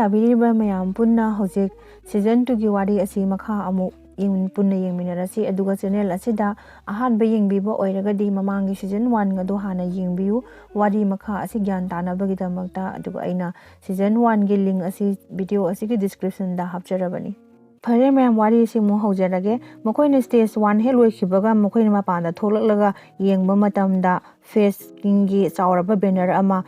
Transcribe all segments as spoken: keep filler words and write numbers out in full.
ꯇꯥꯕꯤꯔꯤꯕ ꯃꯌꯥꯝ ꯄꯨꯟꯅ ꯍꯧꯖꯤꯛ ꯁꯤꯖꯟ ꯇꯨꯒꯤ ꯋꯥꯔꯤ ꯑꯁꯤ ꯃꯈꯥ ꯑꯃꯨꯛ ꯌꯦꯡ-, ꯄꯨꯟꯅ ꯌꯦꯡꯃꯤꯟꯅꯔꯁꯤ꯫ ꯑꯗꯨꯒ ꯆꯦꯅꯦꯜ ꯑꯁꯤꯗ ꯑꯍꯥꯟꯕ ꯌꯦꯡꯕꯤꯕ ꯑꯣꯏꯔꯒꯗꯤ ꯃꯃꯥꯡꯒꯤ ꯁꯤꯖꯟ ꯋꯥꯟ ꯑꯗꯨ ꯍꯥꯟꯅ ꯌꯦꯡꯕꯤꯌꯨ, ꯋꯥꯔꯤ ꯃꯈꯥ ꯑꯁꯤ ꯒ꯭ꯌꯥꯟ ꯇꯥꯅꯕꯒꯤꯗꯃꯛꯇ꯫ ꯑꯗꯨꯒ ꯑꯩꯅ ꯁꯤꯖꯟ ꯋꯥꯟꯒꯤ ꯂꯤꯡ ꯑꯁꯤ ꯚꯤꯗꯤꯑꯣ ꯑꯁꯤꯒꯤ ꯗꯤꯁꯀ꯭ꯔꯤꯞꯁꯟꯗ ꯍꯥꯞꯆꯔꯕꯅꯤ꯫ ꯐꯔꯦ ꯃꯌꯥꯝ, ꯋꯥꯔꯤꯁꯤ ꯑꯃꯨꯛ ꯍꯧꯖꯔꯒꯦ꯫ ꯃꯈꯣꯏꯅ ꯁ꯭ꯇꯦꯖ ꯋꯥꯟ ꯍꯦꯛ ꯂꯣꯏꯈꯤꯕꯒ ꯃꯈꯣꯏꯅ ꯃꯄꯥꯟꯗ ꯊꯣꯛꯂꯛꯂꯒ ꯌꯦꯡꯕ ꯃꯇꯝꯗ ꯐꯦꯁ ꯀꯤꯡꯒꯤ ꯆꯥꯎꯔꯕ ꯕꯦꯅꯔ ꯑꯃ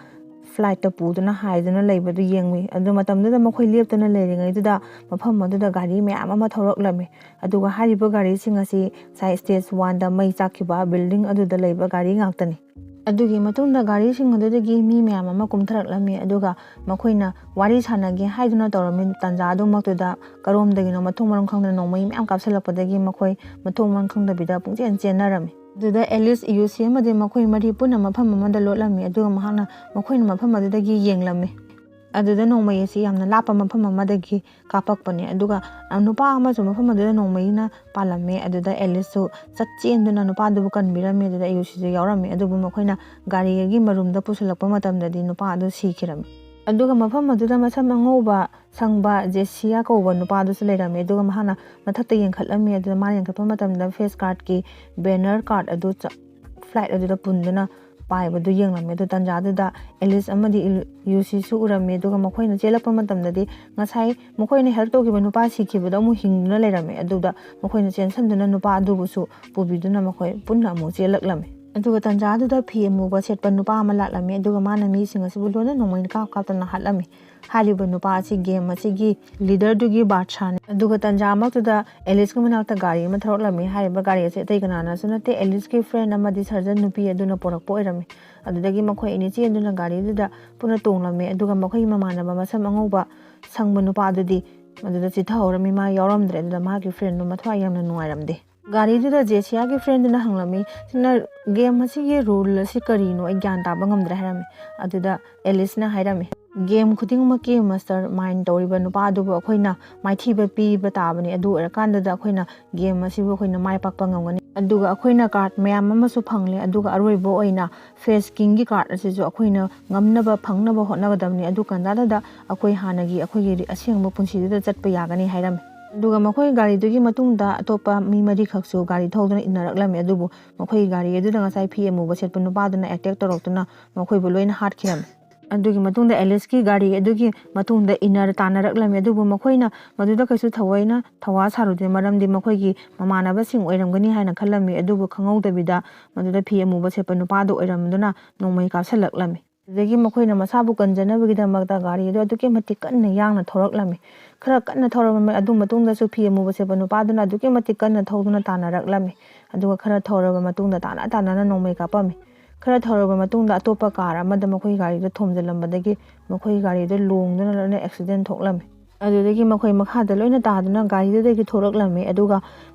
ꯐ꯭ꯂꯥꯏꯠꯇ ꯄꯨꯗꯨꯅ ꯍꯥꯏꯗꯨꯅ ꯂꯩꯕꯗꯨ ꯌꯦꯡꯂꯤ꯫ ꯑꯗꯨ ꯃꯇꯝꯗꯨꯗ ꯃꯈꯣꯏ ꯂꯦꯞꯇꯨꯅ ꯂꯩꯔꯤꯉꯩꯗꯨꯗ ꯃꯐꯝ ꯑꯗꯨꯗ ꯒꯥꯔꯤ ꯃꯌꯥꯝ ꯑꯃ ꯊꯧꯔꯛꯂꯝꯃꯤ꯫ ꯑꯗꯨꯒ ꯍꯥꯏꯔꯤꯕ ꯒꯥꯔꯤꯁꯤꯡ ꯑꯁꯤ ꯉꯁꯥꯏ ꯁ꯭ꯇꯦꯖ ꯋꯥꯟꯗ ꯃꯩ ꯆꯥꯛꯈꯤꯕ ꯕꯤꯜꯗꯤꯡ ꯑꯗꯨꯗ ꯂꯩꯕ ꯒꯥꯔꯤ ꯉꯥꯛꯇꯅꯤ꯫ ꯑꯗꯨꯒꯤ ꯃꯇꯨꯡꯗ ꯒꯥꯔꯤꯁꯤꯡ ꯑꯗꯨꯗꯒꯤ ꯃꯤ ꯃꯌꯥꯝ ꯑꯃ ꯀꯨꯝꯊꯔꯛꯂꯝꯃꯤ꯫ ꯑꯗꯨꯒ ꯃꯈꯣꯏꯅ ꯋꯥꯔꯤ ꯁꯥꯟꯅꯒꯦ ꯍꯥꯏꯗꯨꯅ ꯇꯧꯔꯝꯃꯤ ꯇꯥꯟꯖꯥ ꯑꯗꯨꯃꯛꯇꯨꯗ ꯀꯔꯣꯝꯗꯒꯤꯅꯣ ꯃꯊꯣꯡ ꯃꯔꯝ ꯈꯪꯗꯅ ꯅꯣꯡꯃꯩ ꯃꯌꯥꯝ ꯀꯥꯞꯁꯤꯜꯂꯛꯄꯗꯒꯤ ꯃꯈꯣꯏ ꯃꯊꯣꯡ ꯃꯔꯝ ꯈꯪꯗꯕꯤꯗ ꯄꯨꯡꯆꯦꯟ ꯆꯦꯟꯅꯔꯝꯃꯤ꯫ ꯑꯗꯨꯗ ꯑꯦꯂꯤꯁ, ꯏꯌꯨꯁꯤ ꯑꯃꯗꯤ ꯃꯈꯣꯏ ꯃꯔꯤ ꯄꯨꯟꯅ ꯃꯐꯝ ꯑꯃꯗ ꯂꯣꯠꯂꯝꯃꯤ꯫ ꯑꯗꯨꯒ ꯃꯍꯥꯛꯅ ꯃꯈꯣꯏꯅ ꯃꯐꯝ ꯑꯗꯨꯗꯒꯤ ꯌꯦꯡꯂꯝꯃꯤ꯫ ꯑꯗꯨꯗ ꯅꯣꯡꯃꯩ ꯑꯁꯤ ꯌꯥꯝꯅ ꯂꯥꯞꯄ ꯃꯐꯝ ꯑꯃꯗꯒꯤ ꯀꯥꯞꯄꯛꯄꯅꯦ꯫ ꯑꯗꯨꯒ, ꯑ, ꯅꯨꯄꯥ ꯑꯃꯁꯨ ꯃꯐꯝ ꯑꯗꯨꯗ ꯅꯣꯡꯃꯩꯅ ꯄꯥꯜꯂꯝꯃꯦ꯫ ꯑꯗꯨꯗ ꯑꯦꯂꯤꯁꯁꯨ ꯆꯠ ꯆꯦꯟꯗꯨꯅ ꯅꯨꯄꯥꯗꯨꯕꯨ ꯀꯟꯕꯤꯔꯝꯃꯦ꯫ ꯑꯗꯨꯗ ꯏꯌꯨꯁꯤꯁꯨ ꯌꯥꯎꯔꯝꯃꯦ꯫ ꯑꯗꯨꯕꯨ ꯃꯈꯣꯏꯅ ꯒꯥꯔꯤꯒꯤ ꯃꯔꯨꯝꯗ ꯄꯨꯁꯤꯜꯂꯛꯄ ꯃꯇꯝꯗꯗꯤ ꯅꯨꯄꯥ ꯑꯗꯨ ꯁꯤꯈꯤꯔꯝꯃꯤ꯫ ꯑꯗꯨꯒ ꯃꯐꯝ ꯑꯗꯨꯗ ꯃꯁꯝ ꯑꯉꯧꯕ ꯁꯪꯕ ꯖꯦꯁꯤꯌꯥ ꯀꯧꯕ ꯅꯨꯄꯥꯗꯨꯁꯨ ꯂꯩꯔꯝꯃꯦ꯫ ꯑꯗꯨꯒ ꯃꯍꯥꯛꯅ ꯃꯊꯛꯇ ꯌꯦꯡꯈꯠꯂꯝꯃꯤ꯫ ꯑꯗꯨꯗ ꯃꯥꯅ ꯌꯦꯡꯈꯠꯄ ꯃꯇꯝꯗ ꯐꯦꯁ ꯀꯥꯔꯠꯀꯤ ꯕꯦꯅꯔ ꯀꯥꯔꯠ ꯑꯗꯨ ꯆ-, ꯐ꯭ꯂꯥꯏꯠ ꯑꯗꯨꯗ ꯄꯨꯟꯗꯨꯅ ꯄꯥꯏꯕꯗꯨ ꯌꯦꯡꯂꯝꯃꯤ꯫ ꯑꯗꯨ ꯇꯥꯟꯖꯥꯗꯨꯗ ꯑꯦꯂꯤꯁ ꯑꯃꯗꯤ ꯏꯜ-, ꯌꯨꯁꯤꯁꯨ ꯎꯔꯝꯃꯤ꯫ ꯑꯗꯨꯒ ꯃꯈꯣꯏꯅ ꯆꯦꯜꯂꯛꯄ ꯃꯇꯝꯗꯗꯤ ꯉꯁꯥꯏ ꯃꯈꯣꯏꯅ ꯍꯦꯜꯞ ꯇꯧꯈꯤꯕ ꯅꯨꯄꯥ ꯁꯤꯈꯤꯕꯗꯣ ꯑꯃꯨꯛ ꯍꯤꯡꯗꯨꯅ ꯂꯩꯔꯝꯃꯤ꯫ ꯑꯗꯨꯗ ꯃꯈꯣꯏꯅ ꯆꯦꯟꯁꯤꯟꯗꯨꯅ ꯅꯨꯄꯥ ꯑꯗꯨꯕꯨꯁꯨ ꯄꯨꯕꯤꯗꯨꯅ ꯃꯈꯣꯏ ꯄꯨꯟꯅ ꯑꯃꯨꯛ ꯆꯦꯜꯂꯛꯂꯝꯃꯤ꯫ ꯑꯗꯨꯒ ꯇꯥꯟꯖꯥꯗꯨꯗ ꯐꯤ ꯑꯃꯨꯕ ꯁꯦꯠꯄ ꯅꯨꯄꯥ ꯑꯃ ꯂꯥꯛꯂꯝꯃꯤ꯫ ꯑꯗꯨꯒ ꯃꯥꯅ ꯃꯤꯁꯤꯡ ꯑꯁꯤꯕꯨ ꯂꯣꯏꯅ ꯅꯣꯡꯃꯩꯅ ꯀꯥꯞ ꯀꯥꯞꯇꯅ ꯍꯥꯠꯂꯝꯃꯤ꯫ ꯍꯥꯏꯔꯤꯕ ꯅꯨꯄꯥ ꯑꯁꯤ ꯒꯦꯝ ꯑꯁꯤꯒꯤ ꯂꯤꯗꯔꯗꯨꯒꯤ ꯕꯥꯗꯁꯥꯅꯤ꯫ ꯑꯗꯨꯒ ꯇꯥꯟꯖꯥꯃꯛꯇꯨꯗ ꯑꯦꯂꯤꯁꯀꯤ ꯃꯅꯥꯛꯇ ꯒꯥꯔꯤ ꯑꯃ ꯊꯧꯔꯛꯂꯝꯃꯤ꯫ ꯍꯥꯏꯔꯤꯕ ꯒꯥꯔꯤ ꯑꯁꯤ ꯑꯇꯩ ꯀꯅꯥꯅꯁꯨ ꯅꯠꯇꯦ, ꯑꯦꯂꯤꯁꯀꯤ ꯐ꯭ꯔꯦꯟ ꯑꯃꯗꯤ ꯁꯔꯖꯟ ꯅꯨꯄꯤ ꯑꯗꯨꯅ ꯄꯨꯔꯛꯄ ꯑꯣꯏꯔꯝꯃꯤ꯫ ꯑꯗꯨꯗꯒꯤ ꯃꯈꯣꯏ ꯑꯅꯤ ꯆꯦꯟꯗꯨꯅ ꯒꯥꯔꯤꯗꯨꯗ ꯄꯨꯟꯅ ꯇꯣꯡꯂꯝꯃꯤ꯫ ꯑꯗꯨꯒ ꯃꯈꯣꯏꯒꯤ ꯃꯃꯥꯟꯅꯕ ꯃꯁꯝ ꯑꯉꯧꯕ ꯁꯪꯕ ꯅꯨꯄꯥꯗꯨꯗꯤ ꯑꯗꯨꯗ ꯆꯤꯊꯍꯧꯔꯝꯃꯤ, ꯃꯥ ꯌꯥꯎꯔꯝꯗ꯭ꯔꯦ꯫ ꯑꯗꯨꯗ ꯃꯍꯥꯛꯀꯤ ꯐ꯭ꯔꯦꯟꯗꯨ ꯃꯊ꯭ꯋꯥꯏ ꯌꯥꯝꯅ ꯅꯨꯡꯉꯥꯏꯔꯝꯗꯦ꯫ ꯒꯥꯔꯤꯗꯨꯗ ꯖꯦꯁꯤꯌꯥꯒꯤ ꯐ꯭ꯔꯦꯟꯗꯨꯅ ꯍꯪꯂꯝꯃꯤ, "ꯁꯤꯅ ꯒꯦꯝ ꯑꯁꯤꯒꯤ ꯔꯨꯜ ꯑꯁꯤ ꯀꯔꯤꯅꯣ? ꯑꯩ ꯒ꯭ꯌꯥꯟ ꯇꯥꯕ ꯉꯝꯗ꯭ꯔꯦ" ꯍꯥꯏꯔꯝꯃꯤ꯫ ꯑꯗꯨꯗ ꯑꯦꯂꯤꯁꯅ ꯍꯥꯏꯔꯝꯃꯤ, "ꯒꯦꯝ ꯈꯨꯗꯤꯡꯃꯛꯀꯤ ꯃꯥꯁꯇꯔ ꯃꯥꯏꯟ ꯇꯧꯔꯤꯕ ꯅꯨꯄꯥ ꯑꯗꯨꯕꯨ ꯑꯩꯈꯣꯏꯅ ꯃꯥꯏꯊꯤꯕ ꯄꯤꯕ ꯇꯥꯕꯅꯤ꯫ ꯑꯗꯨ ꯑꯣꯏꯔꯀꯥꯟꯗꯗ ꯑꯩꯈꯣꯏꯅ ꯒꯦꯝ ꯑꯁꯤꯕꯨ ꯑꯩꯈꯣꯏꯅ ꯃꯥꯏ ꯄꯥꯛꯄ ꯉꯝꯒꯅꯤ"꯫ ꯑꯗꯨꯒ ꯑꯩꯈꯣꯏꯅ ꯀꯥꯔꯠ ꯃꯌꯥꯝ ꯑꯃꯁꯨ ꯐꯪꯂꯦ꯫ ꯑꯗꯨꯒ ꯑꯔꯣꯏꯕ ꯑꯣꯏꯅ ꯐꯦꯁ ꯀꯤꯡꯒꯤ ꯀꯥꯔꯠ ꯑꯁꯤꯁꯨ ꯑꯩꯈꯣꯏꯅ ꯉꯝꯅꯕ ꯐꯪꯅꯕ ꯍꯣꯠꯅꯒꯗꯕꯅꯤ꯫ ꯑꯗꯨ ꯀꯟꯗꯥꯗꯨꯗ ꯑꯩꯈꯣꯏ ꯍꯥꯟꯅꯒꯤ ꯑꯩꯈꯣꯏꯒꯤ ꯑꯁꯦꯡꯕ ꯄꯨꯟꯁꯤꯗꯨꯗ ꯆꯠꯄ ꯌꯥꯒꯅꯤ ꯍꯥꯏꯔꯝꯃꯤ꯫ ꯑꯗꯨꯒ ꯃꯈꯣꯏ ꯒꯥꯔꯤꯗꯨꯒꯤ ꯃꯇꯨꯡꯗ ꯑꯇꯣꯞꯄ ꯃꯤ ꯃꯔꯤꯈꯛꯁꯨ ꯒꯥꯔꯤ ꯊꯧꯗꯨꯅ ꯏꯟꯅꯔꯛꯂꯝꯃꯤ꯫ ꯑꯗꯨꯕꯨ ꯃꯈꯣꯏꯒꯤ ꯒꯥꯔꯤ ꯑꯗꯨꯗ ꯉꯁꯥꯏ ꯐꯤ ꯑꯃꯨꯕ ꯁꯦꯠꯄ ꯅꯨꯄꯥꯗꯨꯅ ꯑꯦꯇꯦꯛ ꯇꯧꯔꯛꯇꯨꯅ ꯃꯈꯣꯏꯕꯨ ꯂꯣꯏꯅ ꯍꯥꯠꯈꯤꯔꯝꯃꯤ꯫ ꯑꯗꯨꯒꯤ ꯃꯇꯨꯡꯗ ꯑꯦꯂꯤꯁꯀꯤ ꯒꯥꯔꯤ ꯑꯗꯨꯒꯤ ꯃꯇꯨꯡꯗ ꯏꯟꯅꯔ ꯇꯥꯟꯅꯔꯛꯂꯝꯃꯤ꯫ ꯑꯗꯨꯕꯨ ꯃꯈꯣꯏꯅ ꯃꯗꯨꯗ ꯀꯩꯁꯨ ꯊꯑꯣꯏꯅ ꯊꯧꯋꯥ ꯁꯥꯔꯨꯗꯦ, ꯃꯔꯝꯗꯤ ꯃꯈꯣꯏꯒꯤ ꯃꯃꯥꯟꯅꯕꯁꯤꯡ ꯑꯣꯏꯔꯝꯒꯅꯤ ꯍꯥꯏꯅ ꯈꯜꯂꯝꯃꯤ꯫ ꯑꯗꯨꯕꯨ ꯈꯪꯍꯧꯗꯕꯤꯗ ꯃꯗꯨꯗ ꯐꯤ ꯑꯃꯨꯕ ꯁꯦꯠꯄ ꯅꯨꯄꯥꯗꯨ ꯑꯣꯏꯔꯝꯗꯨꯅ ꯅꯣꯡꯃꯩ ꯀꯥꯞꯁꯤꯜꯂꯛꯂꯝꯃꯤ꯫ ꯑꯗꯨꯗꯒꯤ ꯃꯈꯣꯏꯅ ꯃꯁꯥꯕꯨ ꯀꯟꯖꯅꯕꯒꯤꯗꯃꯛꯇ ꯒꯥꯔꯤ ꯑꯗꯨ ꯑꯗꯨꯛꯀꯤ ꯃꯇꯤꯛ ꯀꯟꯅ ꯌꯥꯡꯅ ꯊꯧꯔꯛꯂꯝꯃꯤ꯫ ꯈꯔ ꯀꯟꯅ ꯊꯧꯔꯕ ꯑꯗꯨ ꯃꯇꯨꯡꯗꯁꯨ ꯐꯤ ꯑꯃꯨꯕ ꯁꯦꯠꯄ ꯅꯨꯄꯥꯗꯨꯅ ꯑꯗꯨꯛꯀꯤ ꯃꯇꯤꯛ ꯀꯟꯅ ꯊꯧꯗꯨꯅ ꯇꯥꯟꯅꯔꯛꯂꯝꯃꯤ꯫ ꯑꯗꯨꯒ ꯈꯔ ꯊꯧꯔꯕ ꯃꯇꯨꯡꯗ ꯇꯥꯟꯅ ꯇꯥꯟꯅꯅ ꯅꯣꯡꯃꯩ ꯀꯥꯞꯄꯝꯃꯤ꯫ ꯈꯔ ꯊꯧꯔꯕ ꯃꯇꯨꯡꯗ ꯑꯇꯣꯞꯄ ꯀꯥꯔ ꯑꯃꯗ ꯃꯈꯣꯏ ꯒꯥꯔꯤꯗꯨ ꯊꯣꯝꯖꯤꯜꯂꯝꯕꯗꯒꯤ ꯃꯈꯣꯏ ꯒꯥꯔꯤꯗꯨ ꯂꯣꯡꯗꯨꯅ ꯂꯣꯏꯅ ꯑꯦꯛꯁꯤꯗꯦꯟ ꯊꯣꯛꯂꯝꯃꯤ꯫ ꯑꯗꯨꯗꯒꯤ ꯃꯈꯣꯏ ꯃꯈꯥꯗ ꯂꯣꯏꯅ ꯇꯥꯗꯨꯅ ꯒꯥꯔꯤꯗꯨꯗꯒꯤ ꯊꯣꯛꯂꯛꯂꯝꯃꯤ꯫ ꯑꯗꯨꯒ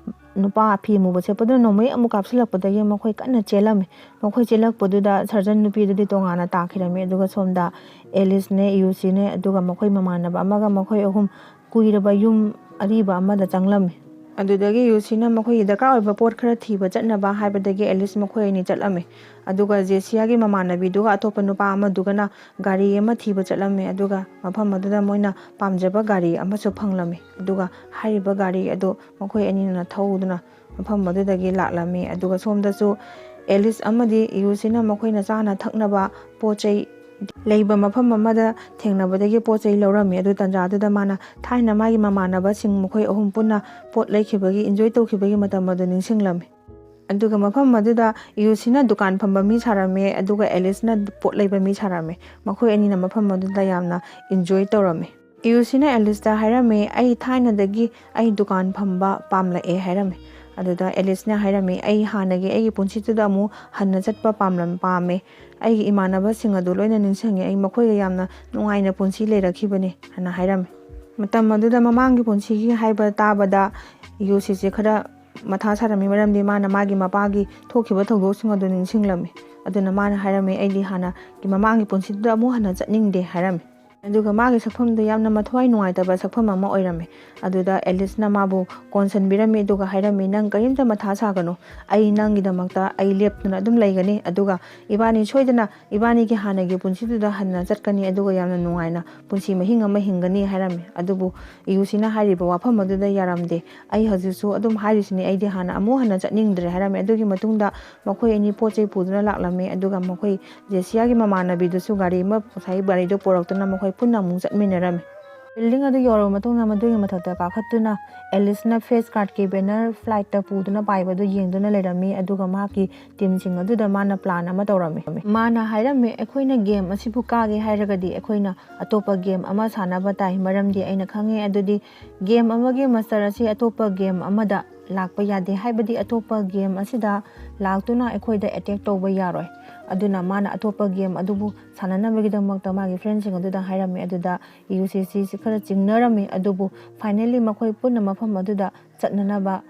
ꯅꯨꯄꯥ ꯐꯤ ꯑꯃꯨꯕ ꯁꯦꯠꯄꯗꯨꯅ ꯅꯣꯡꯃꯩ ꯑꯃꯨꯛ ꯀꯥꯞꯁꯤꯜꯂꯛꯄꯗꯒꯤ ꯃꯈꯣꯏ ꯀꯟꯅ ꯆꯦꯜꯂꯝꯃꯤ꯫ ꯃꯈꯣꯏ ꯆꯦꯜꯂꯛꯄꯗꯨꯗ ꯁꯔꯖꯟ ꯅꯨꯄꯤꯗꯨꯗꯤ ꯇꯣꯉꯥꯟꯅ ꯇꯥꯈꯤꯔꯝꯃꯤ꯫ ꯑꯗꯨꯒ ꯁꯣꯝꯗ ꯑꯦꯂꯤꯁꯅꯦ, ꯌꯨꯁꯤꯅꯦ, ꯑꯗꯨꯒ ꯃꯈꯣꯏ ꯃꯃꯥꯟꯅꯕ ꯑꯃꯒ ꯃꯈꯣꯏ ꯑꯍꯨꯝ ꯀꯨꯏꯔꯕ ꯌꯨꯝ ꯑꯔꯤꯕ ꯑꯃꯗ ꯆꯪꯂꯝꯃꯤ꯫ ꯑꯗꯨꯗꯒꯤ ꯌꯨꯁꯤꯅ ꯃꯈꯣꯏꯒꯤ ꯗꯔꯀꯥꯔ ꯑꯣꯏꯕ ꯄꯣꯠ ꯈꯔ ꯊꯤꯕ ꯆꯠꯅꯕ ꯍꯥꯏꯕꯗꯒꯤ ꯑꯦꯂꯤꯁ ꯃꯈꯣꯏ ꯑꯅꯤ ꯆꯠꯂꯝꯃꯤ꯫ ꯑꯗꯨꯒ ꯖꯦꯁꯤꯌꯥꯒꯤ ꯃꯃꯥꯟꯅꯕꯤꯗꯨꯒ ꯑꯇꯣꯞꯄ ꯅꯨꯄꯥ ꯑꯃꯗꯨꯒꯅ ꯒꯥꯔꯤ ꯑꯃ ꯊꯤꯕ ꯆꯠꯂꯝꯃꯤ꯫ ꯑꯗꯨꯒ ꯃꯐꯝ ꯑꯗꯨꯗ ꯃꯣꯏꯅ ꯄꯥꯝꯖꯕ ꯒꯥꯔꯤ ꯑꯃꯁꯨ ꯐꯪꯂꯝꯃꯤ꯫ ꯑꯗꯨꯒ ꯍꯥꯏꯔꯤꯕ ꯒꯥꯔꯤ ꯑꯗꯨ ꯃꯈꯣꯏ ꯑꯅꯤꯅ ꯊꯧꯗꯨꯅ ꯃꯐꯝ ꯑꯗꯨꯗꯒꯤ ꯂꯥꯛꯂꯝꯃꯤ꯫ ꯑꯗꯨꯒ ꯁꯣꯝꯗꯁꯨ ꯑꯦꯂꯤꯁ ꯑꯃꯗꯤ ꯌꯨꯁꯤꯅ ꯃꯈꯣꯏꯅ ꯆꯥꯅ ꯊꯛꯅꯕ ꯄꯣꯠ ꯆꯩ ꯂꯩꯕ ꯃꯐꯝ ꯑꯃꯗ ꯊꯦꯡꯅꯕꯗꯒꯤ ꯄꯣꯠ ꯆꯩ ꯂꯧꯔꯝꯃꯤ꯫ ꯑꯗꯨ ꯇꯟꯖꯥꯗꯨꯗ ꯃꯥꯅ ꯊꯥꯏꯅ ꯃꯥꯒꯤ ꯃꯃꯥꯟꯅꯕꯁꯤꯡ ꯃꯈꯣꯏ ꯑꯍꯨꯝ ꯄꯨꯟꯅ ꯄꯣꯠ ꯂꯩꯈꯤꯕꯒꯤ, ꯏꯟꯖꯣꯏ ꯇꯧꯈꯤꯕꯒꯤ ꯃꯇꯝ ꯑꯗꯨ ꯅꯤꯡꯁꯤꯡꯂꯝꯃꯤ꯫ ꯑꯗꯨꯒ ꯃꯐꯝ ꯑꯗꯨꯗ ꯌꯨꯁꯤꯅ ꯗꯨꯀꯥꯟ ꯐꯝꯕ ꯃꯤ ꯁꯥꯔꯝꯃꯦ, ꯑꯗꯨꯒ ꯑꯦꯂꯤꯁꯅ ꯄꯣꯠ ꯂꯩꯕ ꯃꯤ ꯁꯥꯔꯝꯃꯦ꯫ ꯃꯈꯣꯏ ꯑꯅꯤꯅ ꯃꯐꯝ ꯑꯗꯨꯗ ꯌꯥꯝꯅ ꯏꯟꯖꯣꯏ ꯇꯧꯔꯝꯃꯤ꯫ ꯌꯨꯁꯤꯅ ꯑꯦꯂꯤꯁꯇ ꯍꯥꯏꯔꯝꯃꯤ, "ꯑꯩ ꯊꯥꯏꯅꯗꯒꯤ ꯑꯩ ꯗꯨꯀꯥꯟ ꯐꯝꯕ ꯄꯥꯝꯂꯛꯑꯦ" ꯍꯥꯏꯔꯝꯃꯤ꯫ ꯑꯗꯨꯗ ꯑꯦꯂꯤꯁꯅ ꯍꯥꯏꯔꯝꯃꯤ, "ꯑꯩ ꯍꯥꯟꯅꯒꯤ ꯑꯩꯒꯤ ꯄꯨꯟꯁꯤꯗꯨꯗ ꯑꯃꯨꯛ ꯍꯟꯅ ꯆꯠꯄ ꯄꯥꯝꯂꯝ-, ꯄꯥꯝꯃꯦ꯫ ꯑꯩꯒꯤ ꯏꯃꯥꯟꯅꯕꯁꯤꯡ ꯑꯗꯨ ꯂꯣꯏꯅ ꯅꯤꯡꯁꯤꯡꯉꯦ꯫ ꯑꯩ ꯃꯈꯣꯏꯒ ꯌꯥꯝꯅ ꯅꯨꯡꯉꯥꯏꯅ ꯄꯨꯟꯁꯤ ꯂꯩꯔꯛꯈꯤꯕꯅꯤ" ꯍꯥꯏꯅ ꯍꯥꯏꯔꯝꯃꯤ꯫ ꯃꯇꯝ ꯑꯗꯨꯗ ꯃꯃꯥꯡꯒꯤ ꯄꯨꯟꯁꯤꯒꯤ ꯍꯥꯏꯕ ꯇꯥꯕꯗ ꯌꯨꯁꯤꯁꯦ ꯈꯔ ꯃꯊꯥ ꯁꯥꯔꯝꯃꯤ, ꯃꯔꯝꯗꯤ ꯃꯥꯅ ꯃꯥꯒꯤ ꯃꯄꯥꯒꯤ ꯊꯣꯛꯈꯤꯕ ꯊꯧꯗꯣꯛꯁꯤꯡ ꯑꯗꯨ ꯅꯤꯡꯁꯤꯡꯂꯝꯃꯤ꯫ ꯑꯗꯨꯅ ꯃꯥꯅ ꯍꯥꯏꯔꯝꯃꯤ, "ꯑꯩꯗꯤ ꯍꯥꯟꯅꯒꯤ ꯃꯃꯥꯡꯒꯤ ꯄꯨꯟꯁꯤꯗꯨꯗ ꯑꯃꯨꯛ ꯍꯟꯅ ꯆꯠꯅꯤꯡꯗꯦ" ꯍꯥꯏꯔꯝꯃꯤ꯫ ꯑꯗꯨꯒ ꯃꯥꯒꯤ ꯁꯛꯐꯝꯗꯨ ꯌꯥꯝꯅ ꯃꯊ꯭ꯋꯥꯏ ꯅꯨꯡꯉꯥꯏꯇꯕ ꯁꯛꯐꯝ ꯑꯃ ꯑꯣꯏꯔꯝꯃꯤ꯫ ꯑꯗꯨꯗ ꯑꯦꯂꯤꯁꯅ ꯃꯥꯕꯨ ꯀꯣꯟꯁꯤꯟꯕꯤꯔꯝꯃꯤ, ꯑꯗꯨꯒ ꯍꯥꯏꯔꯝꯃꯤ, "ꯅꯪ ꯀꯔꯤꯝꯇ ꯃꯊꯥ ꯁꯥꯒꯅꯨ, ꯑꯩ ꯅꯪꯒꯤꯗꯃꯛꯇ ꯑꯩ ꯂꯦꯞꯇꯨꯅ ꯑꯗꯨꯝ ꯂꯩꯒꯅꯤ, ꯑꯗꯨꯒ ꯏꯕꯥꯅꯤ ꯁꯣꯏꯗꯅ ꯏꯕꯥꯅꯤꯒꯤ ꯍꯥꯟꯅꯒꯤ ꯄꯨꯟꯁꯤꯗꯨꯗ ꯍꯟꯅ ꯆꯠꯀꯅꯤ, ꯑꯗꯨꯒ ꯌꯥꯝꯅ ꯅꯨꯡꯉꯥꯏꯅ ꯄꯨꯟꯁꯤ ꯃꯍꯤꯡ ꯑꯃ ꯍꯤꯡꯒꯅꯤ" ꯍꯥꯏꯔꯝꯃꯤ꯫ ꯑꯗꯨꯕꯨ ꯌꯨꯁꯤꯅ ꯍꯥꯏꯔꯤꯕ ꯋꯥꯐꯝ ꯑꯗꯨꯗ ꯌꯥꯔꯝꯗꯦ꯫ "ꯑꯩ ꯍꯧꯖꯤꯛꯁꯨ ꯑꯗꯨꯝ ꯍꯥꯏꯔꯤꯁꯤꯅꯤ, ꯑꯩꯗꯤ ꯍꯥꯟꯅ ꯑꯃꯨꯛ ꯍꯟꯅ ꯆꯠꯅꯤꯡꯗ꯭ꯔꯦ" ꯍꯥꯏꯔꯝꯃꯤ꯫ ꯑꯗꯨꯒꯤ ꯃꯇꯨꯡꯗ ꯃꯈꯣꯏ ꯑꯅꯤ ꯄꯣꯠ ꯆꯩ ꯄꯨꯗꯨꯅ ꯂꯥꯛꯂꯝꯃꯤ, ꯑꯗꯨꯒ ꯃꯈꯣꯏ ꯖꯦꯁꯤꯌꯥꯒꯤ ꯃꯃꯥꯟꯅꯕꯤꯗꯨꯁꯨ ꯒꯥꯔꯤ ꯑꯃ, ꯉꯁꯥꯏꯒꯤ ꯒꯥꯔꯤꯗꯨ ꯄꯨꯔꯛꯇꯨꯅ ꯃꯈꯣꯏ ꯄꯨꯟꯅ ꯑꯃꯨꯛ ꯆꯠꯃꯤꯟꯅꯔꯝꯃꯤ꯫ ꯕꯤꯜꯗꯤꯡ ꯑꯗꯨ ꯌꯧꯔꯕ ꯃꯇꯨꯡꯗ ꯃꯗꯨꯒꯤ ꯃꯊꯛꯇ ꯀꯥꯈꯠꯇꯨꯅ ꯑꯦꯂꯤꯁꯅ ꯐꯦꯁ ꯒꯥꯔꯗꯀꯤ ꯕꯦꯅꯔ ꯐ꯭ꯂꯥꯏꯠꯇ ꯄꯨꯗꯨꯅ ꯄꯥꯏꯕꯗꯨ ꯌꯦꯡꯗꯨꯅ ꯂꯩꯔꯝꯃꯤ, ꯑꯗꯨꯒ ꯃꯍꯥꯛꯀꯤ ꯇꯤꯝꯁꯤꯡ ꯑꯗꯨꯗ ꯃꯥꯅ ꯄ꯭ꯂꯥꯟ ꯑꯃ ꯇꯧꯔꯝꯃꯤ꯫ ꯃꯥꯅ ꯍꯥꯏꯔꯝꯃꯤ, "ꯑꯩꯈꯣꯏꯅ ꯒꯦꯝ ꯑꯁꯤꯕꯨ ꯀꯥꯒꯦ ꯍꯥꯏꯔꯒꯗꯤ ꯑꯩꯈꯣꯏꯅ ꯑꯇꯣꯞꯄ ꯒꯦꯝ ꯑꯃ ꯁꯥꯟꯅꯕ ꯇꯥꯏ, ꯃꯔꯝꯗꯤ ꯑꯩꯅ ꯈꯪꯉꯦ, ꯑꯗꯨꯗꯤ ꯒꯦꯝ ꯑꯃꯒꯤ ꯃꯥꯁꯇꯔ ꯑꯁꯤ ꯑꯇꯣꯞꯄ ꯒꯦꯝ ꯑꯃꯗ ꯂꯥꯛꯄ ꯌꯥꯗꯦ, ꯍꯥꯏꯕꯗꯤ ꯑꯇꯣꯞꯄ ꯒꯦꯝ ꯑꯁꯤꯗ ꯂꯥꯛꯇꯨꯅ ꯑꯩꯈꯣꯏꯗ ꯑꯦꯇꯦꯛ ꯇꯧꯕ ꯌꯥꯔꯣꯏ"꯫ ꯑꯗꯨꯅ ꯃꯥꯅ ꯑꯇꯣꯞꯄ ꯒꯦꯝ ꯑꯗꯨꯕꯨ ꯁꯥꯟꯅꯅꯕꯒꯤꯗꯃꯛꯇ ꯃꯥꯒꯤ ꯐ꯭ꯔꯦꯟꯁꯤꯡ ꯑꯗꯨꯗ ꯍꯥꯏꯔꯝꯃꯤ꯫ ꯑꯗꯨꯗ ꯌꯨꯁꯤꯁꯤ ꯈꯔ ꯆꯤꯡꯅꯔꯝꯃꯤ, ꯑꯗꯨꯕꯨ ꯐꯥꯏꯅꯦꯜꯂꯤ ꯃꯈꯣꯏ ꯄꯨꯟꯅ ꯃꯐꯝ ꯑꯗꯨꯗ ꯆꯠꯅꯅꯕ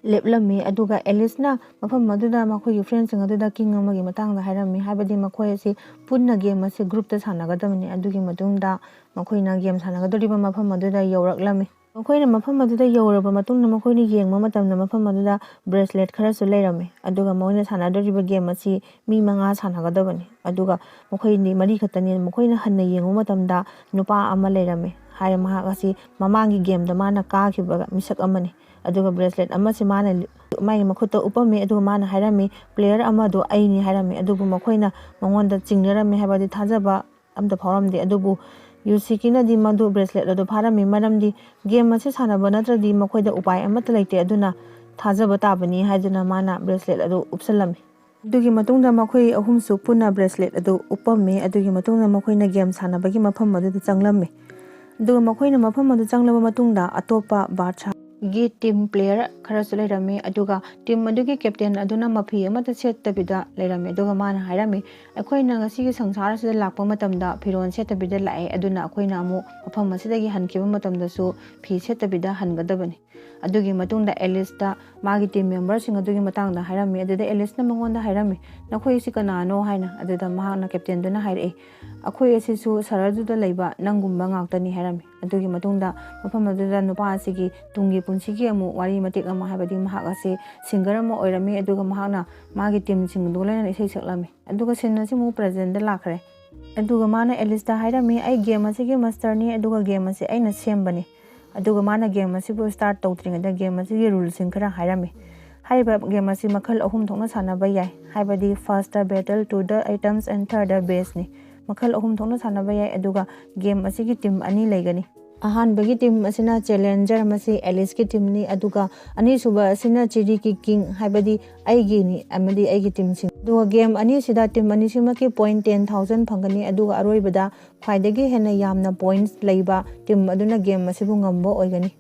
ꯂꯦꯞꯂꯝꯃꯤ꯫ ꯑꯗꯨꯒ ꯑꯦꯂꯤꯁꯅ ꯃꯐꯝ ꯑꯗꯨꯗ ꯃꯈꯣꯏꯒꯤ ꯐ꯭ꯔꯦꯟꯁꯤꯡ ꯑꯗꯨꯗ ꯀꯤꯡ ꯑꯃꯒꯤ ꯃꯇꯥꯡꯗ ꯍꯥꯏꯔꯝꯃꯤ, ꯍꯥꯏꯕꯗꯤ ꯃꯈꯣꯏ ꯑꯁꯤ ꯄꯨꯟꯅ ꯒꯦꯝ ꯑꯁꯤ ꯒ꯭ꯔꯨꯞꯇ ꯁꯥꯟꯅꯒꯗꯕꯅꯤ꯫ ꯑꯗꯨꯒꯤ ꯃꯇꯨꯡꯗ ꯃꯈꯣꯏꯅ ꯒꯦꯝ ꯁꯥꯟꯅꯒꯗꯧꯔꯤꯕ ꯃꯐꯝ ꯑꯗꯨꯗ ꯌꯧꯔꯛꯂꯝꯃꯤ꯫ ꯃꯈꯣꯏꯅ ꯃꯐꯝ ꯑꯗꯨꯗ ꯌꯧꯔꯕ ꯃꯇꯨꯡꯗ ꯃꯈꯣꯏꯅ ꯌꯦꯡꯕ ꯃꯇꯝꯗ ꯃꯐꯝ ꯑꯗꯨꯗ ꯕ꯭ꯔꯦꯁꯂꯦꯠ ꯈꯔꯁꯨ ꯂꯩꯔꯝꯃꯤ꯫ ꯑꯗꯨꯒ ꯃꯈꯣꯏꯅ ꯁꯥꯟꯅꯗꯧꯔꯤꯕ ꯒꯦꯝ ꯑꯁꯤ ꯃꯤ ꯃꯉꯥ ꯁꯥꯟꯅꯒꯗꯕꯅꯤ꯫ ꯑꯗꯨꯒ ꯃꯈꯣꯏ ꯃꯔꯤ ꯈꯛꯇꯅꯤ꯫ ꯃꯈꯣꯏꯅ ꯍꯟꯅ ꯌꯦꯡꯕ ꯃꯇꯝꯗ ꯅꯨꯄꯥ ꯑꯃ ꯂꯩꯔꯝꯃꯤ꯫ ꯍꯥꯏꯔꯦ, ꯃꯍꯥꯛ ꯑꯁꯤ ꯃꯃꯥꯡꯒꯤ ꯒꯦꯝꯗ ꯃꯥꯅ ꯀꯥꯈꯤꯕ ꯃꯤꯁꯛ ꯑꯃꯅꯤ꯫ ꯑꯗꯨꯒ ꯕ꯭ꯔꯦꯁꯂꯦꯠ ꯑꯃꯁꯤ ꯃꯥꯅ ꯂꯤ-, ꯃꯥꯒꯤ ꯃꯈꯨꯠꯇ ꯎꯞꯄꯝꯃꯤ꯫ ꯑꯗꯨꯒ ꯃꯥꯅ ꯍꯥꯏꯔꯝꯃꯤ, "ꯄ꯭ꯂꯦꯌꯔ ꯑꯃꯗꯣ ꯑꯩꯅꯤ" ꯍꯥꯏꯔꯝꯃꯤ꯫ ꯑꯗꯨꯕꯨ ꯃꯈꯣꯏꯅ ꯃꯉꯣꯟꯗ ꯆꯤꯡꯅꯔꯝꯃꯤ, ꯍꯥꯏꯕꯗꯤ ꯊꯥꯖꯕ ꯑꯝꯇ ꯐꯥꯎꯔꯝꯗꯦ꯫ ꯑꯗꯨꯕꯨ ꯌꯨꯁꯤꯀꯤꯅꯗꯤ ꯃꯗꯨ ꯕ꯭ꯔꯦꯁꯂꯦꯠ ꯑꯗꯨ ꯐꯥꯔꯝꯃꯤ, ꯃꯔꯝꯗꯤ ꯒꯦꯝ ꯑꯁꯤ ꯁꯥꯟꯅꯕ ꯅꯠꯇ꯭ꯔꯗꯤ ꯃꯈꯣꯏꯗ ꯎꯄꯥꯏ ꯑꯃꯠꯇ ꯂꯩꯇꯦ, ꯑꯗꯨꯅ ꯊꯥꯖꯕ ꯇꯥꯕꯅꯤ ꯍꯥꯏꯗꯨꯅ ꯃꯥꯅ ꯕ꯭ꯔꯦꯁꯂꯦꯠ ꯑꯗꯨ ꯎꯞꯁꯜꯂꯝꯃꯤ꯫ ꯑꯗꯨꯒꯤ ꯃꯇꯨꯡꯗ ꯃꯈꯣꯏ ꯑꯍꯨꯝꯁꯨ ꯄꯨꯟꯅ ꯕ꯭ꯔꯦꯁꯂꯦꯠ ꯑꯗꯨ ꯎꯞꯄꯝꯃꯤ꯫ ꯑꯗꯨꯒꯤ ꯃꯇꯨꯡꯗ ꯃꯈꯣꯏꯅ ꯒꯦꯝ ꯁꯥꯟꯅꯕꯒꯤ ꯃꯐꯝ ꯑꯗꯨꯗ ꯆꯪꯂꯝꯃꯤ꯫ ꯑꯗꯨꯒ ꯃꯈꯣꯏꯅ ꯃꯐꯝ ꯑꯗꯨ ꯆꯪꯂꯕ ꯃꯇꯨꯡꯗ ꯑꯇꯣꯞꯄ ꯕꯥꯔꯁꯥꯒꯤ ꯇꯤꯝ ꯄ꯭ꯂꯦꯌꯔ ꯈꯔꯁꯨ ꯂꯩꯔꯝꯃꯤ꯫ ꯑꯗꯨꯒ ꯇꯤꯝ ꯑꯗꯨꯒꯤ ꯀꯦꯞꯇꯦꯟ ꯑꯗꯨꯅ ꯃꯐꯤ ꯑꯃꯠꯇ ꯁꯦꯠꯇꯕꯤꯗ ꯂꯩꯔꯝꯃꯤ꯫ ꯑꯗꯨꯒ ꯃꯥꯅ ꯍꯥꯏꯔꯝꯃꯤ, "ꯑꯩꯈꯣꯏꯅ ꯉꯁꯤꯒꯤ ꯁꯪꯁꯥꯔ ꯑꯁꯤꯗ ꯂꯥꯛꯄ ꯃꯇꯝꯗ ꯐꯤꯔꯣꯜ ꯁꯦꯠꯇꯕꯤꯗ ꯂꯥꯛꯑꯦ, ꯑꯗꯨꯅ ꯑꯩꯈꯣꯏꯅ ꯑꯃꯨꯛ ꯃꯐꯝ ꯑꯁꯤꯗꯒꯤ ꯍꯟꯈꯤꯕ ꯃꯇꯝꯗꯁꯨ ꯐꯤ ꯁꯦꯠꯇꯕꯤꯗ ꯍꯟꯒꯗꯕꯅꯤ"꯫ ꯑꯗꯨꯒꯤ ꯃꯇꯨꯡꯗ ꯑꯦꯂꯤꯁꯇ ꯃꯥꯒꯤ ꯇꯤꯝ ꯃꯦꯝꯕꯔꯁꯤꯡ ꯑꯗꯨꯒꯤ ꯃꯇꯥꯡꯗ ꯍꯥꯏꯔꯝꯃꯤ꯫ ꯑꯗꯨꯗ ꯑꯦꯂꯤꯁꯅ ꯃꯉꯣꯟꯗ ꯍꯥꯏꯔꯝꯃꯤ, "ꯅꯈꯣꯏ ꯑꯁꯤ ꯀꯅꯥꯅꯣ?" ꯍꯥꯏꯅ꯫ ꯑꯗꯨꯗ ꯃꯍꯥꯛꯅ, ꯀꯦꯞꯇꯦꯟꯗꯨꯅ ꯍꯥꯏꯔꯛꯏ, "ꯑꯩꯈꯣꯏ ꯑꯁꯤꯁꯨ ꯁꯍꯔꯗꯨꯗ ꯂꯩꯕ ꯅꯪꯒꯨꯝꯕ ꯉꯥꯛꯇꯅꯤ" ꯍꯥꯏꯔꯝꯃꯤ꯫ ꯑꯗꯨꯒꯤ ꯃꯇꯨꯡꯗ ꯃꯐꯝ ꯑꯗꯨꯗ ꯅꯨꯄꯥ ꯑꯁꯤꯒꯤ ꯇꯨꯡꯒꯤ ꯄꯨꯟꯁꯤꯒꯤ ꯑꯃꯨꯛ ꯋꯥꯔꯤ ꯃꯇꯦꯛ ꯑꯃ, ꯍꯥꯏꯕꯗꯤ ꯃꯍꯥꯛ ꯑꯁꯤ ꯁꯤꯡꯒꯔ ꯑꯃ ꯑꯣꯏꯔꯝꯃꯤ, ꯑꯗꯨꯒ ꯃꯍꯥꯛꯅ ꯃꯥꯒꯤ ꯇꯤꯝꯁꯤꯡꯗꯨꯒ ꯂꯣꯏꯅꯅ ꯏꯁꯩ ꯁꯛꯂꯝꯃꯤ꯫ ꯑꯗꯨꯒ ꯁꯤꯟ ꯑꯁꯤ ꯑꯃꯨꯛ ꯄ꯭ꯔꯖꯦꯟꯗ ꯂꯥꯛꯈ꯭ꯔꯦ꯫ ꯑꯗꯨꯒ ꯃꯥꯅ ꯑꯦꯂꯤꯁꯇ ꯍꯥꯏꯔꯝꯃꯤ, "ꯑꯩ ꯒꯦꯝ ꯑꯁꯤꯒꯤ ꯃꯥꯁꯇꯔꯅꯤ, ꯑꯗꯨꯒ ꯒꯦꯝ ꯑꯁꯤ ꯑꯩꯅ ꯁꯦꯝꯕꯅꯤ"꯫ ꯑꯗꯨꯒ ꯃꯥꯅ ꯒꯦꯝ ꯑꯁꯤꯕꯨ ꯁ꯭ꯇꯥꯔꯠ ꯇꯧꯗ꯭ꯔꯤꯉꯩꯗ ꯒꯦꯝ ꯑꯁꯤꯒꯤ ꯔꯨꯜꯁꯤꯡ ꯈꯔ ꯍꯥꯏꯔꯝꯃꯤ꯫ ꯍꯥꯏꯔꯤꯕ ꯒꯦꯝ ꯑꯁꯤ ꯃꯈꯜ ꯑꯍꯨꯝ ꯊꯣꯛꯅ ꯁꯥꯟꯅꯕ ꯌꯥꯏ, ꯍꯥꯏꯕꯗꯤ first battle, two the items and third baseꯅꯤ꯫ ꯃꯈꯜ ꯑꯍꯨꯝ ꯊꯣꯛꯅ ꯁꯥꯟꯅꯕ ꯌꯥꯏ꯫ ꯑꯗꯨꯒ ꯒꯦꯝ ꯑꯁꯤꯒꯤ ꯇꯤꯝ ꯑꯅꯤ ꯂꯩꯒꯅꯤ꯫ ꯑꯍꯥꯟꯕꯒꯤ ꯇꯤꯝ ꯑꯁꯤꯅ ꯆꯦꯂꯦꯟꯖꯔ, ꯃꯁꯤ ꯑꯦꯂꯤꯁꯀꯤ ꯇꯤꯝꯅꯤ꯫ ꯑꯗꯨꯒ ꯑꯅꯤꯁꯨꯕ ꯑꯁꯤꯅ ꯆꯤꯔꯤꯀꯤ ꯀꯤꯡ, ꯍꯥꯏꯕꯗꯤ ꯑꯩꯒꯤꯅꯤ ꯑꯃꯗꯤ ꯑꯩꯒꯤ ꯇꯤꯝꯁꯤꯡ꯫ ꯑꯗꯨꯒ ꯒꯦꯝ ꯑꯅꯤꯁꯤꯗ ꯇꯤꯝ ꯑꯅꯤꯁꯤꯃꯛꯀꯤ ꯄꯣꯏꯟ ten thousand ꯐꯪꯒꯅꯤ꯫ ꯑꯗꯨꯒ ꯑꯔꯣꯏꯕꯗ ꯈ꯭ꯋꯥꯏꯗꯒꯤ ꯍꯦꯟꯅ ꯌꯥꯝꯅ ꯄꯣꯏꯟꯠꯁ ꯂꯩꯕ ꯇꯤꯝ ꯑꯗꯨꯅ ꯒꯦꯝ ꯑꯁꯤꯕꯨ ꯉꯝꯕ ꯑꯣꯏꯒꯅꯤ꯫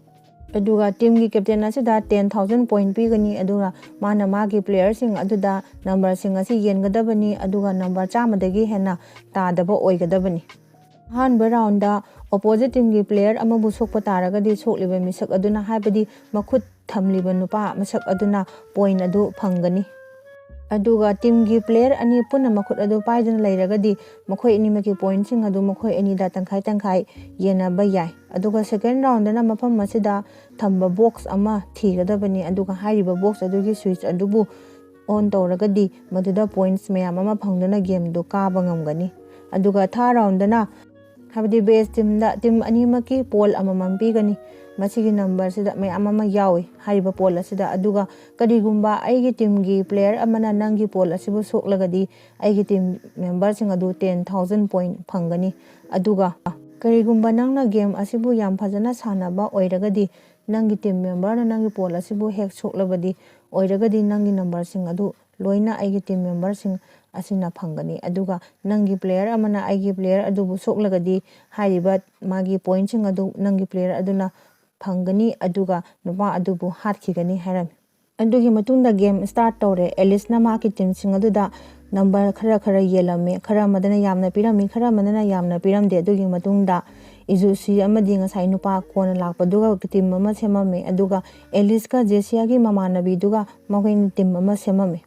ꯑꯗꯨꯒ ꯇꯤꯝꯒꯤ ꯀꯦꯞꯇꯦꯟ ꯑꯁꯤꯗ ten thousand ꯄꯣꯏꯟꯠ ꯄꯤꯒꯅꯤ꯫ ꯑꯗꯨꯒ ꯃꯥꯅ ꯃꯥꯒꯤ ꯄ꯭ꯂꯦꯌꯔꯁꯤꯡ ꯑꯗꯨꯗ ꯅꯝꯕꯔꯁꯤꯡ ꯑꯁꯤ ꯌꯦꯟꯒꯗꯕꯅꯤ꯫ ꯑꯗꯨꯒ ꯅꯝꯕꯔ ꯆꯥꯝꯃꯗꯒꯤ ꯍꯦꯟꯅ ꯇꯥꯗꯕ ꯑꯣꯏꯒꯗꯕꯅꯤ꯫ ꯑꯍꯥꯟꯕ ꯔꯥꯎꯟꯗ ꯑꯣꯄꯣꯖꯤꯠ ꯇꯤꯝꯒꯤ ꯄ꯭ꯂꯦꯌꯔ ꯑꯃꯕꯨ ꯁꯣꯛꯄ ꯇꯥꯔꯒꯗꯤ ꯁꯣꯛꯂꯤꯕ ꯃꯤꯁꯛ ꯑꯗꯨꯅ, ꯍꯥꯏꯕꯗꯤ ꯃꯈꯨꯠ ꯊꯝꯂꯤꯕ ꯅꯨꯄꯥ ꯃꯁꯛ ꯑꯗꯨꯅ ꯄꯣꯏꯟꯠ ꯑꯗꯨ ꯐꯪꯒꯅꯤ꯫ ꯑꯗꯨꯒ ꯇꯤꯝꯒꯤ ꯄ꯭ꯂꯦꯌꯔ ꯑꯅꯤ ꯄꯨꯟꯅ ꯃꯈꯨꯠ ꯑꯗꯨ ꯄꯥꯏꯗꯨꯅ ꯂꯩꯔꯒꯗꯤ ꯃꯈꯣꯏ ꯑꯅꯤꯃꯛꯀꯤ ꯄꯣꯏꯟꯠꯁꯤꯡ ꯑꯗꯨ ꯃꯈꯣꯏ ꯑꯅꯤꯗ ꯇꯪꯈꯥꯏ ꯇꯪꯈꯥꯏ ꯌꯦꯟꯅꯕ ꯌꯥꯏ꯫ ꯑꯗꯨꯒ ꯁꯦꯀꯦꯟ ꯔꯥꯎꯟꯗꯅ ꯃꯐꯝ ꯑꯁꯤꯗ ꯊꯝꯕ ꯕꯣꯛꯁ ꯑꯃ ꯊꯤꯒꯗꯕꯅꯤ꯫ ꯑꯗꯨꯒ ꯍꯥꯏꯔꯤꯕ ꯕꯣꯛꯁ ꯑꯗꯨꯒꯤ ꯁ꯭ꯋꯤꯆ ꯑꯗꯨꯕꯨ ꯑꯣꯟ ꯇꯧꯔꯒꯗꯤ ꯃꯗꯨꯗ ꯄꯣꯏꯟꯠꯁ ꯃꯌꯥꯝ ꯑꯃ ꯐꯪꯗꯨꯅ ꯒꯦꯝꯗꯨ ꯀꯥꯕ ꯉꯝꯒꯅꯤ꯫ ꯑꯗꯨꯒ ꯊꯥꯔ ꯔꯥꯎꯟꯗꯅ, ꯍꯥꯏꯕꯗꯤ ꯕꯦꯁ ꯇꯤꯝꯗ ꯇꯤꯝ ꯑꯅꯤꯃꯛꯀꯤ ꯄꯣꯜ ꯑꯃꯃꯝ ꯄꯤꯒꯅꯤ꯫ ꯃꯁꯤꯒꯤ ꯅꯝꯕꯔꯁꯤꯗ ꯃꯌꯥꯝ ꯑꯃ ꯌꯥꯎꯏ ꯍꯥꯏꯔꯤꯕ ꯄꯣꯜ ꯑꯁꯤꯗ꯫ ꯑꯗꯨꯒ ꯀꯔꯤꯒꯨꯝꯕ ꯑꯩꯒꯤ ꯇꯤꯝꯒꯤ ꯄ꯭ꯂꯦꯌꯔ ꯑꯃꯅ ꯅꯪꯒꯤ ꯄꯣꯜ ꯑꯁꯤꯕꯨ ꯁꯣꯛꯂꯒꯗꯤ ꯑꯩꯒꯤ ꯇꯤꯝ ꯃꯦꯝꯕꯔꯁꯤꯡ ꯑꯗꯨ ten thousand ꯄꯣꯏꯟꯠ ꯐꯪꯒꯅꯤ꯫ ꯑꯗꯨꯒ ꯀꯔꯤꯒꯨꯝꯕ ꯅꯪꯅ ꯒꯦꯝ ꯑꯁꯤꯕꯨ ꯌꯥꯝ ꯐꯖꯅ ꯁꯥꯟꯅꯕ ꯑꯣꯏꯔꯒꯗꯤ, ꯅꯪꯒꯤ ꯇꯤꯝ ꯃꯦꯝꯕꯔꯅ ꯅꯪꯒꯤ ꯄꯣꯜ ꯑꯁꯤꯕꯨ ꯍꯦꯛ ꯁꯣꯛꯂꯕꯗꯤ, ꯑꯣꯏꯔꯒꯗꯤ ꯅꯪꯒꯤ ꯅꯝꯕꯔꯁꯤꯡ ꯑꯗꯨ ꯂꯣꯏꯅ ꯑꯩꯒꯤ ꯇꯤꯝ ꯃꯦꯝꯕꯔꯁꯤꯡ ꯑꯁꯤꯅ ꯐꯪꯒꯅꯤ꯫ ꯑꯗꯨꯒ ꯅꯪꯒꯤ ꯄ꯭ꯂꯦꯌꯔ ꯑꯃꯅ ꯑꯩꯒꯤ ꯄ꯭ꯂꯦꯌꯔ ꯑꯗꯨꯕꯨ ꯁꯣꯛꯂꯒꯗꯤ ꯍꯥꯏꯔꯤꯕ ꯃꯥꯒꯤ ꯄꯣꯏꯟꯠꯁꯤꯡ ꯑꯗꯨ ꯅꯪꯒꯤ ꯄ꯭ꯂꯦꯌꯔ ꯑꯗꯨꯅ ꯐꯪꯒꯅꯤ꯫ ꯑꯗꯨꯒ ꯅꯨꯄꯥ ꯑꯗꯨꯕꯨ ꯍꯥꯠꯈꯤꯒꯅꯤ ꯍꯥꯏꯔꯝꯃꯤ꯫ ꯑꯗꯨꯒꯤ ꯃꯇꯨꯡꯗ ꯒꯦꯝ ꯁ꯭ꯇꯥꯔꯠ ꯇꯧꯔꯦ꯫ ꯑꯦꯂꯤꯁꯅ ꯃꯍꯥꯛꯀꯤ ꯇꯤꯝꯁꯤꯡ ꯑꯗꯨꯗ ꯅꯝꯕꯔ ꯈꯔ ꯈꯔ ꯌꯦꯜꯂꯝꯃꯤ꯫ ꯈꯔ ꯑꯃꯗꯅ ꯌꯥꯝꯅ ꯄꯤꯔꯝꯃꯤ, ꯈꯔ ꯑꯃꯗꯅ ꯌꯥꯝꯅ ꯄꯤꯔꯝꯗꯦ꯫ ꯑꯗꯨꯒꯤ ꯃꯇꯨꯡꯗ ꯏꯖꯨꯁꯤ ꯑꯃꯗꯤ ꯉꯁꯥꯏ ꯅꯨꯄꯥ ꯀꯣꯟꯅ ꯂꯥꯛꯄꯗꯨꯒ ꯇꯤꯝ ꯑꯃ ꯁꯦꯝꯃꯝꯃꯤ꯫ ꯑꯗꯨꯒ ꯑꯦꯂꯤꯁꯀ ꯖꯦꯁꯤꯌꯥꯒꯤ ꯃꯃꯥꯟꯅꯕꯤꯗꯨꯒ ꯃꯈꯣꯏꯅ ꯇꯤꯝ ꯑꯃ ꯁꯦꯝꯃꯝꯃꯤ꯫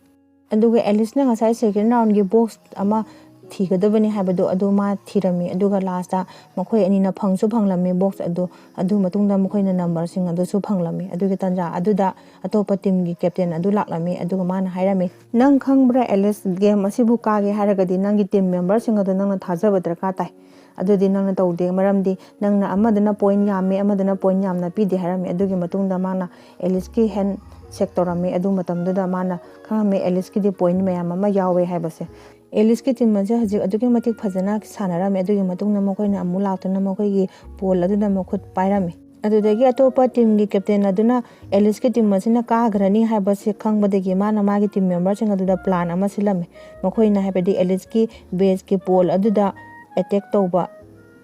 ꯑꯗꯨꯒ ꯑꯦꯂꯤꯁꯅ ꯉꯁꯥꯏ second roundꯒꯤ box ꯑꯃ ꯊꯤꯒꯗꯕꯅꯤ ꯍꯥꯏꯕꯗꯣ ꯑꯗꯨ ꯃꯥ ꯊꯤꯔꯝꯃꯤ꯫ ꯑꯗꯨꯒ lastꯇ ꯃꯈꯣꯏ ꯑꯅꯤꯅ ꯐꯪꯁꯨ ꯐꯪꯂꯝꯃꯤ box ꯑꯗꯨ꯫ ꯑꯗꯨ ꯃꯇꯨꯡꯗ ꯃꯈꯣꯏꯅ numberꯁꯤꯡ ꯑꯗꯨꯁꯨ ꯐꯪꯂꯝꯃꯤ꯫ ꯑꯗꯨꯒꯤ ꯇꯥꯟꯖꯥ ꯑꯗꯨꯗ ꯑꯇꯣꯞꯄ teamꯒꯤ captain ꯑꯗꯨ ꯂꯥꯛꯂꯝꯃꯤ꯫ ꯑꯗꯨꯒ ꯃꯥꯅ ꯍꯥꯏꯔꯝꯃꯤ, "ꯅꯪ ꯈꯪꯕ꯭ꯔꯥ ꯑꯦꯂꯤꯁ, game ꯑꯁꯤꯕꯨ ꯀꯥꯒꯦ ꯍꯥꯏꯔꯒꯗꯤ ꯅꯪꯒꯤ team memberꯁꯤꯡ ꯑꯗꯨ ꯅꯪꯅ ꯊꯥꯖꯕ ꯗꯔꯀꯥꯔ ꯇꯥꯏ꯫ ꯑꯗꯨꯗꯤ ꯅꯪꯅ ꯇꯧꯗꯦ, ꯃꯔꯝꯗꯤ ꯅꯪꯅ ꯑꯃꯗꯨꯅ point ꯌꯥꯝꯃꯦ, ꯑꯃꯗꯨꯅ point ꯌꯥꯝꯅ ꯄꯤꯗꯦ" ꯍꯥꯏꯔꯝꯃꯤ꯫ ꯑꯗꯨꯒꯤ ꯃꯇꯨꯡꯗ ꯃꯥꯅ ꯑꯦꯂꯤꯁꯀꯤ hand shake ꯇꯧꯔꯝꯃꯤ꯫ ꯑꯗꯨ ꯃꯇꯝꯗꯨꯗ ꯃꯥꯅ ꯈꯪꯉꯝꯃꯤ ꯑꯦꯂꯤꯁꯀꯤꯗꯤ point ꯃꯌꯥꯝ ꯑꯃ ꯌꯥꯎꯋꯦ ꯍꯥꯏꯕꯁꯦ꯫ ꯑꯦꯂꯤꯁꯀꯤ team ꯑꯁꯦ ꯍꯧꯖꯤꯛ ꯑꯗꯨꯛꯀꯤ ꯃꯇꯤꯛ ꯐꯖꯅ ꯁꯥꯟꯅꯔꯝꯃꯤ꯫ ꯑꯗꯨꯒꯤ ꯃꯇꯨꯡꯗ ꯃꯈꯣꯏꯅ ꯑꯃꯨꯛ ꯂꯥꯛꯇꯨꯅ ꯃꯈꯣꯏꯒꯤ ball ꯑꯗꯨꯗ ꯃꯈꯨꯠ ꯄꯥꯏꯔꯝꯃꯤ꯫ ꯑꯗꯨꯗꯒꯤ ꯑꯇꯣꯞꯄ teamꯒꯤ captain ꯑꯗꯨꯅ ꯑꯦꯂꯤꯁꯀꯤ team ꯑꯁꯤꯅ ꯀꯥꯈ꯭ꯔꯅꯤ ꯍꯥꯏꯕꯁꯤ ꯈꯪꯕꯗꯒꯤ ꯃꯥꯅ ꯃꯥꯒꯤ team memberꯁꯤꯡ ꯑꯗꯨꯗ plan ꯑꯃ ꯁꯤꯜꯂꯝꯃꯤ꯫ ꯃꯈꯣꯏꯅ, ꯍꯥꯏꯕꯗꯤ ꯑꯦꯂꯤꯁꯀꯤ baseꯀꯤ ball ꯑꯗꯨꯗ attack ꯇꯧꯕ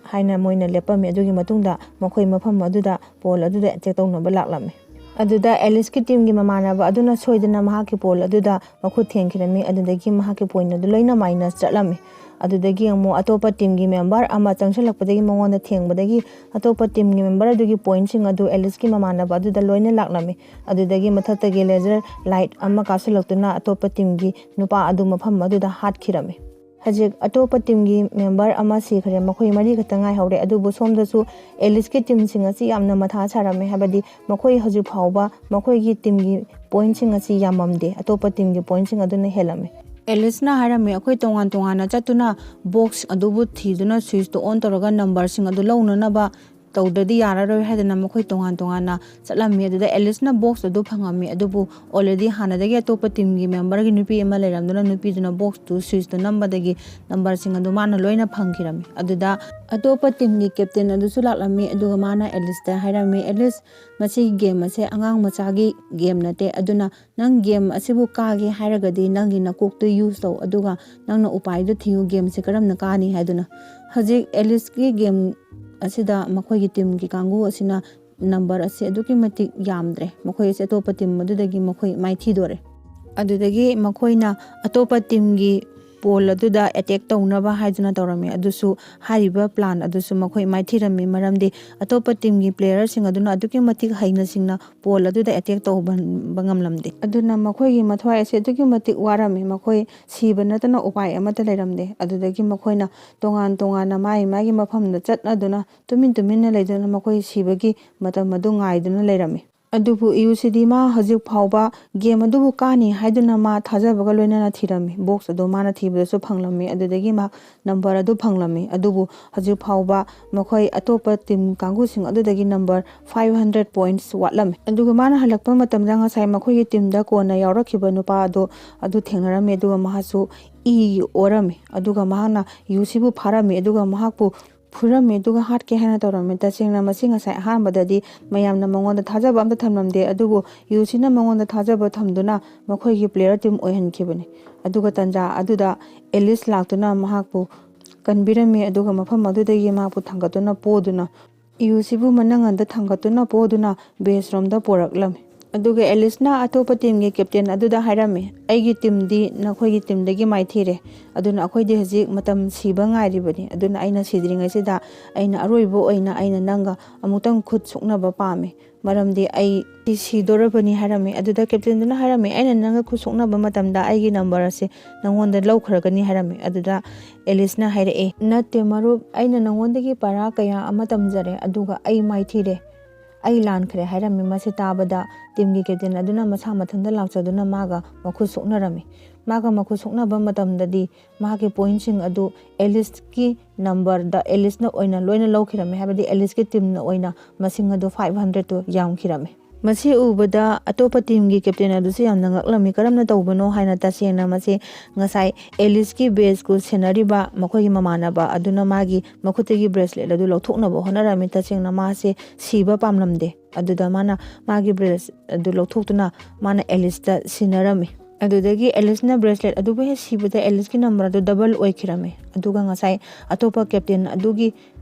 ꯍꯥꯏꯅ ꯃꯣꯏꯅ ꯂꯦꯞꯄꯝꯃꯤ꯫ ꯑꯗꯨꯒꯤ ꯃꯇꯨꯡꯗ ꯃꯈꯣꯏ ꯃꯐꯝ ꯑꯗꯨꯗ ball ꯑꯗꯨꯗ attack ꯇꯧꯅꯕ ꯂꯥꯛꯂꯝꯃꯤ꯫ ꯑꯗꯨꯗ ꯑꯦꯂꯤꯁꯀꯤ teamꯒꯤ ꯃꯃꯥꯟꯅꯕ ꯑꯗꯨꯅ ꯁꯣꯏꯗꯅ ꯃꯍꯥꯛꯀꯤ ball ꯑꯗꯨꯗ ꯃꯈꯨꯠ ꯊꯦꯡꯈꯤꯔꯝꯃꯤ꯫ ꯑꯗꯨꯗꯒꯤ ꯃꯍꯥꯛꯀꯤ point ꯑꯗꯨ ꯂꯣꯏꯅ minus ꯆꯠꯂꯝꯃꯤ꯫ ꯑꯗꯨꯗꯒꯤ ꯑꯃꯨꯛ ꯑꯇꯣꯞꯄ teamꯒꯤ member ꯑꯃ ꯆꯪꯁꯤꯜꯂꯛꯄꯗꯒꯤ ꯃꯉꯣꯟꯗ ꯊꯦꯡꯕꯗꯒꯤ ꯑꯇꯣꯞꯄ teamꯒꯤ member ꯑꯗꯨꯒꯤ pointꯁꯤꯡ ꯑꯗꯨ ꯑꯦꯂꯤꯁꯀꯤ ꯃꯃꯥꯟꯅꯕ ꯑꯗꯨꯗ ꯂꯣꯏꯅ ꯂꯥꯛꯂꯝꯃꯤ꯫ ꯑꯗꯨꯗꯒꯤ ꯃꯊꯛꯇꯒꯤ laser light ꯑꯃ ꯀꯥꯞꯁꯤꯜꯂꯛꯇꯨꯅ ꯑꯇꯣꯞꯄ teamꯒꯤ ꯅꯨꯄꯥ ꯑꯗꯨ ꯃꯐꯝ ꯑꯗꯨꯗ ꯍꯥꯠꯈꯤꯔꯝꯃꯤ꯫ ꯍꯧꯖꯤꯛ ꯑꯇꯣꯞꯄ teamꯒꯤ member ꯑꯃ ꯁꯤꯈ꯭ꯔꯦ꯫ ꯃꯈꯣꯏ ꯃꯔꯤ ꯈꯛꯇ ꯉꯥꯏꯍꯧꯔꯦ꯫ ꯑꯗꯨꯕꯨ ꯁꯣꯝꯗꯁꯨ ꯑꯦꯂꯤꯁꯀꯤ teamꯁꯤꯡ ꯑꯁꯤ ꯌꯥꯝꯅ ꯃꯊꯥ ꯁꯥꯔꯝꯃꯦ, ꯍꯥꯏꯕꯗꯤ ꯃꯈꯣꯏ ꯍꯧꯖꯤꯛ ꯐꯥꯎꯕ ꯃꯈꯣꯏꯒꯤ teamꯒꯤ pointꯁꯤꯡ ꯑꯁꯤ ꯌꯥꯝꯃꯝꯗꯦ, ꯑꯇꯣꯞꯄ teamꯒꯤ pointꯁꯤꯡ ꯑꯗꯨꯅ ꯍꯦꯜꯂꯝꯃꯦ꯫ ꯑꯦꯂꯤꯁꯅ ꯍꯥꯏꯔꯝꯃꯤ, "ꯑꯩꯈꯣꯏ ꯇꯣꯉꯥꯟ ꯇꯣꯉꯥꯟꯅ ꯆꯠꯇꯨꯅ box ꯑꯗꯨꯕꯨ ꯊꯤꯗꯨꯅ switchꯇꯨ on ꯇꯧꯔꯒ numberꯁꯤꯡ ꯑꯗꯨ ꯂꯧꯅꯅꯕ ꯇꯧꯗ꯭ꯔꯗꯤ ꯌꯥꯔꯔꯣꯏ" ꯍꯥꯏꯗꯅ ꯃꯈꯣꯏ ꯇꯣꯉꯥꯟ ꯇꯣꯉꯥꯟꯅ ꯆꯠꯂꯝꯃꯤ꯫ ꯑꯗꯨꯗ ꯑꯦꯂꯤꯁꯅ box ꯑꯗꯨ ꯐꯪꯉꯝꯃꯤ꯫ ꯑꯗꯨꯕꯨ already ꯍꯥꯟꯅꯗꯒꯤ ꯑꯇꯣꯞꯄ teamꯒꯤ memberꯒꯤ ꯅꯨꯄꯤ ꯑꯃ ꯂꯩꯔꯝꯗꯨꯅ ꯅꯨꯄꯤꯗꯨꯅ boxꯇꯨ switchꯇꯨ ꯅꯝꯕꯗꯒꯤ numberꯁꯤꯡ ꯑꯗꯨ ꯃꯥꯅ ꯂꯣꯏꯅ ꯐꯪꯈꯤꯔꯝꯃꯤ꯫ ꯑꯗꯨꯗ ꯑꯇꯣꯞꯄ teamꯒꯤ captain ꯑꯗꯨꯁꯨ ꯂꯥꯛꯂꯝꯃꯤ꯫ ꯑꯗꯨꯒ ꯃꯥꯅ ꯑꯦꯂꯤꯁꯇ ꯍꯥꯏꯔꯝꯃꯤ, "ꯑꯦꯂꯤꯁ, ꯃꯁꯤꯒꯤ game ꯑꯁꯦ ꯑꯉꯥꯡ ꯃꯆꯥꯒꯤ game ꯅꯠꯇꯦ꯫ ꯑꯗꯨꯅ ꯅꯪ game ꯑꯁꯤꯕꯨ ꯀꯥꯒꯦ ꯍꯥꯏꯔꯒꯗꯤ ꯅꯪꯒꯤ ꯅꯀꯣꯛꯇꯨ use ꯇꯧ, ꯑꯗꯨꯒ ꯅꯪꯅ ꯎꯄꯥꯏꯗꯨ ꯊꯤꯌꯨ, gameꯁꯦ ꯀꯔꯝꯅ ꯀꯥꯅꯤ ꯍꯥꯏꯗꯨꯅ"꯫ ꯍꯧꯖꯤꯛ ꯑꯦꯂꯤꯁꯀꯤ game ꯑꯁꯤꯗ ꯃꯈꯣꯏꯒꯤ teamꯒꯤ ꯀꯥꯡꯕꯨ ꯑꯁꯤꯅ number ꯑꯁꯤ ꯑꯗꯨꯛꯀꯤ ꯃꯇꯤꯛ ꯌꯥꯝꯗ꯭ꯔꯦ꯫ ꯃꯈꯣꯏ ꯑꯁꯤ ꯑꯇꯣꯞꯄ team ꯑꯗꯨꯗꯒꯤ ꯃꯈꯣꯏ ꯃꯥꯏꯊꯤꯗꯣꯔꯦ꯫ ꯑꯗꯨꯗꯒꯤ ꯃꯈꯣꯏꯅ ꯑꯇꯣꯞꯄ teamꯒꯤ ꯄꯣꯜ ꯑꯗꯨꯗ ꯑꯦꯇꯦꯛ ꯇꯧꯅꯕ ꯍꯥꯏꯗꯨꯅ ꯇꯧꯔꯝꯃꯤ꯫ ꯑꯗꯨꯁꯨ ꯍꯥꯏꯔꯤꯕ ꯄ꯭ꯂꯥꯟ ꯑꯗꯨꯁꯨ ꯃꯈꯣꯏ ꯃꯥꯏꯊꯤꯔꯝꯃꯤ, ꯃꯔꯝꯗꯤ ꯑꯇꯣꯞꯄ ꯇꯤꯝꯒꯤ ꯄ꯭ꯂꯦꯌꯔꯁꯤꯡ ꯑꯗꯨꯅ ꯑꯗꯨꯛꯀꯤ ꯃꯇꯤꯛ ꯍꯩꯅ ꯁꯤꯡꯅ ꯄꯣꯜ ꯑꯗꯨꯗ ꯑꯦꯇꯦꯛ ꯇꯧꯕ ꯉꯝꯂꯝꯗꯦ꯫ ꯑꯗꯨꯅ ꯃꯈꯣꯏꯒꯤ ꯃꯊ꯭ꯋꯥꯏ ꯑꯁꯤ ꯑꯗꯨꯛꯀꯤ ꯃꯇꯤꯛ ꯋꯥꯔꯝꯃꯤ꯫ ꯃꯈꯣꯏ ꯁꯤꯕ ꯅꯠꯇꯅ ꯎꯄꯥꯏ ꯑꯃꯠꯇ ꯂꯩꯔꯝꯗꯦ꯫ ꯑꯗꯨꯗꯒꯤ ꯃꯈꯣꯏꯅ ꯇꯣꯉꯥꯟ ꯇꯣꯉꯥꯟꯅ ꯃꯥꯒꯤ ꯃꯥꯒꯤ ꯃꯐꯝꯗ ꯆꯠꯅꯗꯨꯅ ꯇꯨꯃꯤꯟ ꯇꯨꯃꯤꯟꯅ ꯂꯩꯗꯨꯅ ꯃꯈꯣꯏ ꯁꯤꯕꯒꯤ ꯃꯇꯝ ꯑꯗꯨ ꯉꯥꯏꯗꯨꯅ ꯂꯩꯔꯝꯃꯤ꯫ ꯑꯗꯨꯕꯨ ꯌꯨꯁꯤꯗꯤ ꯃꯥ ꯍꯧꯖꯤꯛ ꯐꯥꯎꯕ ꯒꯦꯝ ꯑꯗꯨꯕꯨ ꯀꯥꯅꯤ ꯍꯥꯏꯗꯨꯅ ꯃꯥ ꯊꯥꯖꯕꯒ ꯂꯣꯏꯅꯅ ꯊꯤꯔꯝꯃꯤ꯫ ꯕꯣꯛꯁ ꯑꯗꯨ ꯃꯥꯅ ꯊꯤꯕꯗꯁꯨ ꯐꯪꯂꯝꯃꯤ꯫ ꯑꯗꯨꯗꯒꯤ ꯃꯍꯥꯛ ꯅꯝꯕꯔ ꯑꯗꯨ ꯐꯪꯂꯝꯃꯤ꯫ ꯑꯗꯨꯕꯨ ꯍꯧꯖꯤꯛ ꯐꯥꯎꯕ ꯃꯈꯣꯏ ꯑꯇꯣꯞꯄ ꯇꯤꯝ ꯀꯥꯡꯕꯨꯁꯤꯡ ꯑꯗꯨꯗꯒꯤ ꯅꯝꯕꯔ five hundred points ꯋꯥꯠꯂꯝꯃꯤ꯫ ꯑꯗꯨꯒ ꯃꯥꯅ ꯍꯜꯂꯛꯄ ꯃꯇꯝꯗ ꯉꯁꯥꯏ ꯃꯈꯣꯏꯒꯤ ꯇꯤꯝꯗ ꯀꯣꯟꯅ ꯌꯥꯎꯔꯛꯈꯤꯕ ꯅꯨꯄꯥ ꯑꯗꯨ, ꯑꯗꯨ ꯊꯦꯡꯅꯔꯝꯃꯤ꯫ ꯑꯗꯨꯒ ꯃꯍꯥꯛꯁꯨ ꯏ ꯑꯣꯔꯝꯃꯤ꯫ ꯑꯗꯨꯒ ꯃꯍꯥꯛꯅ ꯌꯨꯁꯤꯕꯨ ꯐꯥꯔꯝꯃꯤ꯫ ꯑꯗꯨꯒ ꯃꯍꯥꯛꯄꯨ ꯐꯨꯔꯝꯃꯤ꯫ ꯑꯗꯨꯒ ꯍꯥꯠꯀꯦ ꯍꯥꯏꯅ ꯇꯧꯔꯝꯃꯤ꯫ ꯇꯁꯦꯡꯅ ꯃꯁꯤ ꯉꯁꯥꯏ ꯑꯍꯥꯟꯕꯗꯗꯤ ꯃꯌꯥꯝꯅ ꯃꯉꯣꯟꯗ ꯊꯥꯖꯕ ꯑꯝꯇ ꯊꯝꯂꯝꯗꯦ꯫ ꯑꯗꯨꯕꯨ ꯌꯨꯁꯤꯅ ꯃꯉꯣꯟꯗ ꯊꯥꯖꯕ ꯊꯝꯗꯨꯅ ꯃꯈꯣꯏꯒꯤ ꯄ꯭ꯂꯦꯌꯔ ꯇꯤꯝ ꯑꯣꯏꯍꯟꯈꯤꯕꯅꯤ꯫ ꯑꯗꯨꯒ ꯇꯟꯖꯥ ꯑꯗꯨꯗ ꯑꯦꯂꯤꯁ ꯂꯥꯛꯇꯨꯅ ꯃꯍꯥꯛꯄꯨ ꯀꯟꯕꯤꯔꯝꯃꯤ꯫ ꯑꯗꯨꯒ ꯃꯐꯝ ꯑꯗꯨꯗꯒꯤ ꯃꯍꯥꯛꯄꯨ ꯊꯥꯡꯒꯠꯇꯨꯅ ꯄꯣꯗꯨꯅ ꯌꯨꯁꯤꯕꯨ ꯃꯅꯪꯒꯟꯗ ꯊꯥꯡꯒꯠꯇꯨꯅ ꯄꯣꯗꯨꯅ ꯕꯦꯁ ꯔꯣꯝꯗ ꯄꯣꯔꯛꯂꯝꯃꯤ꯫ ꯑꯗꯨꯒ ꯑꯦꯂꯤꯁꯅ ꯑꯇꯣꯞꯄ ꯇꯤꯝꯒꯤ ꯀꯦꯞꯇꯦꯟ ꯑꯗꯨꯗ ꯍꯥꯏꯔꯝꯃꯤ, "ꯑꯩꯒꯤ ꯇꯤꯝꯗꯤ ꯅꯈꯣꯏꯒꯤ ꯇꯤꯝꯗꯒꯤ ꯃꯥꯏꯊꯤꯔꯦ꯫ ꯑꯗꯨꯅ ꯑꯩꯈꯣꯏꯗꯤ ꯍꯧꯖꯤꯛ ꯃꯇꯝ ꯁꯤꯕ ꯉꯥꯏꯔꯤꯕꯅꯤ꯫ ꯑꯗꯨꯅ ꯑꯩꯅ ꯁꯤꯗ꯭ꯔꯤꯉꯩꯁꯤꯗ ꯑꯩꯅ ꯑꯔꯣꯏꯕ ꯑꯣꯏꯅ ꯑꯩꯅ ꯅꯪꯒ ꯑꯃꯨꯛꯇꯪ ꯈꯨꯠ ꯁꯣꯛꯅꯕ ꯄꯥꯝꯃꯤ꯫ ꯃꯔꯝꯗꯤ ꯑꯩ ꯁꯤꯗꯣꯔꯕꯅꯤ" ꯍꯥꯏꯔꯝꯃꯤ꯫ ꯑꯗꯨꯗ ꯀꯦꯞꯇꯦꯟꯗꯨꯅ ꯍꯥꯏꯔꯝꯃꯤ, "ꯑꯩꯅ ꯅꯪꯒ ꯈꯨꯠ ꯁꯣꯛꯅꯕ ꯃꯇꯝꯗ ꯑꯩꯒꯤ ꯅꯝꯕꯔ ꯑꯁꯤ ꯅꯪꯉꯣꯟꯗ ꯂꯧꯈ꯭ꯔꯒꯅꯤ" ꯍꯥꯏꯔꯝꯃꯤ꯫ ꯑꯗꯨꯗ ꯑꯦꯂꯤꯁꯅ ꯍꯥꯏꯔꯛꯑꯦ, "ꯅꯠꯇꯦ ꯃꯔꯨꯞ, ꯑꯩꯅ ꯅꯪꯉꯣꯟꯗꯒꯤ ꯄꯔꯥ ꯀꯌꯥ ꯑꯃ ꯇꯝꯖꯔꯦ, ꯑꯗꯨꯒ ꯑꯩ ꯃꯥꯏꯊꯤꯔꯦ, ꯑꯩ ꯂꯥꯟꯈ꯭ꯔꯦ" ꯍꯥꯏꯔꯝꯃꯤ꯫ ꯃꯁꯤ ꯇꯥꯕꯗ ꯇꯤꯝꯒꯤ ꯀꯦꯞꯇꯦꯟ ꯑꯗꯨꯅ ꯃꯁꯥ ꯃꯊꯟꯇ ꯂꯥꯛꯆꯗꯨꯅ ꯃꯥꯒ ꯃꯈꯨꯠ ꯁꯣꯛꯅꯔꯝꯃꯤ꯫ ꯃꯥꯒ ꯃꯈꯨꯠ ꯁꯣꯛꯅꯕ ꯃꯇꯝꯗꯗꯤ ꯃꯍꯥꯛꯀꯤ ꯄꯣꯏꯟꯁꯤꯡ ꯑꯗꯨ ꯑꯦꯂꯤꯁꯀꯤ ꯅꯝꯕꯔꯗ ꯑꯦꯂꯤꯁꯅ ꯑꯣꯏꯅ ꯂꯣꯏꯅ ꯂꯧꯈꯤꯔꯝꯃꯤ, ꯍꯥꯏꯕꯗꯤ ꯑꯦꯂꯤꯁꯀꯤ ꯇꯤꯝꯅ ꯑꯣꯏꯅ ꯃꯁꯤꯡ ꯑꯗꯨ five hundred ꯇꯨ ꯌꯥꯝꯈꯤꯔꯝꯃꯤ꯫ ꯃꯁꯤ ꯎꯕꯗ ꯑꯇꯣꯞꯄ ꯇꯤꯝꯒꯤ ꯀꯦꯞꯇꯦꯟ ꯑꯗꯨꯁꯨ ꯌꯥꯝꯅ ꯉꯛꯂꯝꯃꯤ꯫ ꯀꯔꯝꯅ ꯇꯧꯕꯅꯣ ꯍꯥꯏꯅ꯫ ꯇꯁꯦꯡꯅ ꯃꯁꯤ ꯉꯁꯥꯏ ꯑꯦꯂꯤꯁꯀꯤ ꯕꯦꯁꯀꯨ ꯁꯦꯟꯅꯔꯤꯕ ꯃꯈꯣꯏꯒꯤ ꯃꯃꯥꯟꯅꯕ ꯑꯗꯨꯅ ꯃꯥꯒꯤ ꯃꯈꯨꯠꯇꯒꯤ ꯕ꯭ꯔꯦꯁꯂꯦꯠ ꯑꯗꯨ ꯂꯧꯊꯣꯛꯅꯕ ꯍꯣꯠꯅꯔꯝꯃꯤ꯫ ꯇꯁꯦꯡꯅ ꯃꯥꯁꯦ ꯁꯤꯕ ꯄꯥꯝꯂꯝꯗꯦ꯫ ꯑꯗꯨꯗ ꯃꯥꯅ ꯃꯥꯒꯤ ꯕ꯭ꯔꯦꯁ ꯑꯗꯨ ꯂꯧꯊꯣꯛꯇꯨꯅ ꯃꯥꯅ ꯑꯦꯂꯤꯁꯇ ꯁꯤꯟꯅꯔꯝꯃꯤ꯫ ꯑꯗꯨꯗꯒꯤ ꯑꯦꯂꯤꯁꯅ ꯕ꯭ꯔꯦꯁꯂꯦꯠ ꯑꯗꯨꯕꯨ ꯍꯦꯛ ꯁꯤꯕꯗ ꯑꯦꯂꯤꯁꯀꯤ ꯅꯝꯕꯔ ꯑꯗꯨ ꯗꯕꯜ ꯑꯣꯏꯈꯤꯔꯝꯃꯤ꯫ ꯑꯗꯨꯒ ꯉꯁꯥꯏ ꯑꯇꯣꯞꯄ ꯀꯦꯞꯇꯦꯟ ꯑꯗꯨꯒꯤ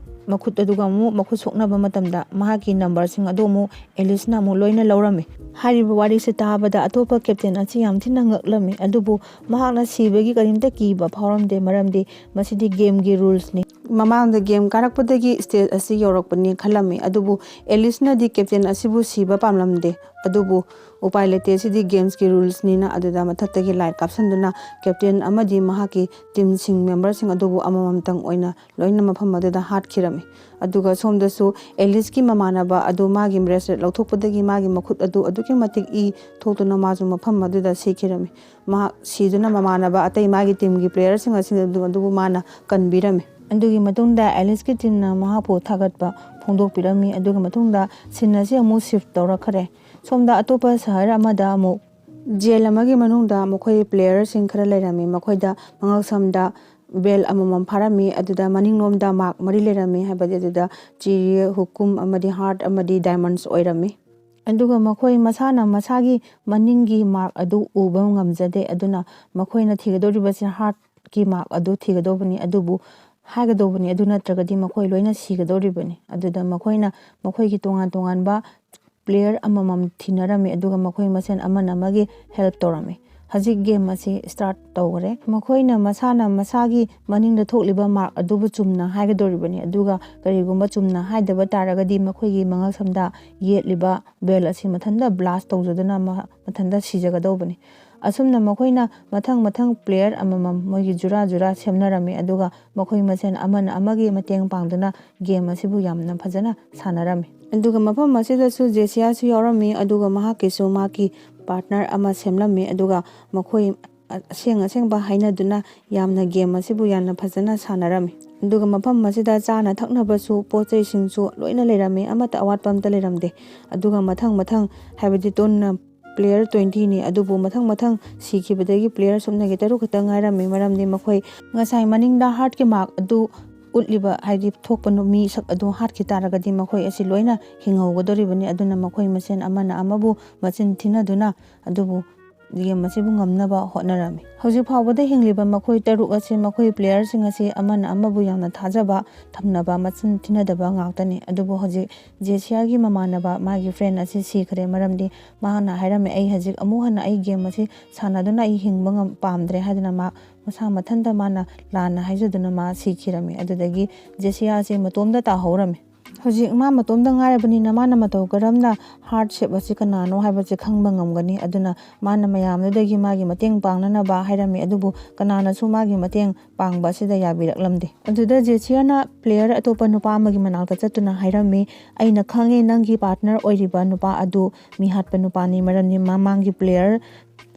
ꯃꯈꯨꯠ ꯑꯗꯨꯒ ꯑꯃꯨꯛ ꯃꯈꯨꯠ ꯁꯣꯛꯅꯕ ꯃꯇꯝꯗ ꯃꯍꯥꯛꯀꯤ ꯅꯝꯕꯔꯁꯤꯡ ꯑꯗꯨ ꯑꯃꯨꯛ ꯑꯦꯂꯤꯁꯅ ꯑꯃꯨꯛ ꯂꯣꯏꯅ ꯂꯧꯔꯝꯃꯤ꯫ ꯍꯥꯏꯔꯤꯕ ꯋꯥꯔꯤꯁꯤ ꯇꯥꯕꯗ ꯑꯇꯣꯞꯄ ꯀꯦꯞꯇꯦꯟ ꯑꯁꯤ ꯌꯥꯝ ꯊꯤꯅ ꯉꯛꯂꯝꯃꯤ꯫ ꯑꯗꯨꯕꯨ ꯃꯍꯥꯛꯅ ꯁꯤꯕꯒꯤ ꯀꯔꯤꯝꯇ ꯀꯤꯕ ꯐꯥꯎꯔꯝꯗꯦ, ꯃꯔꯝꯗꯤ ꯃꯁꯤꯗꯤ ꯒꯦꯝꯒꯤ ꯔꯨꯜꯁꯅꯤ꯫ ꯃꯃꯥꯡꯗ ꯒꯦꯝ ꯀꯥꯔꯛꯄꯗꯒꯤ ꯁ꯭ꯇꯦꯖ ꯑꯁꯤ ꯌꯧꯔꯛꯄꯅꯤ ꯈꯜꯂꯝꯃꯤ꯫ ꯑꯗꯨꯕꯨ ꯑꯦꯂꯤꯁꯅꯗꯤ ꯀꯦꯞꯇꯦꯟ ꯑꯁꯤꯕꯨ ꯁꯤꯕ ꯄꯥꯝꯂꯝꯗꯦ꯫ ꯑꯗꯨꯕꯨ ꯎꯄꯥꯏ ꯂꯩꯇꯦ, ꯁꯤꯗꯤ ꯒꯦꯝꯁꯀꯤ ꯔꯨꯜꯁꯅꯤꯅ꯫ ꯑꯗꯨꯗ ꯃꯊꯛꯇꯒꯤ ꯂꯥꯏꯠ ꯀꯥꯞꯁꯤꯟꯗꯨꯅ ꯀꯦꯞꯇꯦꯟ ꯑꯃꯗꯤ ꯃꯍꯥꯛꯀꯤ ꯇꯤꯝꯁꯤꯡ ꯃꯦꯝꯕꯔꯁꯤꯡ ꯑꯗꯨꯕꯨ ꯑꯃꯃꯝꯇꯪ ꯑꯣꯏꯅ ꯂꯣꯏꯅ ꯃꯐꯝ ꯑꯗꯨꯗ ꯍꯥꯠꯈꯤꯔꯝꯃꯤ꯫ ꯑꯗꯨꯒ ꯁꯣꯝꯗꯁꯨ ꯑꯦꯂꯤꯁꯀꯤ ꯃꯃꯥꯟꯅꯕ ꯑꯗꯨ ꯃꯥꯒꯤ ꯕ꯭ꯔꯦꯁꯂꯦꯠ ꯂꯧꯊꯣꯛꯄꯗꯒꯤ ꯃꯥꯒꯤ ꯃꯈꯨꯠ ꯑꯗꯨ ꯑꯗꯨꯛꯀꯤ ꯃꯇꯤꯛ ꯏ ꯊꯣꯛꯇꯨꯅ ꯃꯥꯁꯨ ꯃꯐꯝ ꯑꯗꯨꯗ ꯁꯤꯈꯤꯔꯝꯃꯤ꯫ ꯃꯍꯥꯛ ꯁꯤꯗꯨꯅ ꯃꯃꯥꯟꯅꯕ ꯑꯇꯩ ꯃꯥꯒꯤ ꯇꯤꯝꯒꯤ ꯄ꯭ꯂꯦꯌꯔꯁꯤꯡ ꯑꯁꯤꯅ ꯑꯗꯨ-, ꯑꯗꯨꯕꯨ ꯃꯥꯅ ꯀꯟꯕꯤꯔꯝꯃꯤ꯫ ꯑꯗꯨꯒꯤ ꯃꯇꯨꯡꯗ ꯑꯦꯂꯤꯁꯀꯤ ꯇꯤꯝꯅ ꯃꯍꯥꯛꯄꯨ ꯊꯥꯒꯠꯄ ꯐꯣꯡꯗꯣꯛꯄꯤꯔꯝꯃꯤ꯫ ꯑꯗꯨꯒꯤ ꯃꯇꯨꯡꯗ ꯁꯤꯟ ꯑꯁꯤ ꯑꯃꯨꯛ ꯁꯤꯐ ꯇꯧꯔꯛꯈ꯭ꯔꯦ꯫ ꯁꯣꯝꯗ ꯑꯇꯣꯞꯄ ꯁꯍꯔ ꯑꯃꯗ ꯑꯃꯨꯛ ꯖꯦꯜ ꯑꯃꯒꯤ ꯃꯅꯨꯡꯗ ꯃꯈꯣꯏ ꯄ꯭ꯂꯦꯌꯔꯁꯤꯡ ꯈꯔ ꯂꯩꯔꯝꯃꯤ꯫ ꯃꯈꯣꯏꯗ ꯃꯉꯛꯁꯝꯗ ꯕꯦꯜ ꯑꯃꯃꯝ ꯐꯥꯔꯝꯃꯤ꯫ ꯑꯗꯨꯗ ꯃꯅꯤꯡꯂꯣꯝꯗ ꯃꯥꯔꯛ ꯃꯔꯤ ꯂꯩꯔꯝꯃꯤ, ꯍꯥꯏꯕꯗꯤ ꯑꯗꯨꯗ ꯆꯤꯔꯤ, ꯍꯨꯀꯨꯝ ꯑꯃꯗꯤ ꯍꯥꯔꯠ ꯑꯃꯗꯤ ꯗꯥꯏꯃꯟꯁ ꯑꯣꯏꯔꯝꯃꯤ꯫ ꯑꯗꯨꯒ ꯃꯈꯣꯏ ꯃꯁꯥꯅ ꯃꯁꯥꯒꯤ ꯃꯅꯤꯡꯒꯤ ꯃꯥꯔꯛ ꯑꯗꯨ ꯎꯕ ꯉꯝꯖꯗꯦ꯫ ꯑꯗꯨꯅ ꯃꯈꯣꯏꯅ ꯊꯤꯒꯗꯧꯔꯤꯕꯁꯤ ꯍꯥꯔꯠꯀꯤ ꯃꯥꯔꯛ ꯑꯗꯨ ꯊꯤꯒꯗꯧꯕꯅꯤ꯫ ꯑꯗꯨꯕꯨ ꯍꯥꯏꯒꯗꯧꯕꯅꯤ, ꯑꯗꯨ ꯅꯠꯇ꯭ꯔꯒꯗꯤ ꯃꯈꯣꯏ ꯂꯣꯏꯅ ꯁꯤꯒꯗꯧꯔꯤꯕꯅꯤ꯫ ꯑꯗꯨꯗ ꯃꯈꯣꯏꯅ ꯃꯈꯣꯏꯒꯤ ꯇꯣꯉꯥꯟ ꯇꯣꯉꯥꯟꯕ ꯄ꯭ꯂꯦꯌꯔ ꯑꯃꯃꯝ ꯊꯤꯅꯔꯝꯃꯤ, ꯑꯗꯨꯒ ꯃꯈꯣꯏ ꯃꯁꯦꯟ ꯑꯃꯅ ꯑꯃꯒꯤ ꯍꯦꯜꯞ ꯇꯧꯔꯝꯃꯤ꯫ ꯍꯧꯖꯤꯛ ꯒꯦꯝ ꯑꯁꯤ ꯁ꯭ꯇꯥꯔꯠ ꯇꯧꯈꯔꯦ꯫ ꯃꯈꯣꯏꯅ ꯃꯁꯥꯅ ꯃꯁꯥꯒꯤ ꯃꯅꯤꯡꯗ ꯊꯣꯛꯂꯤꯕ ꯃꯥꯔꯛ ꯑꯗꯨꯕꯨ ꯆꯨꯝꯅ ꯍꯥꯏꯒꯗꯧꯔꯤꯕꯅꯤ, ꯑꯗꯨꯒ ꯀꯔꯤꯒꯨꯝꯕ ꯆꯨꯝꯅ ꯍꯥꯏꯗꯕ ꯇꯥꯔꯒꯗꯤ ꯃꯈꯣꯏꯒꯤ ꯃꯉꯛꯁꯝꯗ ꯌꯦꯠꯂꯤꯕ ꯕꯦꯜ ꯑꯁꯤ ꯃꯊꯟꯇ ꯕ꯭ꯂꯥꯁ ꯇꯧꯖꯗꯨꯅ ꯃ-, ꯃꯊꯟꯇ ꯁꯤꯖꯒꯗꯧꯕꯅꯤ꯫ ꯑꯁꯨꯝꯅ ꯃꯈꯣꯏꯅ ꯃꯊꯪ ꯃꯊꯪ ꯄ꯭ꯂꯦꯌꯔ ꯑꯃꯃꯝ ꯃꯣꯏꯒꯤ ꯖꯨꯔꯥ ꯖꯨꯔꯥ ꯁꯦꯝꯅꯔꯝꯃꯤ, ꯑꯗꯨꯒ ꯃꯈꯣꯏ ꯃꯁꯦꯟ ꯑꯃꯅ ꯑꯃꯒꯤ ꯃꯇꯦꯡ ꯄꯥꯡꯗꯨꯅ ꯒꯦꯝ ꯑꯁꯤꯕꯨ ꯌꯥꯝꯅ ꯐꯖꯅ ꯁꯥꯟꯅꯔꯝꯃꯤ꯫ ꯑꯗꯨꯒ ꯃꯐꯝ ꯑꯁꯤꯗꯁꯨ ꯖꯦꯁꯤꯌꯥꯁꯨ ꯌꯥꯎꯔꯝꯃꯤ, ꯑꯗꯨꯒ ꯃꯍꯥꯛꯀꯤꯁꯨ ꯃꯍꯥꯛꯀꯤ ꯄꯥꯔꯠꯅꯔ ꯑꯃ ꯁꯦꯝꯂꯝꯃꯤ, ꯑꯗꯨꯒ ꯃꯈꯣꯏ ꯑꯁꯦꯡ ꯑꯁꯦꯡꯕ ꯍꯥꯏꯅꯗꯨꯅ ꯌꯥꯝꯅ ꯒꯦꯝ ꯑꯁꯤꯕꯨ ꯌꯥꯝꯅ ꯐꯖꯅ ꯁꯥꯟꯅꯔꯝꯃꯤ꯫ ꯑꯗꯨꯒ ꯃꯐꯝ ꯑꯁꯤꯗ ꯆꯥꯅ ꯊꯛꯅꯕꯁꯨ ꯄꯣꯠ ꯆꯩꯁꯤꯡꯁꯨ ꯂꯣꯏꯅ ꯂꯩꯔꯝꯃꯤ, ꯑꯃꯠꯇ ꯑꯋꯥꯠꯄ ꯑꯝꯇ ꯂꯩꯔꯝꯗꯦ꯫ ꯑꯗꯨꯒ ꯃꯊꯪ ꯃꯊꯪ, ꯍꯥꯏꯕꯗꯤ ꯇꯣꯟꯅ ꯄ꯭ꯂꯦꯌꯔ ꯇ꯭ꯋꯦꯟꯇꯤꯅꯤ, ꯑꯗꯨꯕꯨ ꯃꯊꯪ ꯃꯊꯪ ꯁꯤꯈꯤꯕꯗꯒꯤ ꯄ꯭ꯂꯦꯌꯔ ꯁꯨꯞꯅꯒꯤ ꯇꯔꯨꯛ ꯈꯛꯇ ꯉꯥꯏꯔꯝꯃꯤ, ꯃꯔꯝꯗꯤ ꯃꯈꯣꯏ ꯉꯁꯥꯏ ꯃꯅꯤꯡꯗ ꯍꯥꯔꯠꯀꯤ ꯃꯥꯔꯛ ꯑꯗꯨ ꯎꯠꯂꯤꯕ, ꯍꯥꯏꯗꯤ ꯊꯣꯛꯄ ꯅꯨ-, ꯃꯤꯁꯛ ꯑꯗꯨ ꯍꯥꯠꯈꯤ ꯇꯥꯔꯒꯗꯤ ꯃꯈꯣꯏ ꯑꯁꯤ ꯂꯣꯏꯅ ꯍꯤꯡꯍꯧꯒꯗꯧꯔꯤꯕꯅꯤ꯫ ꯑꯗꯨꯅ ꯃꯈꯣꯏ ꯃꯁꯦꯟ ꯑꯃꯅ ꯑꯃꯕꯨ ꯃꯆꯤꯟ ꯊꯤꯅꯗꯨꯅ, ꯑꯗꯨꯕꯨ ꯒꯦꯝ ꯑꯁꯤꯕꯨ ꯉꯝꯅꯕ ꯍꯣꯠꯅꯔꯝꯃꯤ꯫ ꯍꯧꯖꯤꯛ ꯐꯥꯎꯕꯗ ꯍꯤꯡꯂꯤꯕ ꯃꯈꯣꯏ ꯇꯔꯨꯛ ꯑꯁꯤ ꯃꯈꯣꯏ ꯄ꯭ꯂꯦꯌꯔꯁꯤꯡ ꯑꯁꯤ ꯑꯃꯅ ꯑꯃꯕꯨ ꯌꯥꯝꯅ ꯊꯥꯖꯕ ꯊꯝꯅꯕ ꯃꯆꯤꯟ ꯊꯤꯅꯗꯕ ꯉꯥꯛꯇꯅꯤ꯫ ꯑꯗꯨꯕꯨ ꯍꯧꯖꯤꯛ ꯖꯦꯁꯤꯌꯥꯒꯤ ꯃꯃꯥꯟꯅꯕ ꯃꯥꯒꯤ ꯐ꯭ꯔꯦꯟ ꯑꯁꯤ ꯁꯤꯈ꯭ꯔꯦ, ꯃꯔꯝꯗꯤ ꯃꯥꯅ ꯍꯥꯏꯔꯝꯃꯤ, "ꯑꯩ ꯍꯧꯖꯤꯛ ꯑꯃꯨꯛ ꯍꯟꯅ ꯑꯩ ꯒꯦꯝ ꯑꯁꯤ ꯁꯥꯟꯅꯗꯨꯅ ꯑꯩ ꯍꯤꯡꯕ ꯉꯝ-, ꯄꯥꯝꯗ꯭ꯔꯦ" ꯍꯥꯏꯗꯨꯅ ꯃꯥ ꯃꯁꯥ ꯃꯊꯟꯇ ꯃꯥꯅ ꯂꯥꯟꯅ ꯍꯥꯏꯖꯗꯨꯅ ꯃꯥ ꯁꯤꯈꯤꯔꯝꯃꯤ꯫ ꯑꯗꯨꯗꯒꯤ ꯖꯦꯁꯤꯌꯥ ꯑꯁꯤ ꯃꯇꯣꯝꯇ ꯇꯥꯍꯧꯔꯝꯃꯤ꯫ ꯍꯧꯖꯤꯛ ꯃꯥ ꯃꯇꯣꯝꯇ ꯉꯥꯏꯔꯕꯅꯤꯅ ꯃꯥꯅ ꯃꯇꯧ ꯀꯔꯝꯅ ꯍꯥꯔꯠ ꯁꯦꯞ ꯑꯁꯤ ꯀꯅꯥꯅꯣ ꯍꯥꯏꯕꯁꯤ ꯈꯪꯕ ꯉꯝꯒꯅꯤ꯫ ꯑꯗꯨꯅ ꯃꯥꯅ ꯃꯌꯥꯝꯗꯨꯗꯒꯤ ꯃꯥꯒꯤ ꯃꯇꯦꯡ ꯄꯥꯡꯅꯅꯕ ꯍꯥꯏꯔꯝꯃꯤ, ꯑꯗꯨꯕꯨ ꯀꯅꯥꯅꯁꯨ ꯃꯥꯒꯤ ꯃꯇꯦꯡ ꯄꯥꯡꯕ ꯑꯁꯤꯗ ꯌꯥꯕꯤꯔꯛꯂꯝꯗꯦ꯫ ꯑꯗꯨꯗ ꯖꯦꯁꯤꯌꯥꯅ ꯄ꯭ꯂꯦꯌꯔ ꯑꯇꯣꯞꯄ ꯅꯨꯄꯥ ꯑꯃꯒꯤ ꯃꯅꯥꯛꯇ ꯆꯠꯇꯨꯅ ꯍꯥꯏꯔꯝꯃꯤ, "ꯑꯩꯅ ꯈꯪꯉꯦ, ꯅꯪꯒꯤ ꯄꯥꯔꯠꯅꯔ ꯑꯣꯏꯔꯤꯕ ꯅꯨꯄꯥ ꯑꯗꯨ ꯃꯤꯍꯥꯠꯄ ꯅꯨꯄꯥꯅꯤ, ꯃꯔꯝꯗꯤ ꯃꯃꯥꯡꯒꯤ ꯄ꯭ꯂꯦꯌꯔ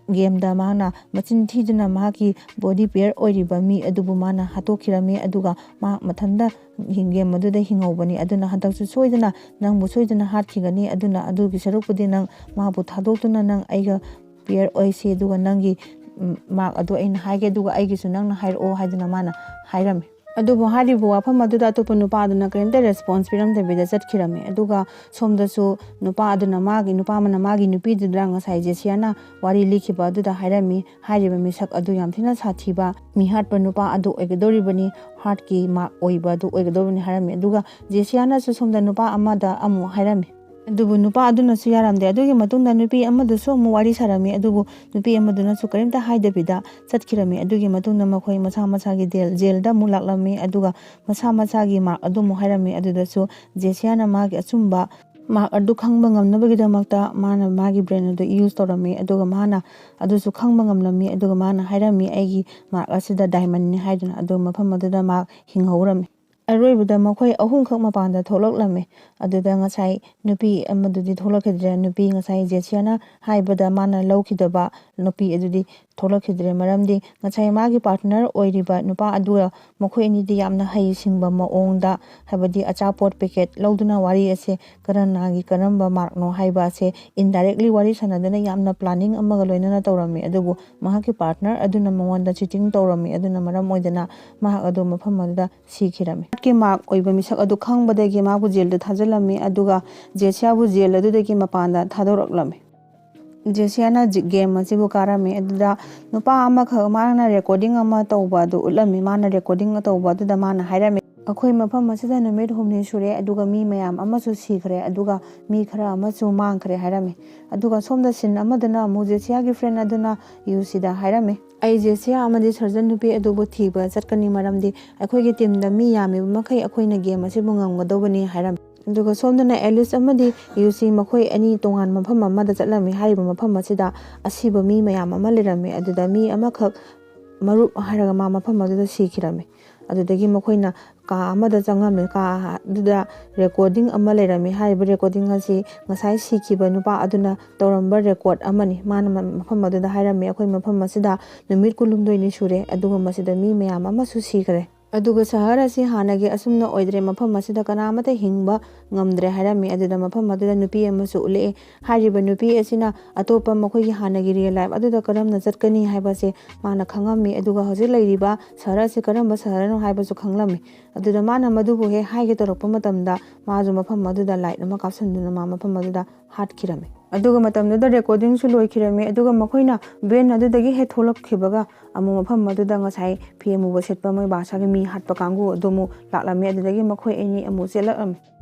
ꯒꯦꯝꯗ ꯃꯍꯥꯛꯅ ꯃꯆꯤꯟ ꯊꯤꯗꯨꯅ ꯃꯍꯥꯛꯀꯤ ꯕꯣꯗꯤ ꯄꯦꯌꯔ ꯑꯣꯏꯔꯤꯕ ꯃꯤ ꯑꯗꯨꯕꯨ ꯃꯥꯅ ꯍꯥꯠꯇꯣꯛꯈꯤꯔꯝꯃꯤ, ꯑꯗꯨꯒ ꯃꯍꯥꯛ ꯃꯊꯟꯇ ꯍꯤꯡ-, ꯒꯦꯝ ꯑꯗꯨꯗ ꯍꯤꯡꯍꯧꯕꯅꯤ꯫ ꯑꯗꯨꯅ ꯍꯟꯗꯛꯁꯨ ꯁꯣꯏꯗꯅ ꯅꯪꯕꯨ ꯁꯣꯏꯗꯅ ꯍꯥꯠꯈꯤꯒꯅꯤ꯫ ꯑꯗꯨꯅ ꯑꯗꯨꯒꯤ ꯁꯔꯨꯛꯄꯨꯗꯤ ꯅꯪ ꯃꯥꯕꯨ ꯊꯥꯗꯣꯛꯇꯨꯅ ꯅꯪ ꯑꯩꯒ ꯄꯦꯌꯔ ꯑꯣꯏꯁꯤ, ꯑꯗꯨꯒ ꯅꯪꯒꯤ, ꯎꯝ, ꯃꯥꯔꯛ ꯑꯗꯨ ꯑꯩꯅ ꯍꯥꯏꯒꯦ, ꯑꯗꯨꯒ ꯑꯩꯒꯤꯁꯨ ꯅꯪꯅ ꯍꯥꯏꯔꯛꯑꯣ" ꯍꯥꯏꯗꯨꯅ ꯃꯥꯅ ꯍꯥꯏꯔꯝꯃꯤ꯫ ꯑꯗꯨꯕꯨ ꯍꯥꯏꯔꯤꯕ ꯋꯥꯐꯝ ꯑꯗꯨꯗ ꯑꯇꯣꯞꯄ ꯅꯨꯄꯥ ꯑꯗꯨꯅ ꯀꯔꯤꯝꯇ ꯔꯦꯁꯄꯣꯟꯁ ꯄꯤꯔꯝꯗꯕꯤꯗ ꯆꯠꯈꯤꯔꯝꯃꯤ꯫ ꯑꯗꯨꯒ ꯁꯣꯝꯗꯁꯨ ꯅꯨꯄꯥ ꯑꯗꯨꯅ ꯃꯥꯒꯤ, ꯅꯨꯄꯥ ꯑꯃꯅ ꯃꯥꯒꯤ ꯅꯨꯄꯤꯗꯨꯗ ꯉꯁꯥꯏ ꯖꯦꯁꯤꯌꯥꯅ ꯋꯥꯔꯤ ꯂꯤꯈꯤꯕ ꯑꯗꯨꯗ ꯍꯥꯏꯔꯝꯃꯤ, ꯍꯥꯏꯔꯤꯕ ꯃꯤꯁꯛ ꯑꯗꯨ ꯌꯥꯝ ꯊꯤꯅ ꯁꯥꯊꯤꯕ ꯃꯤꯍꯥꯠꯄ ꯅꯨꯄꯥ ꯑꯗꯨ ꯑꯣꯏꯒꯗꯧꯔꯤꯕꯅꯤ, ꯍꯥꯔꯠꯀꯤ ꯃꯥꯔꯛ ꯑꯣꯏꯕ ꯑꯗꯨ ꯑꯣꯏꯒꯗꯧꯔꯤꯕꯅꯤ ꯍꯥꯏꯔꯝꯃꯤ꯫ ꯑꯗꯨꯒ ꯖꯦꯁꯤꯌꯥꯅꯁꯨ ꯁꯣꯝꯗ ꯅꯨꯄꯥ ꯑꯃꯗ ꯑꯃꯨꯛ ꯍꯥꯏꯔꯝꯃꯤ꯫ ꯑꯗꯨꯕꯨ ꯅꯨꯄꯥ ꯑꯗꯨꯅꯁꯨ ꯌꯥꯔꯝꯗꯦ꯫ ꯑꯗꯨꯒꯤ ꯃꯇꯨꯡꯗ ꯅꯨꯄꯤ ꯑꯃꯗꯨꯁꯨ ꯑꯃꯨꯛ ꯋꯥꯔꯤ ꯁꯥꯔꯝꯃꯤ꯫ ꯑꯗꯨꯕꯨ ꯅꯨꯄꯤ ꯑꯃꯗꯨꯅꯁꯨ ꯀꯔꯤꯝꯇ ꯍꯥꯏꯗꯕꯤꯗ ꯆꯠꯈꯤꯔꯝꯃꯤ꯫ ꯑꯗꯨꯒꯤ ꯃꯇꯨꯡꯗ ꯃꯈꯣꯏ ꯃꯁꯥ ꯃꯁꯥꯒꯤ ꯖꯦꯜ-, ꯖꯦꯜꯗ ꯑꯃꯨꯛ ꯂꯥꯛꯂꯝꯃꯤ꯫ ꯑꯗꯨꯒ ꯃꯁꯥ ꯃꯁꯥꯒꯤ ꯃꯥꯔꯛ ꯑꯗꯨ ꯑꯃꯨꯛ ꯍꯥꯏꯔꯝꯃꯤ꯫ ꯑꯗꯨꯗꯁꯨ ꯖꯦꯁꯤꯌꯥꯅ ꯃꯥꯒꯤ ꯑꯆꯨꯝꯕ ꯃꯥꯔꯛ ꯑꯗꯨ ꯈꯪꯕ ꯉꯝꯅꯕꯒꯤꯗꯃꯛꯇ ꯃꯥꯅ ꯃꯥꯒꯤ ꯕ꯭ꯔꯦꯟ ꯑꯗꯨ ꯌꯨꯁ ꯇꯧꯔꯝꯃꯤ꯫ ꯑꯗꯨꯒ ꯃꯥꯅ ꯑꯗꯨꯁꯨ ꯈꯪꯕ ꯉꯝꯂꯝꯃꯤ꯫ ꯑꯗꯨꯒ ꯃꯥꯅ ꯍꯥꯏꯔꯝꯃꯤ, "ꯑꯩꯒꯤ ꯃꯥꯔꯛ ꯑꯁꯤꯗ ꯗꯥꯏꯃꯟꯅꯤ" ꯍꯥꯏꯗꯨꯅ꯫ ꯑꯗꯨ ꯃꯐꯝ ꯑꯗꯨꯗ ꯃꯍꯥꯛ ꯍꯤꯡꯍꯧꯔꯝꯃꯤ꯫ ꯑꯔꯣꯏꯕꯗ ꯃꯈꯣꯏ ꯑꯍꯨꯝꯈꯛ ꯃꯄꯥꯟꯗ ꯊꯣꯛꯂꯛꯂꯝꯃꯤ꯫ ꯑꯗꯨꯗ ꯉꯁꯥꯏ ꯅꯨꯄꯤ ꯑꯃꯗꯨꯗꯤ ꯊꯣꯛꯂꯛꯈꯤꯗ꯭ꯔꯦ꯫ ꯅꯨꯄꯤ ꯉꯁꯥꯏ ꯖꯦꯁꯤꯌꯥꯅ ꯍꯥꯏꯕꯗ ꯃꯥꯅ ꯂꯧꯈꯤꯗꯕ ꯅꯨꯄꯤ ꯑꯗꯨꯗꯤ ꯊꯣꯛꯂꯛꯈꯤꯗ꯭ꯔꯦ꯫ ꯃꯔꯝꯗꯤ ꯉꯁꯥꯏ ꯃꯥꯒꯤ ꯄꯥꯔꯠꯅꯔ ꯑꯣꯏꯔꯤꯕ ꯅꯨꯄꯥ ꯑꯗꯨꯒ ꯃꯈꯣꯏ ꯑꯅꯤꯗꯤ ꯌꯥꯝꯅ ꯍꯩ ꯁꯤꯡꯕ ꯃꯑꯣꯡꯗ, ꯍꯥꯏꯕꯗꯤ ꯑꯆꯥꯄꯣꯠ ꯄꯦꯀꯦꯠ ꯂꯧꯗꯨꯅ ꯋꯥꯔꯤ ꯑꯁꯦ ꯀꯔꯅꯥꯒꯤ ꯀꯔꯝꯕ ꯃꯥꯔꯛꯅꯣ ꯍꯥꯏꯕ ꯑꯁꯦ ꯏꯟꯗꯥꯏꯔꯦꯛꯂꯤ ꯋꯥꯔꯤ ꯁꯥꯟꯅꯗꯨꯅ ꯌꯥꯝꯅ ꯄ꯭ꯂꯥꯅꯤꯡ ꯑꯃꯒ ꯂꯣꯏꯅꯅ ꯇꯧꯔꯝꯃꯤ꯫ ꯑꯗꯨꯕꯨ ꯃꯍꯥꯛꯀꯤ ꯄꯥꯔꯠꯅꯔ ꯑꯗꯨꯅ ꯃꯉꯣꯟꯗ ꯆꯤꯇꯤꯡ ꯇꯧꯔꯝꯃꯤ꯫ ꯑꯗꯨꯅ ꯃꯔꯝ ꯑꯣꯏꯗꯅ ꯃꯍꯥꯛ ꯑꯗꯨ ꯃꯐꯝ ꯑꯗꯨꯗ ꯁꯤꯈꯤꯔꯝꯃꯤ꯫ ꯍꯥꯔꯠꯀꯤ ꯃꯥꯔꯛ ꯑꯣꯏꯕ ꯃꯤꯁꯛ ꯑꯗꯨ ꯈꯪꯕꯗꯒꯤ ꯃꯥꯕꯨ ꯖꯦꯜꯗ ꯊꯥꯖꯤꯜꯂꯝꯃꯤ, ꯑꯗꯨꯒ ꯖꯦꯁꯤꯌꯥꯕꯨ ꯖꯦꯜ ꯑꯗꯨꯗꯒꯤ ꯃꯄꯥꯟꯗ ꯊꯥꯗꯣꯔꯛꯂꯝꯃꯤ꯫ ꯖꯦꯁꯤꯌꯥꯅ ꯖꯤ-, ꯒꯦꯝ ꯑꯁꯤꯕꯨ ꯀꯥꯔꯝꯃꯤ꯫ ꯑꯗꯨꯗ ꯅꯨꯄꯥ ꯑꯃꯈꯛ ꯃꯥꯅ ꯔꯦꯀꯣꯔꯗꯤꯡ ꯑꯃ ꯇꯧꯕ ꯑꯗꯨ ꯎꯠꯂꯝꯃꯤ꯫ ꯃꯥꯅ ꯔꯦꯀꯣꯔꯗꯤꯡ ꯇꯧꯕ ꯑꯗꯨꯗ ꯃꯥꯅ ꯍꯥꯏꯔꯝꯃꯤ, "ꯑꯩꯈꯣꯏ ꯃꯐꯝ ꯑꯁꯤꯗ ꯅꯨꯃꯤꯠ ꯍꯨꯝꯅꯤ ꯁꯨꯔꯦ, ꯑꯗꯨꯒ ꯃꯤ ꯃꯌꯥꯝ ꯑꯃꯁꯨ ꯁꯤꯈ꯭ꯔꯦ, ꯑꯗꯨꯒ ꯃꯤ ꯈꯔ ꯑꯃꯁꯨ ꯃꯥꯡꯈ꯭ꯔꯦ" ꯍꯥꯏꯔꯝꯃꯤ꯫ ꯑꯗꯨꯒ ꯁꯣꯝꯗ ꯁꯤꯟ ꯑꯃꯗꯅ ꯑꯃꯨꯛ ꯖꯦꯁꯤꯌꯥꯒꯤ ꯐ꯭ꯔꯦꯟ ꯑꯗꯨꯅ ꯌꯨꯁꯤꯗ ꯍꯥꯏꯔꯝꯃꯤ, "ꯑꯩ ꯖꯦꯁꯤꯌꯥ ꯑꯃꯗꯤ ꯁꯔꯖꯟ ꯅꯨꯄꯤ ꯑꯗꯨꯕꯨ ꯊꯤꯕ ꯆꯠꯀꯅꯤ, ꯃꯔꯝꯗꯤ ꯑꯩꯈꯣꯏꯒꯤ ꯇꯤꯝꯗ ꯃꯤ ꯌꯥꯝꯃꯤꯕ ꯃꯈꯩ ꯑꯩꯈꯣꯏꯅ ꯒꯦꯝ ꯑꯁꯤꯕꯨ ꯉꯝꯒꯗꯧꯕꯅꯤ" ꯍꯥꯏꯔꯝꯃꯤ꯫ ꯑꯗꯨꯒ ꯁꯣꯝꯗꯅ ꯑꯦꯂꯤꯁ ꯑꯃꯗꯤ ꯌꯨꯁꯤ ꯃꯈꯣꯏ ꯑꯅꯤ ꯇꯣꯉꯥꯟꯕ ꯃꯐꯝ ꯑꯃꯗ ꯆꯠꯂꯝꯃꯤ꯫ ꯍꯥꯏꯔꯤꯕ ꯃꯐꯝ ꯑꯁꯤꯗ ꯑꯁꯤꯕ ꯃꯤ ꯃꯌꯥꯝ ꯑꯃ ꯂꯩꯔꯝꯃꯤ꯫ ꯑꯗꯨꯗ ꯃꯤ ꯑꯃꯈꯛ ꯃꯔꯨꯞ ꯍꯥꯏꯔꯒ ꯃꯥ ꯃꯐꯝ ꯑꯗꯨꯗ ꯁꯤꯈꯤꯔꯝꯃꯤ꯫ ꯑꯗꯨꯗꯒꯤ ꯃꯈꯣꯏꯅ ꯀꯥ ꯑꯃꯗ ꯆꯪꯉꯝꯃꯤ꯫ ꯀꯥ ꯑꯗꯨꯗ ꯔꯦꯀꯣꯔꯗꯤꯡ ꯑꯃ ꯂꯩꯔꯝꯃꯤ꯫ ꯍꯥꯏꯔꯤꯕ ꯔꯦꯀꯣꯔꯗꯤꯡ ꯑꯁꯤ ꯉꯁꯥꯏ ꯁꯤꯈꯤꯕ ꯅꯨꯄꯥ ꯑꯗꯨꯅ ꯇꯧꯔꯝꯕ ꯔꯦꯀꯣꯔꯠ ꯑꯃꯅꯤ꯫ ꯃꯥꯅ ꯃ-, ꯃꯐꯝ ꯑꯗꯨꯗ ꯍꯥꯏꯔꯝꯃꯤ, "ꯑꯩꯈꯣꯏ ꯃꯐꯝ ꯑꯁꯤꯗ ꯅꯨꯃꯤꯠ ꯀꯨꯟꯍꯨꯝꯗꯣꯏꯅꯤ ꯁꯨꯔꯦ, ꯑꯗꯨꯒ ꯃꯁꯤꯗ ꯃꯤ ꯃꯌꯥꯝ ꯑꯃꯁꯨ ꯁꯤꯈ꯭ꯔꯦ꯫ ꯑꯗꯨꯒ ꯁꯍꯔ ꯑꯁꯤ ꯍꯥꯟꯅꯒꯤ ꯑꯁꯨꯝꯅ ꯑꯣꯏꯗ꯭ꯔꯦ, ꯃꯐꯝ ꯑꯁꯤꯗ ꯀꯅꯥꯃꯠꯇ ꯍꯤꯡꯕ ꯉꯝꯗ꯭ꯔꯦ" ꯍꯥꯏꯔꯝꯃꯤ꯫ ꯑꯗꯨꯗ ꯃꯐꯝ ꯑꯗꯨꯗ ꯅꯨꯄꯤ ꯑꯃꯁꯨ ꯎꯠꯂꯛꯑꯦ꯫ ꯍꯥꯏꯔꯤꯕ ꯅꯨꯄꯤ ꯑꯁꯤꯅ ꯑꯇꯣꯞꯄ ꯃꯈꯣꯏꯒꯤ ꯍꯥꯟꯅꯒꯤ ꯔꯤꯌꯦꯜ ꯂꯥꯏꯐ ꯑꯗꯨꯗ ꯀꯔꯝꯅ ꯆꯠꯀꯅꯤ ꯍꯥꯏꯕꯁꯦ ꯃꯥꯅ ꯈꯪꯉꯝꯃꯤ꯫ ꯑꯗꯨꯒ ꯍꯧꯖꯤꯛ ꯂꯩꯔꯤꯕ ꯁꯍꯔ ꯑꯁꯤ ꯀꯔꯝꯕ ꯁꯍꯔꯅꯣ ꯍꯥꯏꯕꯁꯨ ꯈꯪꯂꯝꯃꯤ꯫ ꯑꯗꯨꯗ ꯃꯥꯅ ꯃꯗꯨꯕꯨ ꯍꯦꯛ ꯍꯥꯏꯒꯦ ꯇꯧꯔꯛꯄ ꯃꯇꯝꯗ ꯃꯥꯁꯨ ꯃꯐꯝ ꯑꯗꯨꯗ ꯂꯥꯏꯠ ꯑꯃ ꯀꯥꯞꯁꯤꯟꯗꯨꯅ ꯃꯥ ꯃꯐꯝ ꯑꯗꯨꯗ ꯍꯥꯠꯈꯤꯔꯝꯃꯤ꯫ ꯑꯗꯨꯒ ꯃꯇꯝꯗꯨꯗ ꯔꯦꯀꯣꯔꯗꯤꯡꯁꯨ ꯂꯣꯏꯈꯤꯔꯝꯃꯤ꯫ ꯑꯗꯨꯒ ꯃꯈꯣꯏꯅ ꯚꯦꯟ ꯑꯗꯨꯗꯒꯤ ꯍꯦꯛ ꯊꯣꯛꯂꯛꯈꯤꯕꯒ ꯑꯃꯨꯛ ꯃꯐꯝ ꯑꯗꯨꯗ ꯉꯁꯥꯏ ꯐꯤ ꯑꯃꯨꯕ ꯁꯦꯠꯄ ꯃꯣꯏ ꯕꯥꯁꯥꯒꯤ ꯃꯤ ꯍꯥꯠꯄ ꯀꯥꯡꯕꯨ ꯑꯗꯨ ꯑꯃꯨꯛ ꯂꯥꯛꯂꯝꯃꯤ꯫ ꯑꯗꯨꯗꯒꯤ ꯃꯈꯣꯏ ꯑꯅꯤ ꯑꯃꯨꯛ ꯆꯦꯜꯂꯛꯂꯝꯃꯤ꯫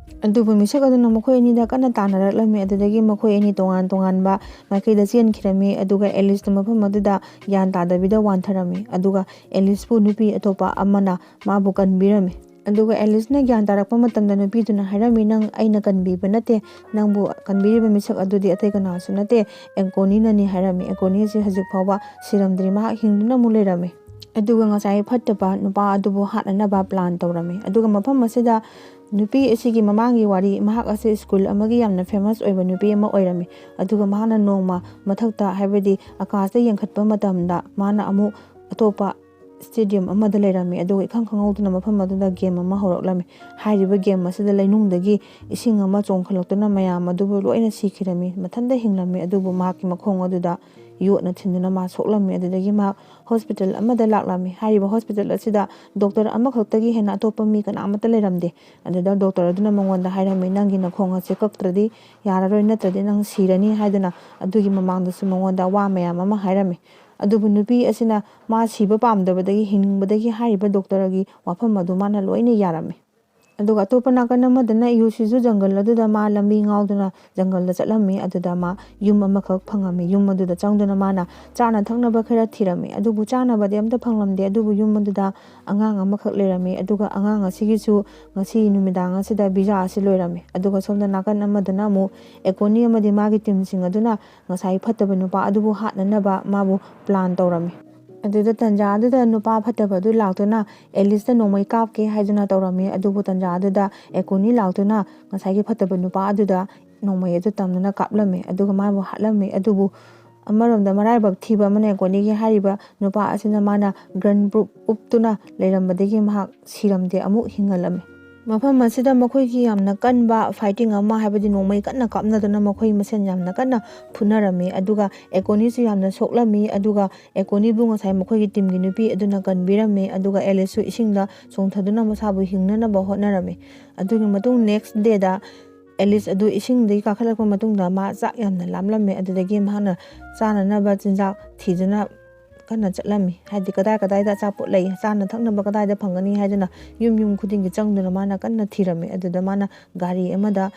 ꯑꯗꯨꯕꯨ ꯃꯤꯁꯛ ꯑꯗꯨꯅ ꯃꯈꯣꯏ ꯑꯅꯤꯗ ꯀꯟꯅ ꯇꯥꯟꯅꯔꯛꯂꯝꯃꯤ꯫ ꯑꯗꯨꯗꯒꯤ ꯃꯈꯣꯏ ꯑꯅꯤ ꯇꯣꯉꯥꯟ ꯇꯣꯉꯥꯟꯕ ꯃꯥꯏꯀꯩꯗ ꯆꯦꯟꯈꯤꯔꯝꯃꯤ꯫ ꯑꯗꯨꯒ ꯑꯦꯂꯤꯁꯇ ꯃꯐꯝ ꯑꯗꯨꯗ ꯒ꯭ꯌꯥꯟ ꯇꯥꯗꯕꯤꯗ ꯋꯥꯟꯊꯔꯝꯃꯤ꯫ ꯑꯗꯨꯒ ꯑꯦꯂꯤꯁꯄꯨ ꯅꯨꯄꯤ ꯑꯇꯣꯞꯄ ꯑꯃꯅ ꯃꯥꯕꯨ ꯀꯟꯕꯤꯔꯝꯃꯤ꯫ ꯑꯗꯨꯒ ꯑꯦꯂꯤꯁꯅ ꯒ꯭ꯌꯥꯟ ꯇꯥꯔꯛꯄ ꯃꯇꯝꯗ ꯅꯨꯄꯤꯗꯨꯅ ꯍꯥꯏꯔꯝꯃꯤ, "ꯅꯪ ꯑꯩꯅ ꯀꯟꯕꯤꯕ ꯅꯠꯇꯦ, ꯅꯪꯕꯨ ꯀꯟꯕꯤꯔꯤꯕ ꯃꯤꯁꯛ ꯑꯗꯨꯗꯤ ꯑꯇꯩ ꯀꯅꯥꯁꯨ ꯅꯠꯇꯦ, ꯑꯦꯡꯀꯣꯅꯤꯅꯅꯤ" ꯍꯥꯏꯔꯝꯃꯤ꯫ ꯑꯦꯡꯀꯣꯅꯤ ꯑꯁꯤ ꯍꯧꯖꯤꯛ ꯐꯥꯎꯕ ꯁꯤꯔꯝꯗ꯭ꯔꯤ, ꯃꯍꯥꯛ ꯍꯤꯡꯗꯨꯅ ꯑꯃꯨꯛ ꯂꯩꯔꯝꯃꯤ꯫ ꯑꯗꯨꯒ ꯉꯁꯥꯏ ꯐꯠꯇꯕ ꯅꯨꯄꯥ ꯑꯗꯨꯕꯨ ꯍꯥꯠꯅꯅꯕ ꯄ꯭ꯂꯥꯟ ꯇꯧꯔꯝꯃꯤ꯫ ꯑꯗꯨꯒ ꯃꯐꯝ ꯑꯁꯤꯗ ꯅꯨꯄꯤ ꯑꯁꯤꯒꯤ ꯃꯃꯥꯡꯒꯤ ꯋꯥꯔꯤ, ꯃꯍꯥꯛ ꯑꯁꯤ ꯁ꯭ꯀꯨꯜ ꯑꯃꯒꯤ ꯌꯥꯝꯅ ꯐꯦꯃꯁ ꯑꯣꯏꯕ ꯅꯨꯄꯤ ꯑꯃ ꯑꯣꯏꯔꯝꯃꯤ꯫ ꯑꯗꯨꯒ ꯃꯍꯥꯛꯅ ꯅꯣꯡꯃ ꯃꯊꯛꯇ, ꯍꯥꯏꯕꯗꯤ ꯑꯀꯥꯁꯇ ꯌꯦꯡꯈꯠꯄ ꯃꯇꯝꯗ ꯃꯥꯅ ꯑꯃꯨꯛ ꯑꯇꯣꯞꯄ ꯁ꯭ꯇꯦꯗꯤꯌꯝ ꯑꯃꯗ ꯂꯩꯔꯝꯃꯤ꯫ ꯑꯗꯨꯒ ꯏꯈꯪ ꯈꯪꯍꯧꯗꯅ ꯃꯐꯝ ꯑꯗꯨꯗ ꯒꯦꯝ ꯑꯃ ꯍꯧꯔꯛꯂꯝꯃꯤ꯫ ꯍꯥꯏꯔꯤꯕ ꯒꯦꯝ ꯑꯁꯤꯗ ꯂꯩꯅꯨꯡꯗꯒꯤ ꯏꯁꯤꯡ ꯑꯃ ꯆꯣꯡꯈꯠꯂꯛꯇꯨꯅ ꯃꯌꯥꯝ ꯑꯗꯨꯕꯨ ꯂꯣꯏꯅ ꯁꯤꯈꯤꯔꯝꯃꯤ꯫ ꯃꯊꯟꯇ ꯍꯤꯡꯂꯝꯃꯤ, ꯑꯗꯨꯕꯨ ꯃꯍꯥꯛꯀꯤ ꯃꯈꯣꯡ ꯑꯗꯨꯗ ꯌꯣꯠꯅ ꯊꯤꯟꯗꯨꯅ ꯃꯥ ꯁꯣꯛꯂꯝꯃꯤ꯫ ꯑꯗꯨꯗꯒꯤ ꯃꯍꯥꯛ ꯍꯣꯁꯄꯤꯇꯥꯜ ꯑꯃꯗ ꯂꯥꯛꯂꯝꯃꯤ꯫ ꯍꯥꯏꯔꯤꯕ ꯍꯣꯁꯄꯤꯇꯥꯜ ꯑꯁꯤꯗ ꯗꯣꯛꯇꯔ ꯑꯃꯈꯛꯇꯒꯤ ꯍꯦꯟꯅ ꯑꯇꯣꯞꯄ ꯃꯤ ꯀꯅꯥꯃꯠꯇ ꯂꯩꯔꯝꯗꯦ꯫ ꯑꯗꯨꯗ ꯗꯣꯛꯇꯔ ꯑꯗꯨꯅ ꯃꯉꯣꯟꯗ ꯍꯥꯏꯔꯝꯃꯤ, "ꯅꯪꯒꯤ ꯅꯈꯣꯡ ꯑꯁꯦ ꯀꯛꯇ꯭ꯔꯗꯤ ꯌꯥꯔꯔꯣꯏ, ꯅꯠꯇ꯭ꯔꯗꯤ ꯅꯪ ꯁꯤꯔꯅꯤ" ꯍꯥꯏꯗꯨꯅ꯫ ꯑꯗꯨꯒꯤ ꯃꯃꯥꯡꯗꯁꯨ ꯃꯉꯣꯟꯗ ꯋꯥ ꯃꯌꯥꯝ ꯑꯃ ꯍꯥꯏꯔꯝꯃꯤ꯫ ꯑꯗꯨꯕꯨ ꯅꯨꯄꯤ ꯑꯁꯤꯅ ꯃꯥ ꯁꯤꯕ ꯄꯥꯝꯗꯕꯗꯒꯤ, ꯍꯤꯡꯅꯤꯡꯕꯗꯒꯤ ꯍꯥꯏꯔꯤꯕ ꯗꯣꯛꯇꯔꯒꯤ ꯋꯥꯐꯝ ꯑꯗꯨ ꯃꯥꯅ ꯂꯣꯏꯅ ꯌꯥꯔꯝꯃꯤ꯫ ꯑꯗꯨꯒ ꯑꯇꯣꯞꯄ ꯅꯥꯀꯟ ꯑꯃꯗꯅ ꯌꯨꯁꯤꯁꯨ ꯖꯪꯒꯜ ꯑꯗꯨꯗ ꯃꯥ ꯂꯝꯕꯤ ꯉꯥꯎꯗꯨꯅ ꯖꯪꯒꯜꯗ ꯆꯠꯂꯝꯃꯤ꯫ ꯑꯗꯨꯗ ꯃꯥ ꯌꯨꯝ ꯑꯃꯈꯛ ꯐꯪꯉꯝꯃꯤ꯫ ꯌꯨꯝ ꯑꯗꯨꯗ ꯆꯪꯗꯨꯅ ꯃꯥꯅ ꯆꯥꯅ ꯊꯛꯅꯕ ꯈꯔ ꯊꯤꯔꯝꯃꯤ꯫ ꯑꯗꯨꯕꯨ ꯆꯥꯅꯕꯗꯤ ꯑꯝꯇ ꯐꯪꯂꯝꯗꯦ꯫ ꯑꯗꯨꯕꯨ ꯌꯨꯝ ꯑꯗꯨꯗ ꯑꯉꯥꯡ ꯑꯃꯈꯛ ꯂꯩꯔꯝꯃꯤ꯫ ꯑꯗꯨꯒ ꯑꯉꯥꯡ ꯑꯁꯤꯒꯤꯁꯨ ꯉꯁꯤ ꯅꯨꯃꯤꯗꯥꯡ ꯑꯁꯤꯗ ꯚꯤꯖꯥ ꯑꯁꯤ ꯂꯣꯏꯔꯝꯃꯤ꯫ ꯑꯗꯨꯒ ꯁꯣꯝꯗ ꯅꯥꯀꯟ ꯑꯃꯗꯅ ꯑꯃꯨꯛ ꯑꯦꯀꯣꯅꯤ ꯑꯃꯗꯤ ꯃꯥꯒꯤ ꯇꯤꯝꯁꯤꯡ ꯑꯗꯨꯅ ꯉꯁꯥꯏ ꯐꯠꯇꯕ ꯅꯨꯄꯥ ꯑꯗꯨꯕꯨ ꯍꯥꯠꯅꯅꯕ ꯃꯥꯕꯨ ꯄ꯭ꯂꯥꯟ ꯇꯧꯔꯝꯃꯤ꯫ ꯑꯗꯨꯗ ꯇꯟꯖꯥ ꯑꯗꯨꯗ ꯅꯨꯄꯥ ꯐꯠꯇꯕ ꯑꯗꯨ ꯂꯥꯛꯇꯨꯅ ꯑꯦꯂꯤꯁꯇ ꯅꯣꯡꯃꯩ ꯀꯥꯞꯀꯦ ꯍꯥꯏꯗꯨꯅ ꯇꯧꯔꯝꯃꯤ꯫ ꯑꯗꯨꯕꯨ ꯇꯟꯖꯥ ꯑꯗꯨꯗ ꯑꯦꯀꯣꯅꯤ ꯂꯥꯛꯇꯨꯅ ꯉꯁꯥꯏꯒꯤ ꯐꯠꯇꯕ ꯅꯨꯄꯥ ꯑꯗꯨꯗ ꯅꯣꯡꯃꯩ ꯑꯗꯨ ꯇꯝꯗꯨꯅ ꯀꯥꯞꯂꯝꯃꯤ꯫ ꯑꯗꯨꯒ ꯃꯥꯕꯨ ꯍꯥꯠꯂꯝꯃꯤ꯫ ꯑꯗꯨꯕꯨ ꯑꯃꯔꯣꯝꯗ ꯃꯔꯥꯏꯕꯛ ꯊꯤꯕ ꯑꯃꯅ ꯑꯦꯀꯣꯅꯤꯒꯤ ꯍꯥꯏꯔꯤꯕ ꯅꯨꯄꯥ ꯑꯁꯤꯅ ꯃꯥꯅ ꯒꯟ ꯄ꯭ꯔꯨꯞ ꯎꯞꯇꯨꯅ ꯂꯩꯔꯝꯕꯗꯒꯤ ꯃꯍꯥꯛ ꯁꯤꯔꯝꯗꯦ, ꯑꯃꯨꯛ ꯍꯤꯡꯍꯜꯂꯝꯃꯤ꯫ ꯃꯐꯝ ꯑꯁꯤꯗ ꯃꯈꯣꯏꯒꯤ ꯌꯥꯝꯅ ꯀꯟꯕ ꯐꯥꯏꯇꯤꯡ ꯑꯃ, ꯍꯥꯏꯕꯗꯤ ꯅꯣꯡꯃꯩ ꯀꯟꯅ ꯀꯥꯞꯅꯗꯨꯅ ꯃꯈꯣꯏ ꯃꯁꯦꯟ ꯌꯥꯝꯅ ꯀꯟꯅ ꯐꯨꯅꯔꯝꯃꯤ꯫ ꯑꯗꯨꯒ ꯑꯦꯀꯣꯅꯤꯁꯨ ꯌꯥꯝꯅ ꯁꯣꯛꯂꯝꯃꯤ꯫ ꯑꯗꯨꯒ ꯑꯦꯀꯣꯅꯤꯕꯨ ꯉꯁꯥꯏ ꯃꯈꯣꯏꯒꯤ ꯇꯤꯝꯒꯤ ꯅꯨꯄꯤ ꯑꯗꯨꯅ ꯀꯟꯕꯤꯔꯝꯃꯤ꯫ ꯑꯗꯨꯒ ꯑꯦꯂꯤꯁꯁꯨ ꯏꯁꯤꯡꯗ ꯆꯣꯡꯊꯗꯨꯅ ꯃꯁꯥꯕꯨ ꯍꯤꯡꯅꯅꯕ ꯍꯣꯠꯅꯔꯝꯃꯤ꯫ ꯑꯗꯨꯒꯤ ꯃꯇꯨꯡ ꯅꯦꯛꯁ ꯗꯦꯗ ꯑꯦꯂꯤꯁ ꯑꯗꯨ ꯏꯁꯤꯡꯗꯒꯤ ꯀꯥꯈꯠꯂꯛꯄ ꯃꯇꯨꯡꯗ ꯃꯥ ꯆꯥꯛ ꯌꯥꯝꯅ ꯂꯥꯝꯂꯝꯃꯦ꯫ ꯑꯗꯨꯗꯒꯤ ꯃꯍꯥꯛꯅ ꯆꯥꯅꯅꯕ ꯆꯤꯟꯖꯥꯛ ꯊꯤꯗꯨꯅ ꯀꯟꯅ ꯆꯠꯂꯝꯃꯤ꯫ ꯍꯥꯏꯗꯤ ꯀꯗꯥꯏ ꯀꯗꯥꯏꯗ ꯑꯆꯥꯄꯣꯠ ꯂꯩ, ꯆꯥꯅ ꯊꯛꯅꯕ ꯀꯗꯥꯏꯗ ꯐꯪꯒꯅꯤ ꯍꯥꯏꯗꯨꯅ ꯌꯨꯝ ꯌꯨꯝ ꯈꯨꯗꯤꯡꯒꯤ ꯆꯪꯗꯨꯅ ꯃꯥꯅ ꯀꯟꯅ ꯊꯤꯔꯝꯃꯤ꯫ ꯑꯗꯨꯗ ꯃꯥꯅ ꯒꯥꯔꯤ ꯑꯃꯗ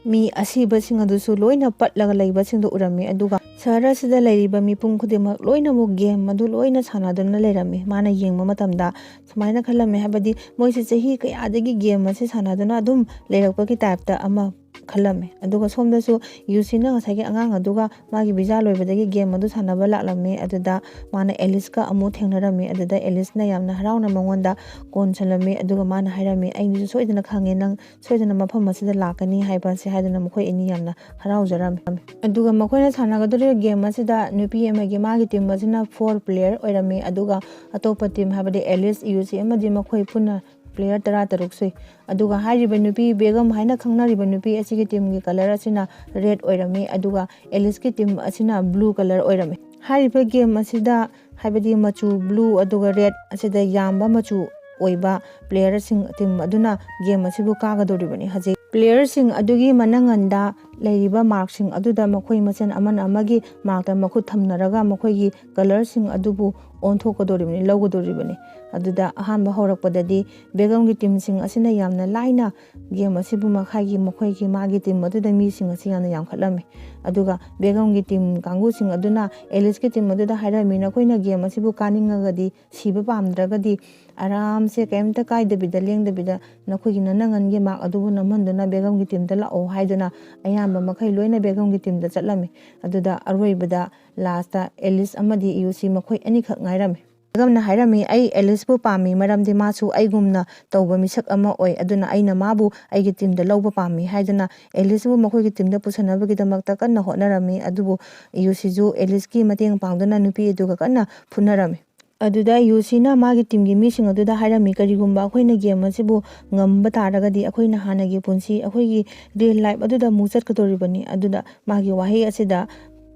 ꯃꯤ ꯑꯁꯤꯕꯁꯤꯡ ꯑꯗꯨꯁꯨ ꯂꯣꯏꯅ ꯄꯠꯂꯒ ꯂꯩꯕꯁꯤꯡꯗꯨ ꯎꯔꯝꯃꯤ꯫ ꯑꯗꯨꯒ ꯁꯍꯔ ꯑꯁꯤꯗ ꯂꯩꯔꯤꯕ ꯃꯤꯄꯨꯝ ꯈꯨꯗꯤꯡꯃꯛ ꯂꯣꯏꯅꯃꯛ ꯒꯦꯝ ꯑꯗꯨ ꯂꯣꯏꯅ ꯁꯥꯟꯅꯗꯨꯅ ꯂꯩꯔꯝꯃꯤ꯫ ꯃꯥꯅ ꯌꯦꯡꯕ ꯃꯇꯝꯗ ꯁꯨꯃꯥꯏꯅ ꯈꯜꯂꯝꯃꯤ, ꯍꯥꯏꯕꯗꯤ ꯃꯣꯏꯁꯦ ꯆꯍꯤ ꯀꯌꯥꯗꯒꯤ ꯒꯦꯝ ꯑꯁꯤ ꯁꯥꯟꯅꯗꯨꯅ ꯑꯗꯨꯝ ꯂꯩꯔꯛꯄꯒꯤ ꯇꯥꯏꯞꯇ ꯑꯃ ꯈꯜꯂꯝꯃꯤ꯫ ꯑꯗꯨꯒ ꯁꯣꯝꯗꯁꯨ ꯌꯨꯁꯤꯅ ꯉꯁꯥꯏꯒꯤ ꯑꯉꯥꯡ ꯑꯗꯨꯒ ꯃꯥꯒꯤ ꯚꯤꯖꯥ ꯂꯣꯏꯕꯗꯒꯤ ꯒꯦꯝ ꯑꯗꯨ ꯁꯥꯟꯅꯕ ꯂꯥꯛꯂꯝꯃꯤ꯫ ꯑꯗꯨꯗ ꯃꯥꯅ ꯑꯦꯂꯤꯁꯀ ꯑꯃꯨꯛ ꯊꯦꯡꯅꯔꯝꯃꯤ꯫ ꯑꯗꯨꯗ ꯑꯦꯂꯤꯁꯅ ꯌꯥꯝꯅ ꯍꯔꯥꯎꯅ ꯃꯉꯣꯟꯗ ꯀꯣꯟꯁꯤꯜꯂꯝꯃꯤ꯫ ꯑꯗꯨꯒ ꯃꯥꯅ ꯍꯥꯏꯔꯝꯃꯤ, "ꯑꯩꯅꯁꯨ ꯁꯣꯏꯗꯅ ꯈꯪꯉꯦ, ꯅꯪ ꯁꯣꯏꯗꯅ ꯃꯐꯝ ꯑꯁꯤꯗ ꯂꯥꯛꯀꯅꯤ" ꯍꯥꯏꯕꯁꯦ ꯍꯥꯏꯗꯨꯅ ꯃꯈꯣꯏ ꯑꯅꯤ ꯌꯥꯝꯅ ꯍꯔꯥꯎꯖꯔꯝꯃꯤ꯫ ꯑꯗꯨꯒ ꯃꯈꯣꯏꯅ ꯁꯥꯟꯅꯒꯗꯧꯔꯤꯕ ꯒꯦꯝ ꯑꯁꯤꯗ ꯅꯨꯄꯤ ꯑꯃꯒꯤ, ꯃꯥꯒꯤ ꯇꯤꯝ ꯑꯁꯤꯅ ꯐꯣꯔ ꯄ꯭ꯂꯦꯌꯔ ꯑꯣꯏꯔꯝꯃꯤ꯫ ꯑꯗꯨꯒ ꯑꯇꯣꯞꯄ ꯇꯤꯝ, ꯍꯥꯏꯕꯗꯤ ꯑꯦꯂꯤꯁ, ꯌꯨꯁꯤ ꯑꯃꯗꯤ ꯃꯈꯣꯏ ꯄꯨꯟꯅ ꯄ꯭ꯂꯦꯌꯔ ꯇꯔꯥ ꯇꯔꯨꯛ ꯁꯨꯏ꯫ ꯑꯗꯨꯒ ꯍꯥꯏꯔꯤꯕ ꯅꯨꯄꯤ, ꯕꯦꯒꯝ ꯍꯥꯏꯅ ꯈꯪꯅꯔꯤꯕ ꯅꯨꯄꯤ ꯑꯁꯤꯒꯤ ꯇꯤꯝꯒꯤ ꯀꯂꯔ ꯑꯁꯤꯅ ꯔꯦꯗ ꯑꯣꯏꯔꯝꯃꯤ, ꯑꯗꯨꯒ ꯑꯦꯂꯤꯁꯀꯤ ꯇꯤꯝ ꯑꯁꯤꯅ ꯕ꯭ꯂꯨ ꯀꯂꯔ ꯑꯣꯏꯔꯝꯃꯤ꯫ ꯍꯥꯏꯔꯤꯕ ꯒꯦꯝ ꯑꯁꯤꯗ, ꯍꯥꯏꯕꯗꯤ ꯃꯆꯨ ꯕ꯭ꯂꯨ ꯑꯗꯨꯒ ꯔꯦꯗ ꯑꯁꯤꯗ ꯌꯥꯝꯕ ꯃꯆꯨ ꯑꯣꯏꯕ ꯄ꯭ꯂꯦꯌꯔꯁꯤꯡ, ꯇꯤꯝ ꯑꯗꯨꯅ ꯒꯦꯝ ꯑꯁꯤꯕꯨ ꯀꯥꯒꯗꯧꯔꯤꯕꯅꯤ꯫ ꯍꯧꯖꯤꯛ ꯄ꯭ꯂꯦꯌꯔꯁꯤꯡ ꯑꯗꯨꯒꯤ ꯃꯅꯪꯒꯟꯗ ꯂꯩꯔꯤꯕ ꯃꯥꯔꯛꯁꯤꯡ ꯑꯗꯨꯗ ꯃꯈꯣꯏ ꯃꯁꯦꯟ ꯑꯃꯅ ꯑꯃꯒꯤ ꯃꯥꯔꯛꯇ ꯃꯈꯨꯠ ꯊꯝꯅꯔꯒ ꯃꯈꯣꯏꯒꯤ ꯀꯂꯔꯁꯤꯡ ꯑꯗꯨꯕꯨ ꯑꯣꯟꯊꯣꯛꯀꯗꯧꯔꯤꯕꯅꯤ, ꯂꯧꯒꯗꯧꯔꯤꯕꯅꯤ꯫ ꯑꯗꯨꯗ ꯑꯍꯥꯟꯕ ꯍꯧꯔꯛꯄꯗꯗꯤ ꯕꯦꯒꯝꯒꯤ ꯇꯤꯝꯁꯤꯡ ꯑꯁꯤꯅ ꯌꯥꯝꯅ ꯂꯥꯏꯅ ꯒꯦꯝ ꯑꯁꯤꯕꯨ ꯃꯈꯥꯏꯒꯤ ꯃꯈꯣꯏꯒꯤ, ꯃꯥꯒꯤ ꯇꯤꯝ ꯑꯗꯨꯗ ꯃꯤꯁꯤꯡ ꯑꯁꯤ ꯌꯥꯝꯅ ꯌꯥꯝꯈꯠꯂꯝꯃꯤ꯫ ꯑꯗꯨꯒ ꯕꯦꯒꯝꯒꯤ ꯇꯤꯝ ꯀꯥꯡꯕꯨꯁꯤꯡ ꯑꯗꯨꯅ ꯑꯦꯂꯤꯁꯀꯤ ꯇꯤꯝ ꯑꯗꯨꯗ ꯍꯥꯏꯔꯝꯃꯤ, "ꯅꯈꯣꯏꯅ ꯒꯦꯝ ꯑꯁꯤꯕꯨ ꯀꯥꯅꯤꯡꯉꯒꯗꯤ, ꯁꯤꯕ ꯄꯥꯝꯗ꯭ꯔꯒꯗꯤ, ꯑꯔꯥꯝꯁꯦ ꯀꯩꯝꯇ ꯀꯥꯏꯗꯕꯤꯗ, ꯂꯦꯡꯗꯕꯤꯗ ꯅꯈꯣꯏꯒꯤ ꯅꯅꯪꯒꯟꯒꯤ ꯃꯥꯔꯛ ꯑꯗꯨꯕꯨ ꯅꯝꯍꯟꯗꯨꯅ ꯕꯦꯒꯝꯒꯤ ꯇꯤꯝꯗ ꯂꯥꯛꯑꯣ" ꯍꯥꯏꯗꯨꯅ ꯑꯌꯥꯝꯕ ꯃꯈꯩ ꯂꯣꯏꯅ ꯕꯦꯒꯝꯒꯤ ꯇꯤꯝꯗ ꯆꯠꯂꯝꯃꯤ꯫ ꯑꯗꯨꯗ ꯑꯔꯣꯏꯕꯗ ꯂꯥꯁꯇ ꯑꯦꯂꯤꯁ ꯑꯃꯗꯤ ꯌꯨꯁꯤ ꯃꯈꯣꯏ ꯑꯅꯤꯈꯛ ꯉꯥꯏꯔꯝꯃꯤ꯫ ꯕꯦꯒꯝꯅ ꯍꯥꯏꯔꯝꯃꯤ, "ꯑꯩ ꯑꯦꯂꯤꯁꯄꯨ ꯄꯥꯝꯃꯤ, ꯃꯔꯝꯗꯤ ꯃꯥꯁꯨ ꯑꯩꯒꯨꯝꯅ ꯇꯧꯕ ꯃꯤꯁꯛ ꯑꯃ ꯑꯣꯏ, ꯑꯗꯨꯅ ꯑꯩꯅ ꯃꯥꯕꯨ ꯑꯩꯒꯤ ꯇꯤꯝꯗ ꯂꯧꯕ ꯄꯥꯝꯃꯤ" ꯍꯥꯏꯗꯨꯅ ꯑꯦꯂꯤꯁꯄꯨ ꯃꯈꯣꯏꯒꯤ ꯇꯤꯝꯗ ꯄꯨꯁꯟꯅꯕꯒꯤꯗꯃꯛꯇ ꯀꯟꯅ ꯍꯣꯠꯅꯔꯝꯃꯤ꯫ ꯑꯗꯨꯕꯨ ꯌꯨꯁꯤꯁꯨ ꯑꯦꯂꯤꯁꯀꯤ ꯃꯇꯦꯡ ꯄꯥꯡꯗꯨꯅ ꯅꯨꯄꯤ ꯑꯗꯨꯒ ꯀꯟꯅ ꯐꯨꯅꯔꯝꯃꯤ꯫ ꯑꯗꯨꯗ ꯌꯨꯁꯤꯅ ꯃꯥꯒꯤ ꯇꯤꯝꯒꯤ ꯃꯤꯁꯤꯡ ꯑꯗꯨꯗ ꯍꯥꯏꯔꯝꯃꯤ, "ꯀꯔꯤꯒꯨꯝꯕ ꯑꯩꯈꯣꯏꯅ ꯒꯦꯝ ꯑꯁꯤꯕꯨ ꯉꯝꯕ ꯇꯥꯔꯒꯗꯤ ꯑꯩꯈꯣꯏꯅ ꯍꯥꯟꯅꯒꯤ ꯄꯨꯟꯁꯤ, ꯑꯩꯈꯣꯏꯒꯤ ꯔꯤꯌꯦꯜ ꯂꯥꯏꯐ ꯑꯗꯨꯗ ꯑꯃꯨꯛ ꯆꯠꯀꯗꯧꯔꯤꯕꯅꯤ"꯫ ꯑꯗꯨꯗ ꯃꯥꯒꯤ ꯋꯥꯍꯩ ꯑꯁꯤꯗ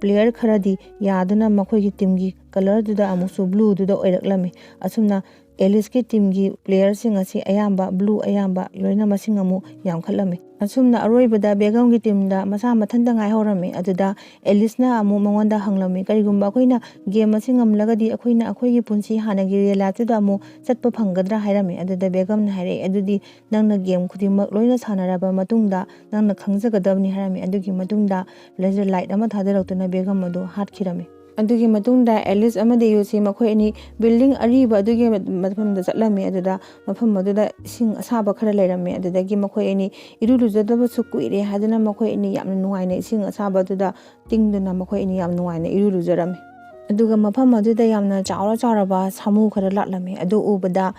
ꯄ꯭ꯂꯦꯌꯔ ꯈꯔꯗꯤ ꯌꯥꯗꯨꯅ ꯃꯈꯣꯏꯒꯤ ꯇꯤꯝꯒꯤ ꯀꯂꯔꯗꯨꯗ ꯑꯃꯨꯛꯁꯨ ꯕ꯭ꯂꯨꯗꯨꯗ ꯑꯣꯏꯔꯛꯂꯝꯃꯤ꯫ ꯑꯁꯨꯝꯅ ꯑꯦꯂꯤꯁꯀꯤ ꯇꯤꯝꯒꯤ ꯄ꯭ꯂꯦꯌꯔꯁꯤꯡ ꯑꯁꯤ ꯑꯌꯥꯝꯕ ꯕ꯭ꯂꯨ, ꯑꯌꯥꯝꯕ ꯂꯣꯏꯅ ꯃꯁꯤꯡ ꯑꯃꯨꯛ ꯌꯥꯝꯈꯠꯂꯝꯃꯤ꯫ ꯑꯁꯨꯝꯅ ꯑꯔꯣꯏꯕꯗ ꯕꯦꯒꯝꯒꯤ ꯇꯤꯝꯗ ꯃꯁꯥ ꯃꯊꯟꯇ ꯉꯥꯏꯍꯧꯔꯝꯃꯤ꯫ ꯑꯗꯨꯗ ꯑꯦꯂꯤꯁꯅ ꯑꯃꯨꯛ ꯃꯉꯣꯟꯗ ꯍꯪꯂꯝꯃꯤ, "ꯀꯔꯤꯒꯨꯝꯕ ꯑꯩꯈꯣꯏꯅ ꯒꯦꯝ ꯑꯁꯤ ꯉꯝꯂꯒꯗꯤ ꯑꯩꯈꯣꯏꯅ ꯑꯩꯈꯣꯏꯒꯤ ꯄꯨꯟꯁꯤ ꯍꯥꯟꯅꯒꯤ ꯔꯤꯌꯦꯜ ꯂꯥꯏꯐꯇꯨꯗ ꯑꯃꯨꯛ ꯆꯠꯄ ꯐꯪꯒꯗ꯭ꯔꯥ?" ꯍꯥꯏꯔꯝꯃꯤ꯫ ꯑꯗꯨꯗ ꯕꯦꯒꯝꯅ ꯍꯥꯏꯔꯛꯑꯦ, "ꯑꯗꯨꯗꯤ ꯅꯪꯅ ꯒꯦꯝ ꯈꯨꯗꯤꯡꯃꯛ ꯂꯣꯏꯅ ꯁꯥꯟꯅꯔꯕ ꯃꯇꯨꯡꯗ ꯅꯪꯅ ꯈꯪꯖꯒꯗꯕꯅꯤ" ꯍꯥꯏꯔꯝꯃꯤ꯫ ꯑꯗꯨꯒꯤ ꯃꯇꯨꯡꯗ ꯂꯦꯖꯔ ꯂꯥꯏꯠ ꯑꯃ ꯊꯥꯗꯔꯛꯇꯨꯅ ꯕꯦꯒꯝ ꯑꯗꯨ ꯍꯥꯠꯈꯤꯔꯝꯃꯤ꯫ ꯑꯗꯨꯒꯤ ꯃꯇꯨꯡꯗ ꯑꯦꯂꯤꯁ ꯑꯃꯗꯤ ꯌꯨꯁꯤ ꯃꯈꯣꯏ ꯑꯅꯤ ꯕꯤꯜꯗꯤꯡ ꯑꯔꯤꯕ ꯑꯗꯨꯒꯤ ꯃꯐꯝꯗ ꯆꯠꯂꯝꯃꯤ꯫ ꯑꯗꯨꯗ ꯃꯐꯝ ꯑꯗꯨꯗ ꯏꯁꯤꯡ ꯑꯁꯥꯕ ꯈꯔ ꯂꯩꯔꯝꯃꯤ꯫ ꯑꯗꯨꯗꯒꯤ ꯃꯈꯣꯏ ꯑꯅꯤ ꯏꯔꯨ ꯂꯨꯖꯗꯕꯁꯨ ꯀꯨꯏꯔꯦ ꯍꯥꯏꯗꯨꯅ ꯃꯈꯣꯏ ꯑꯅꯤ ꯌꯥꯝꯅ ꯅꯨꯡꯉꯥꯏꯅ ꯏꯁꯤꯡ ꯑꯁꯥꯕ ꯑꯗꯨꯗ ꯇꯤꯡꯗꯨꯅ ꯃꯈꯣꯏ ꯑꯅꯤ ꯌꯥꯝ ꯅꯨꯡꯉꯥꯏꯅ ꯏꯔꯨ ꯂꯨꯖꯔꯝꯃꯤ꯫ ꯑꯗꯨꯒ ꯃꯐꯝ ꯑꯗꯨꯗ ꯌꯥꯝꯅ ꯆꯥꯎꯔ ꯆꯥꯎꯔꯕ ꯁꯥꯃꯨ ꯈꯔ ꯂꯥꯛꯂꯝꯃꯤ꯫ ꯑꯗꯨ ꯎꯕꯗ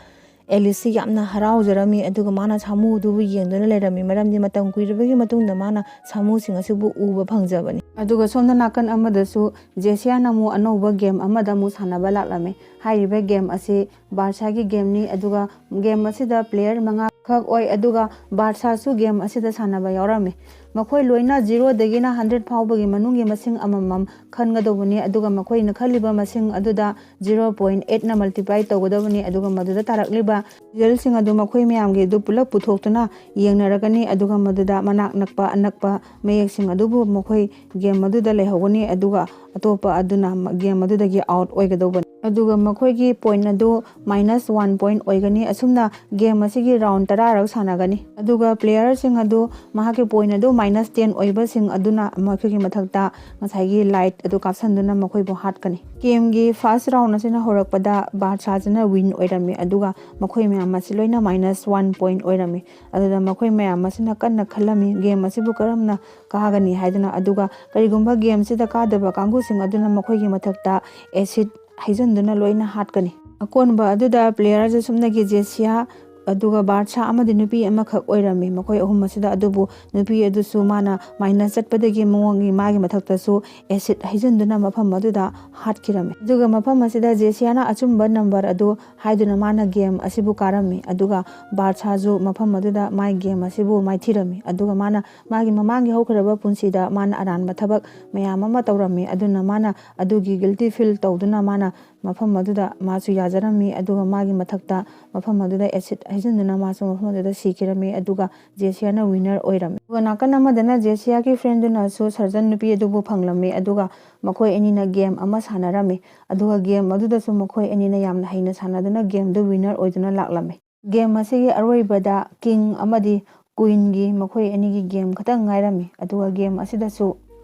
ꯑꯦꯂꯤꯁꯁꯤ ꯌꯥꯝꯅ ꯍꯔꯥꯎꯖꯔꯝꯃꯤ, ꯑꯗꯨꯒ ꯃꯥꯅ ꯁꯥꯃꯨꯗꯨꯕꯨ ꯌꯦꯡꯗꯨꯅ ꯂꯩꯔꯝꯃꯤ, ꯃꯔꯝꯗꯤ ꯃꯇꯝ ꯀꯨꯏꯔꯕꯒꯤ ꯃꯇꯨꯡꯗ ꯃꯥꯅ ꯁꯥꯃꯨꯁꯤꯡ ꯑꯁꯤꯕꯨ ꯎꯕ ꯐꯪꯖꯕꯅꯤ꯫ ꯑꯗꯨꯒ ꯁꯣꯝꯗ ꯅꯥꯀꯟ ꯑꯃꯗꯁꯨ ꯖꯦꯁꯤꯌꯥꯅ ꯑꯃꯨꯛ ꯑꯅꯧꯕ ꯒꯦꯝ ꯑꯃꯗ ꯑꯃꯨꯛ ꯁꯥꯟꯅꯕ ꯂꯥꯛꯂꯝꯃꯤ꯫ ꯍꯥꯏꯔꯤꯕ ꯒꯦꯝ ꯑꯁꯤ ꯕꯥꯔꯁꯥꯒꯤ ꯒꯦꯝꯅꯤ, ꯑꯗꯨꯒ ꯒꯦꯝ ꯑꯁꯤꯗ ꯄ꯭ꯂꯦꯌꯔ ꯃꯉꯥ ꯈꯛ ꯑꯣꯏ, ꯑꯗꯨꯒ ꯕꯥꯔꯁꯥꯁꯨ ꯒꯦꯝ ꯑꯁꯤꯗ ꯁꯥꯟꯅꯕ ꯌꯥꯎꯔꯝꯃꯤ꯫ ꯃꯈꯣꯏ ꯂꯣꯏꯅ ꯖꯤꯔꯣꯗꯒꯤꯅ ꯍꯟꯗ꯭ꯔꯦꯠ ꯐꯥꯎꯕꯒꯤ ꯃꯅꯨꯡꯒꯤ ꯃꯁꯤꯡ ꯑꯃꯃꯝ ꯈꯟꯒꯗꯧꯕꯅꯤ, ꯑꯗꯨꯒ ꯃꯈꯣꯏꯅ ꯈꯜꯂꯤꯕ ꯃꯁꯤꯡ ꯑꯗꯨꯗ ꯖꯤꯔꯣ ꯄꯣꯏꯟ ꯑꯩꯠꯅ ꯃꯜꯇꯤꯄ꯭ꯂꯥꯏ ꯇꯧꯒꯗꯕꯅꯤ, ꯑꯗꯨꯒ ꯃꯗꯨꯗ ꯇꯥꯔꯛꯂꯤꯕ ꯔꯤꯖꯜꯁꯤꯡ ꯑꯗꯨ ꯃꯈꯣꯏ ꯃꯌꯥꯝꯒꯤ ꯑꯗꯨ ꯄꯨꯂꯞ ꯄꯨꯊꯣꯛꯇꯨꯅ ꯌꯦꯡꯅꯔꯒꯅꯤ, ꯑꯗꯨꯒ ꯃꯗꯨꯗ ꯃꯅꯥꯛ ꯅꯛꯄ ꯑꯅꯛꯄ ꯃꯌꯦꯛꯁꯤꯡ ꯑꯗꯨꯕꯨ ꯃꯈꯣꯏ ꯒꯦꯝ ꯑꯗꯨꯗ ꯂꯩꯍꯧꯒꯅꯤ, ꯑꯗꯨꯒ ꯑꯇꯣꯞꯄ ꯑꯗꯨꯅ ꯒꯦꯝ ꯑꯗꯨꯗꯒꯤ ꯑꯥꯎꯠ ꯑꯣꯏꯒꯗꯧꯕꯅꯤ꯫ ꯑꯗꯨꯒ ꯃꯈꯣꯏꯒꯤ ꯄꯣꯏꯟ ꯑꯗꯨ ꯃꯥꯏꯅꯁ ꯋꯥꯟ ꯄꯣꯏꯟ ꯑꯣꯏꯒꯅꯤ꯫ ꯑꯁꯨꯝꯅ ꯒꯦꯝ ꯑꯁꯤꯒꯤ ꯔꯥꯎꯟ ꯇꯔꯥꯔꯛ ꯁꯥꯟꯅꯒꯅꯤ, ꯑꯗꯨꯒ ꯄ꯭ꯂꯦꯌꯔꯁꯤꯡ ꯑꯗꯨ ꯃꯍꯥꯛꯀꯤ ꯄꯣꯏꯟ ꯑꯗꯨ ꯃꯥꯏꯅꯁ ꯇꯦꯟ ꯑꯣꯏꯕꯁꯤꯡ ꯑꯗꯨꯅ ꯃꯈꯣꯏꯒꯤ ꯃꯊꯛꯇ ꯉꯁꯥꯏꯒꯤ ꯂꯥꯏꯠ ꯑꯗꯨ ꯀꯥꯞꯁꯤꯟꯗꯨꯅ ꯃꯈꯣꯏꯕꯨ ꯍꯥꯠꯀꯅꯤ꯫ ꯒꯦꯝꯒꯤ ꯐꯥꯔꯁ ꯔꯥꯎꯟ ꯑꯁꯤꯅ ꯍꯧꯔꯛꯄꯗ ꯕꯥꯔꯁꯥꯁꯤꯅ ꯋꯤꯟ ꯑꯣꯏꯔꯝꯃꯤ, ꯑꯗꯨꯒ ꯃꯈꯣꯏ ꯃꯌꯥꯝ ꯑꯁꯤ ꯂꯣꯏꯅ ꯃꯥꯏꯅꯁ ꯋꯥꯟ ꯄꯣꯏꯟ ꯑꯣꯏꯔꯝꯃꯤ꯫ ꯑꯗꯨꯗ ꯃꯈꯣꯏ ꯃꯌꯥꯝ ꯑꯁꯤꯅ ꯀꯟꯅ ꯈꯜꯂꯝꯃꯤ ꯒꯦꯝ ꯑꯁꯤꯕꯨ ꯀꯔꯝꯅ ꯀꯥꯒꯅꯤ ꯍꯥꯏꯗꯨꯅ, ꯑꯗꯨꯒ ꯀꯔꯤꯒꯨꯝꯕ ꯒꯦꯝꯁꯤꯗ ꯀꯥꯗꯕ ꯀꯥꯡꯕꯨꯁꯤꯡ ꯑꯗꯨꯅ ꯃꯈꯣꯏꯒꯤ ꯃꯊꯛꯇ ꯑꯦꯁꯤꯠ ꯍꯩꯖꯤꯟꯗꯨꯅ ꯂꯣꯏꯅ ꯍꯥꯠꯀꯅꯤ꯫ ꯑꯀꯣꯟꯕ ꯑꯗꯨꯗ ꯄ꯭ꯂꯦꯌꯔꯁꯦ ꯁꯨꯞꯅꯒꯤ ꯖꯦꯁꯤꯌꯥ, ꯑꯗꯨꯒ ꯕꯥꯔꯁꯥ ꯑꯃꯗꯤ ꯅꯨꯄꯤ ꯑꯃꯈꯛ ꯑꯣꯏꯔꯝꯃꯤ꯫ ꯃꯈꯣꯏ ꯑꯍꯨꯝ ꯑꯁꯤꯗ, ꯑꯗꯨꯕꯨ ꯅꯨꯄꯤ ꯑꯗꯨꯁꯨ ꯃꯥꯅ ꯃꯥꯏꯅꯁ ꯆꯠꯄꯗꯒꯤ ꯃꯉꯣꯟꯒꯤ ꯃꯥꯒꯤ ꯃꯊꯛꯇꯁꯨ ꯑꯦꯁꯤꯠ ꯍꯩꯖꯤꯟꯗꯨꯅ ꯃꯐꯝ ꯑꯗꯨꯗ ꯍꯥꯠꯈꯤꯔꯝꯃꯤ꯫ ꯑꯗꯨꯒ ꯃꯐꯝ ꯑꯁꯤꯗ ꯖꯦꯁꯤꯌꯥꯅ ꯑꯆꯨꯝꯕ ꯅꯝꯕꯔ ꯑꯗꯨ ꯍꯥꯏꯗꯨꯅ ꯃꯥꯅ ꯒꯦꯝ ꯑꯁꯤꯕꯨ ꯀꯥꯔꯝꯃꯤ, ꯑꯗꯨꯒ ꯕꯥꯔꯁꯥꯁꯨ ꯃꯐꯝ ꯑꯗꯨꯗ ꯃꯥꯏ ꯒꯦꯝ ꯑꯁꯤꯕꯨ ꯃꯥꯏꯊꯤꯔꯝꯃꯤ꯫ ꯑꯗꯨꯒ ꯃꯥꯅ ꯃꯥꯒꯤ ꯃꯃꯥꯡꯒꯤ ꯍꯧꯈ꯭ꯔꯕ ꯄꯨꯟꯁꯤꯗ ꯃꯥꯅ ꯑꯔꯥꯟꯕ ꯊꯕꯛ ꯃꯌꯥꯝ ꯑꯃ ꯇꯧꯔꯝꯃꯤ, ꯑꯗꯨꯅ ꯃꯥꯅ ꯑꯗꯨꯒꯤ ꯒꯤꯜꯇꯤ ꯐꯤꯜ ꯇꯧꯗꯨꯅ ꯃꯥꯅ ꯃꯐꯝ ꯑꯗꯨꯗ ꯃꯥꯁꯨ ꯌꯥꯖꯔꯝꯃꯤ, ꯑꯗꯨꯒ ꯃꯥꯒꯤ ꯃꯊꯛꯇ ꯃꯐꯝ ꯑꯗꯨꯗ ꯑꯦꯁꯤꯠ ꯍꯩꯖꯤꯟꯗꯨꯅ ꯃꯥꯁꯨ ꯃꯐꯝ ꯑꯗꯨꯗ ꯁꯤꯈꯤꯔꯝꯃꯤ, ꯑꯗꯨꯒ ꯖꯦꯁꯤꯌꯥꯅ ꯋꯤꯟꯅꯔ ꯑꯣꯏꯔꯝꯃꯤ꯫ ꯑꯗꯨꯒ ꯅꯥꯀꯟ ꯑꯃꯗꯅ ꯖꯦꯁꯤꯌꯥꯒꯤ ꯐ꯭ꯔꯦꯟꯗꯨꯅꯁꯨ ꯁꯔꯖꯟ ꯅꯨꯄꯤ ꯑꯗꯨꯕꯨ ꯐꯪꯂꯝꯃꯤ, ꯑꯗꯨꯒ ꯃꯈꯣꯏ ꯑꯅꯤꯅ ꯒꯦꯝ ꯑꯃ ꯁꯥꯟꯅꯔꯝꯃꯤ, ꯑꯗꯨꯒ ꯒꯦꯝ ꯑꯗꯨꯗꯁꯨ ꯃꯈꯣꯏ ꯑꯅꯤꯅ ꯌꯥꯝꯅ ꯍꯩꯅ ꯁꯥꯟꯅꯗꯨꯅ ꯒꯦꯝꯗꯨ ꯋꯤꯟꯅꯔ ꯑꯣꯏꯗꯨꯅ ꯂꯥꯛꯂꯝꯃꯤ꯫ ꯒꯦꯝ ꯑꯁꯤꯒꯤ ꯑꯔꯣꯏꯕꯗ ꯀꯤꯡ ꯑꯃꯗꯤ ꯀꯨꯏꯟꯒꯤ ꯃꯈꯣꯏ ꯑꯅꯤꯒꯤ ꯒꯦꯝ ꯈꯛꯇꯪ ꯉꯥꯏꯔꯝꯃꯤ, ꯑꯗꯨꯒ ꯒꯦꯝ ꯑꯁꯤꯗꯁꯨ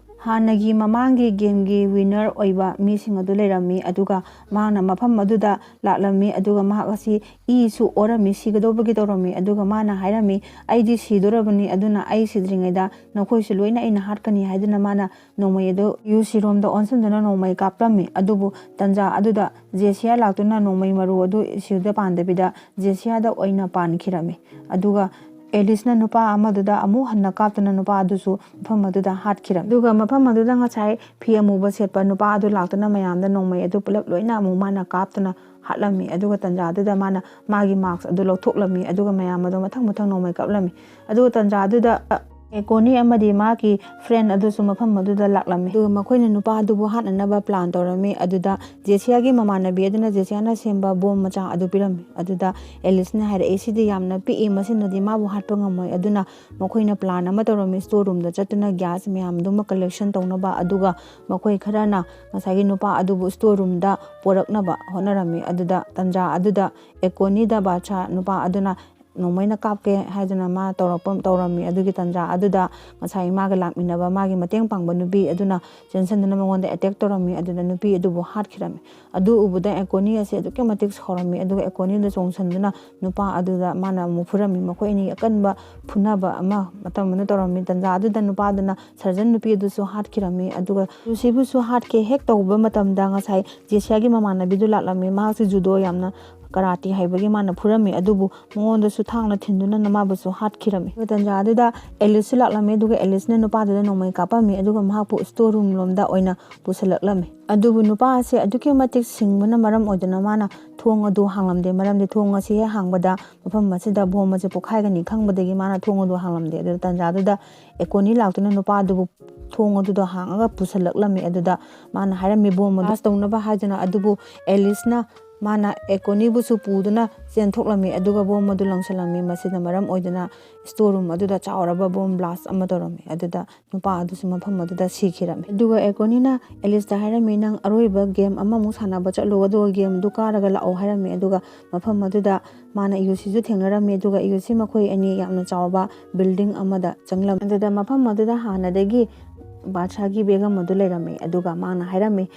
ꯍꯥꯟꯅꯒꯤ ꯃꯃꯥꯡꯒꯤ ꯒꯦꯝꯒꯤ ꯋꯤꯅꯔ ꯑꯣꯏꯕ ꯃꯤꯁꯤꯡ ꯑꯗꯨ ꯂꯩꯔꯝꯃꯤ꯫ ꯑꯗꯨꯒ ꯃꯍꯥꯛꯅ ꯃꯐꯝ ꯑꯗꯨꯗ ꯂꯥꯛꯂꯝꯃꯤ꯫ ꯑꯗꯨꯒ ꯃꯍꯥꯛ ꯑꯁꯤ ꯏꯁꯨ ꯑꯣꯔꯝꯃꯤ, ꯁꯤꯒꯗꯧꯕꯒꯤ ꯇꯧꯔꯝꯃꯤ꯫ ꯑꯗꯨꯒ ꯃꯥꯅ ꯍꯥꯏꯔꯝꯃꯤ, "ꯑꯩꯗꯤ ꯁꯤꯗꯣꯔꯕꯅꯤ, ꯑꯗꯨꯅ ꯑꯩ ꯁꯤꯗ꯭ꯔꯤꯉꯩꯗ ꯅꯈꯣꯏꯁꯨ ꯂꯣꯏꯅ ꯑꯩꯅ ꯍꯥꯠꯀꯅꯤ" ꯍꯥꯏꯗꯨꯅ ꯃꯥꯅ ꯅꯣꯡꯃꯩ ꯑꯗꯨ ꯌꯨꯁꯤꯔꯣꯝꯗ ꯑꯣꯟꯁꯤꯟꯗꯨꯅ ꯅꯣꯡꯃꯩ ꯀꯥꯞꯂꯝꯃꯤ꯫ ꯑꯗꯨꯕꯨ ꯇꯟꯖꯥ ꯑꯗꯨꯗ ꯖꯦꯁꯤꯌꯥ ꯂꯥꯛꯇꯨꯅ ꯅꯣꯡꯃꯩ ꯃꯔꯨ ꯑꯗꯨ ꯏꯁꯨꯗ ꯄꯥꯟꯗꯕꯤꯗ ꯖꯦꯁꯤꯌꯥꯗ ꯑꯣꯏꯅ ꯄꯥꯟꯈꯤꯔꯝꯃꯤ꯫ ꯑꯗꯨꯒ ꯑꯦꯂꯤꯁꯅ ꯅꯨꯄꯥ ꯑꯃꯗꯨꯗ ꯑꯃꯨꯛ ꯍꯟꯅ ꯀꯥꯞꯇꯨꯅ ꯅꯨꯄꯥ ꯑꯗꯨꯁꯨ ꯃꯐꯝ ꯑꯗꯨꯗ ꯍꯥꯠꯈꯤꯔꯝꯃꯤ꯫ ꯑꯗꯨꯒ ꯃꯐꯝ ꯑꯗꯨꯗ ꯉꯁꯥꯏ ꯐꯤ ꯑꯃꯨꯕ ꯁꯦꯠꯄ ꯅꯨꯄꯥ ꯑꯗꯨ ꯂꯥꯛꯇꯨꯅ ꯃꯌꯥꯝꯗ ꯅꯣꯡꯃꯩ ꯑꯗꯨ ꯄꯨꯂꯞ ꯂꯣꯏꯅ ꯑꯃꯨꯛ ꯃꯥꯅ ꯀꯥꯞꯇꯨꯅ ꯍꯥꯠꯂꯝꯃꯤ꯫ ꯑꯗꯨꯒ ꯇꯟꯖꯥ ꯑꯗꯨꯗ ꯃꯥꯅ ꯃꯥꯒꯤ ꯃꯥꯛꯁ ꯑꯗꯨ ꯂꯧꯊꯣꯛꯂꯝꯃꯤ꯫ ꯑꯗꯨꯒ ꯃꯌꯥꯝ ꯑꯗꯣ ꯃꯊꯪ ꯃꯊꯪ ꯅꯣꯡꯃꯩ ꯀꯥꯞꯂꯝꯃꯤ꯫ ꯑꯗꯨꯒ ꯇꯟꯖꯥ ꯑꯗꯨꯗ ꯑꯦꯀꯣꯅꯤ ꯑꯃꯗꯤ ꯃꯥꯒꯤ ꯐ꯭ꯔꯦꯟ ꯑꯗꯨꯁꯨ ꯃꯐꯝ ꯑꯗꯨꯗ ꯂꯥꯛꯂꯝꯃꯤ꯫ ꯑꯗꯨꯒ ꯃꯈꯣꯏꯅ ꯅꯨꯄꯥ ꯑꯗꯨꯕꯨ ꯍꯥꯠꯅꯅꯕ ꯄ꯭ꯂꯥꯟ ꯇꯧꯔꯝꯃꯤ꯫ ꯑꯗꯨꯗ ꯖꯦꯁꯤꯌꯥꯒꯤ ꯃꯃꯥꯟꯅꯕꯤ ꯑꯗꯨꯅ ꯖꯦꯁꯤꯌꯥꯅ ꯁꯦꯝꯕ ꯕꯣꯝ ꯃꯆꯥ ꯑꯗꯨ ꯄꯤꯔꯝꯃꯤ꯫ ꯑꯗꯨꯗ ꯑꯦꯂꯤꯁꯅ ꯍꯥꯏꯔꯛꯏ, "ꯁꯤꯗꯤ ꯌꯥꯝꯅ ꯄꯤꯛꯏ, ꯃꯁꯤꯅꯗꯤ ꯃꯥꯕꯨ ꯍꯥꯠꯄ ꯉꯝꯃꯣꯏ"꯫ ꯑꯗꯨꯅ ꯃꯈꯣꯏꯅ ꯄ꯭ꯂꯥꯟ ꯑꯃ ꯇꯧꯔꯝꯃꯤ, ꯁ꯭ꯇꯣꯔ ꯔꯨꯝꯗ ꯆꯠꯇꯨꯅ ꯒ꯭ꯌꯥꯁ ꯃꯌꯥꯝꯗꯨꯃ ꯀꯂꯦꯛꯁꯟ ꯇꯧꯅꯕ꯫ ꯑꯗꯨꯒ ꯃꯈꯣꯏ ꯈꯔꯅ ꯉꯁꯥꯏꯒꯤ ꯅꯨꯄꯥ ꯑꯗꯨꯕꯨ ꯁ꯭ꯇꯣꯔ ꯔꯨꯝꯗ ꯄꯣꯔꯛꯅꯕ ꯍꯣꯠꯅꯔꯝꯃꯤ꯫ ꯑꯗꯨꯗ ꯇꯟꯖꯥ ꯑꯗꯨꯗ ꯑꯦꯀꯣꯅꯤꯗ ꯕꯥꯗꯁꯥ ꯅꯨꯄꯥ ꯑꯗꯨꯅ ꯅꯣꯡꯃꯩꯅ ꯀꯥꯞꯀꯦ ꯍꯥꯏꯗꯨꯅ ꯃꯥ ꯇꯧꯔꯛꯄ, ꯇꯧꯔꯝꯃꯤ꯫ ꯑꯗꯨꯒꯤ ꯇꯟꯖꯥ ꯑꯗꯨꯗ ꯉꯁꯥꯏ ꯃꯥꯒ ꯂꯥꯛꯃꯤꯟꯅꯕ ꯃꯥꯒꯤ ꯃꯇꯦꯡ ꯄꯥꯡꯕ ꯅꯨꯄꯤ ꯑꯗꯨꯅ ꯆꯦꯟꯁꯤꯟꯗꯨꯅ ꯃꯉꯣꯟꯗ ꯑꯦꯇꯦꯛ ꯇꯧꯔꯝꯃꯤ꯫ ꯑꯗꯨꯗ ꯅꯨꯄꯤ ꯑꯗꯨꯕꯨ ꯍꯥꯠꯈꯤꯔꯝꯃꯤ꯫ ꯑꯗꯨ ꯎꯕꯗ ꯑꯦꯀꯣꯅꯤ ꯑꯁꯤ ꯑꯗꯨꯛꯀꯤ ꯃꯇꯤꯛ ꯁꯥꯎꯔꯝꯃꯤ꯫ ꯑꯗꯨꯒ ꯑꯦꯀꯣꯅꯤꯗ ꯆꯣꯡꯁꯤꯟꯗꯨꯅ ꯅꯨꯄꯥ ꯑꯗꯨꯗ ꯃꯥꯅ ꯑꯃꯨꯛ ꯐꯨꯔꯝꯃꯤ꯫ ꯃꯈꯣꯏ ꯑꯅꯤ ꯑꯀꯟꯕ ꯐꯨꯅꯕ ꯑꯃ ꯃꯇꯝ ꯑꯃꯗ ꯇꯧꯔꯝꯃꯤ꯫ ꯇꯟꯖꯥ ꯑꯗꯨꯗ ꯅꯨꯄꯥꯗꯨꯅ ꯁꯔꯖꯟ ꯅꯨꯄꯤ ꯑꯗꯨꯁꯨ ꯍꯥꯠꯈꯤꯔꯝꯃꯤ꯫ ꯑꯗꯨꯒ ꯂꯨꯁꯤꯕꯨꯁꯨ ꯍꯥꯠꯀꯦ ꯍꯦꯛ ꯇꯧꯕ ꯃꯇꯝꯗ ꯉꯁꯥꯏ ꯖꯦꯁꯤꯌꯥꯒꯤ ꯃꯃꯥꯟꯅꯕꯤꯗꯨ ꯂꯥꯛꯂꯝꯃꯤ꯫ ꯃꯍꯥꯛꯁꯨ ꯖꯨꯗꯣ ꯌꯥꯝꯅ ꯀꯔꯥꯇꯤ ꯍꯩꯕꯒꯤ ꯃꯥꯅ ꯐꯨꯔꯝꯃꯤ꯫ ꯑꯗꯨꯕꯨ ꯃꯉꯣꯟꯗꯁꯨ ꯊꯥꯡꯅ ꯊꯤꯟꯗꯨꯅ ꯃꯥꯕꯨꯁꯨ ꯍꯥꯠꯈꯤꯔꯝꯃꯤ꯫ ꯑꯗꯨꯒ ꯇꯟꯖꯥ ꯑꯗꯨꯗ ꯑꯦꯂꯤꯁꯁꯨ ꯂꯥꯛꯂꯝꯃꯤ꯫ ꯑꯗꯨꯒ ꯑꯦꯂꯤꯁꯅ ꯅꯨꯄꯥꯗꯨꯗ ꯅꯣꯡꯃꯩ ꯀꯥꯞꯄꯝꯃꯤ꯫ ꯑꯗꯨꯒ ꯃꯍꯥꯛꯄꯨ ꯁ꯭ꯇꯣꯔ ꯔꯨꯝ ꯂꯣꯝꯗ ꯑꯣꯏꯅ ꯄꯨꯁꯤꯜꯂꯛꯂꯝꯃꯤ꯫ ꯑꯗꯨꯕꯨ ꯅꯨꯄꯥ ꯑꯁꯤ ꯑꯗꯨꯛꯀꯤ ꯃꯇꯤꯛ ꯁꯤꯡꯕꯅ ꯃꯔꯝ ꯑꯣꯏꯗꯨꯅ ꯃꯥꯅ ꯊꯣꯡ ꯑꯗꯨ ꯍꯥꯡꯂꯝꯗꯦ꯫ ꯃꯔꯝꯗꯤ ꯊꯣꯡ ꯑꯁꯤ ꯍꯦꯛ ꯍꯥꯡꯕꯗ ꯃꯐꯝ ꯑꯁꯤꯗ ꯕꯣꯝ ꯑꯁꯤ ꯄꯣꯈꯥꯏꯒꯅꯤ ꯈꯪꯕꯗꯒꯤ ꯃꯥꯅ ꯊꯣꯡ ꯑꯗꯨ ꯍꯥꯡꯂꯝꯗꯦ꯫ ꯑꯗꯨ ꯇꯟꯖꯥꯗꯨꯗ ꯑꯦꯀꯣꯅꯤ ꯂꯥꯛꯇꯨꯅ ꯅꯨꯄꯥ ꯑꯗꯨꯕꯨ ꯊꯣꯡ ꯑꯗꯨꯗ ꯍꯥꯡꯉꯒ ꯄꯨꯁꯤꯜꯂꯛꯂꯝꯃꯤ꯫ ꯑꯗꯨꯗ ꯃꯥꯅ ꯍꯥꯏꯔꯝꯃꯤ ꯕꯣꯝ ꯑꯗꯨ ꯕ꯭ꯂꯥꯁ ꯇꯧꯅꯕ ꯍꯥꯏꯗꯨꯅ꯫ ꯑꯗꯨꯕꯨ ꯑꯦꯂꯤꯁꯅ ꯃꯥꯅ ꯑꯦꯀꯣꯅꯤꯕꯨꯁꯨ ꯄꯨꯗꯨꯅ ꯆꯦꯟꯊꯣꯛꯂꯝꯃꯤ꯫ ꯑꯗꯨꯒ ꯕꯣꯝ ꯑꯗꯨ ꯂꯪꯁꯤꯜꯂꯝꯃꯤ꯫ ꯃꯁꯤꯅ ꯃꯔꯝ ꯑꯣꯏꯗꯨꯅ ꯁ꯭ꯇꯣꯔ ꯔꯨꯝ ꯑꯗꯨꯗ ꯆꯥꯎꯔꯕ ꯕꯣꯝ ꯕ꯭ꯂꯥꯁ ꯑꯃ ꯇꯧꯔꯝꯃꯤ꯫ ꯑꯗꯨꯗ ꯅꯨꯄꯥ ꯑꯗꯨꯁꯨ ꯃꯐꯝ ꯑꯗꯨꯗ ꯁꯤꯈꯤꯔꯝꯃꯤ꯫ ꯑꯗꯨꯒ ꯑꯦꯀꯣꯅꯤꯅ ꯑꯦꯂꯤꯁꯇ ꯍꯥꯏꯔꯝꯃꯤ, "ꯅꯪ ꯑꯔꯣꯏꯕ ꯒꯦꯝ ꯑꯃꯃꯨꯛ ꯁꯥꯟꯅꯕ ꯆꯠꯂꯨ, ꯑꯗꯨꯒ ꯒꯦꯝꯗꯨ ꯀꯥꯔꯒ ꯂꯥꯛꯑꯣ" ꯍꯥꯏꯔꯝꯃꯤ꯫ ꯑꯗꯨꯒ ꯃꯐꯝ ꯑꯗꯨꯗ ꯃꯥꯅ ꯏꯌꯨꯁꯤꯁꯨ ꯊꯦꯡꯅꯔꯝꯃꯤ꯫ ꯑꯗꯨꯒ ꯏꯌꯨꯁꯤ ꯃꯈꯣꯏ ꯑꯅꯤ ꯌꯥꯝꯅ ꯆꯥꯎꯕ ꯕꯤꯜꯗꯤꯡ ꯑꯃꯗ ꯆꯪꯂꯝꯃꯤ꯫ ꯑꯗꯨꯗ ꯃꯐꯝ ꯑꯗꯨꯗ ꯍꯥꯟꯅꯗꯒꯤ ꯕꯥꯗꯁꯥꯒꯤ ꯕꯦꯒꯝ ꯑꯗꯨ ꯂꯩꯔꯝꯃꯤ꯫ ꯑꯗꯨꯒ ꯃꯥꯅ ꯍꯥꯏꯔꯝꯃꯤ,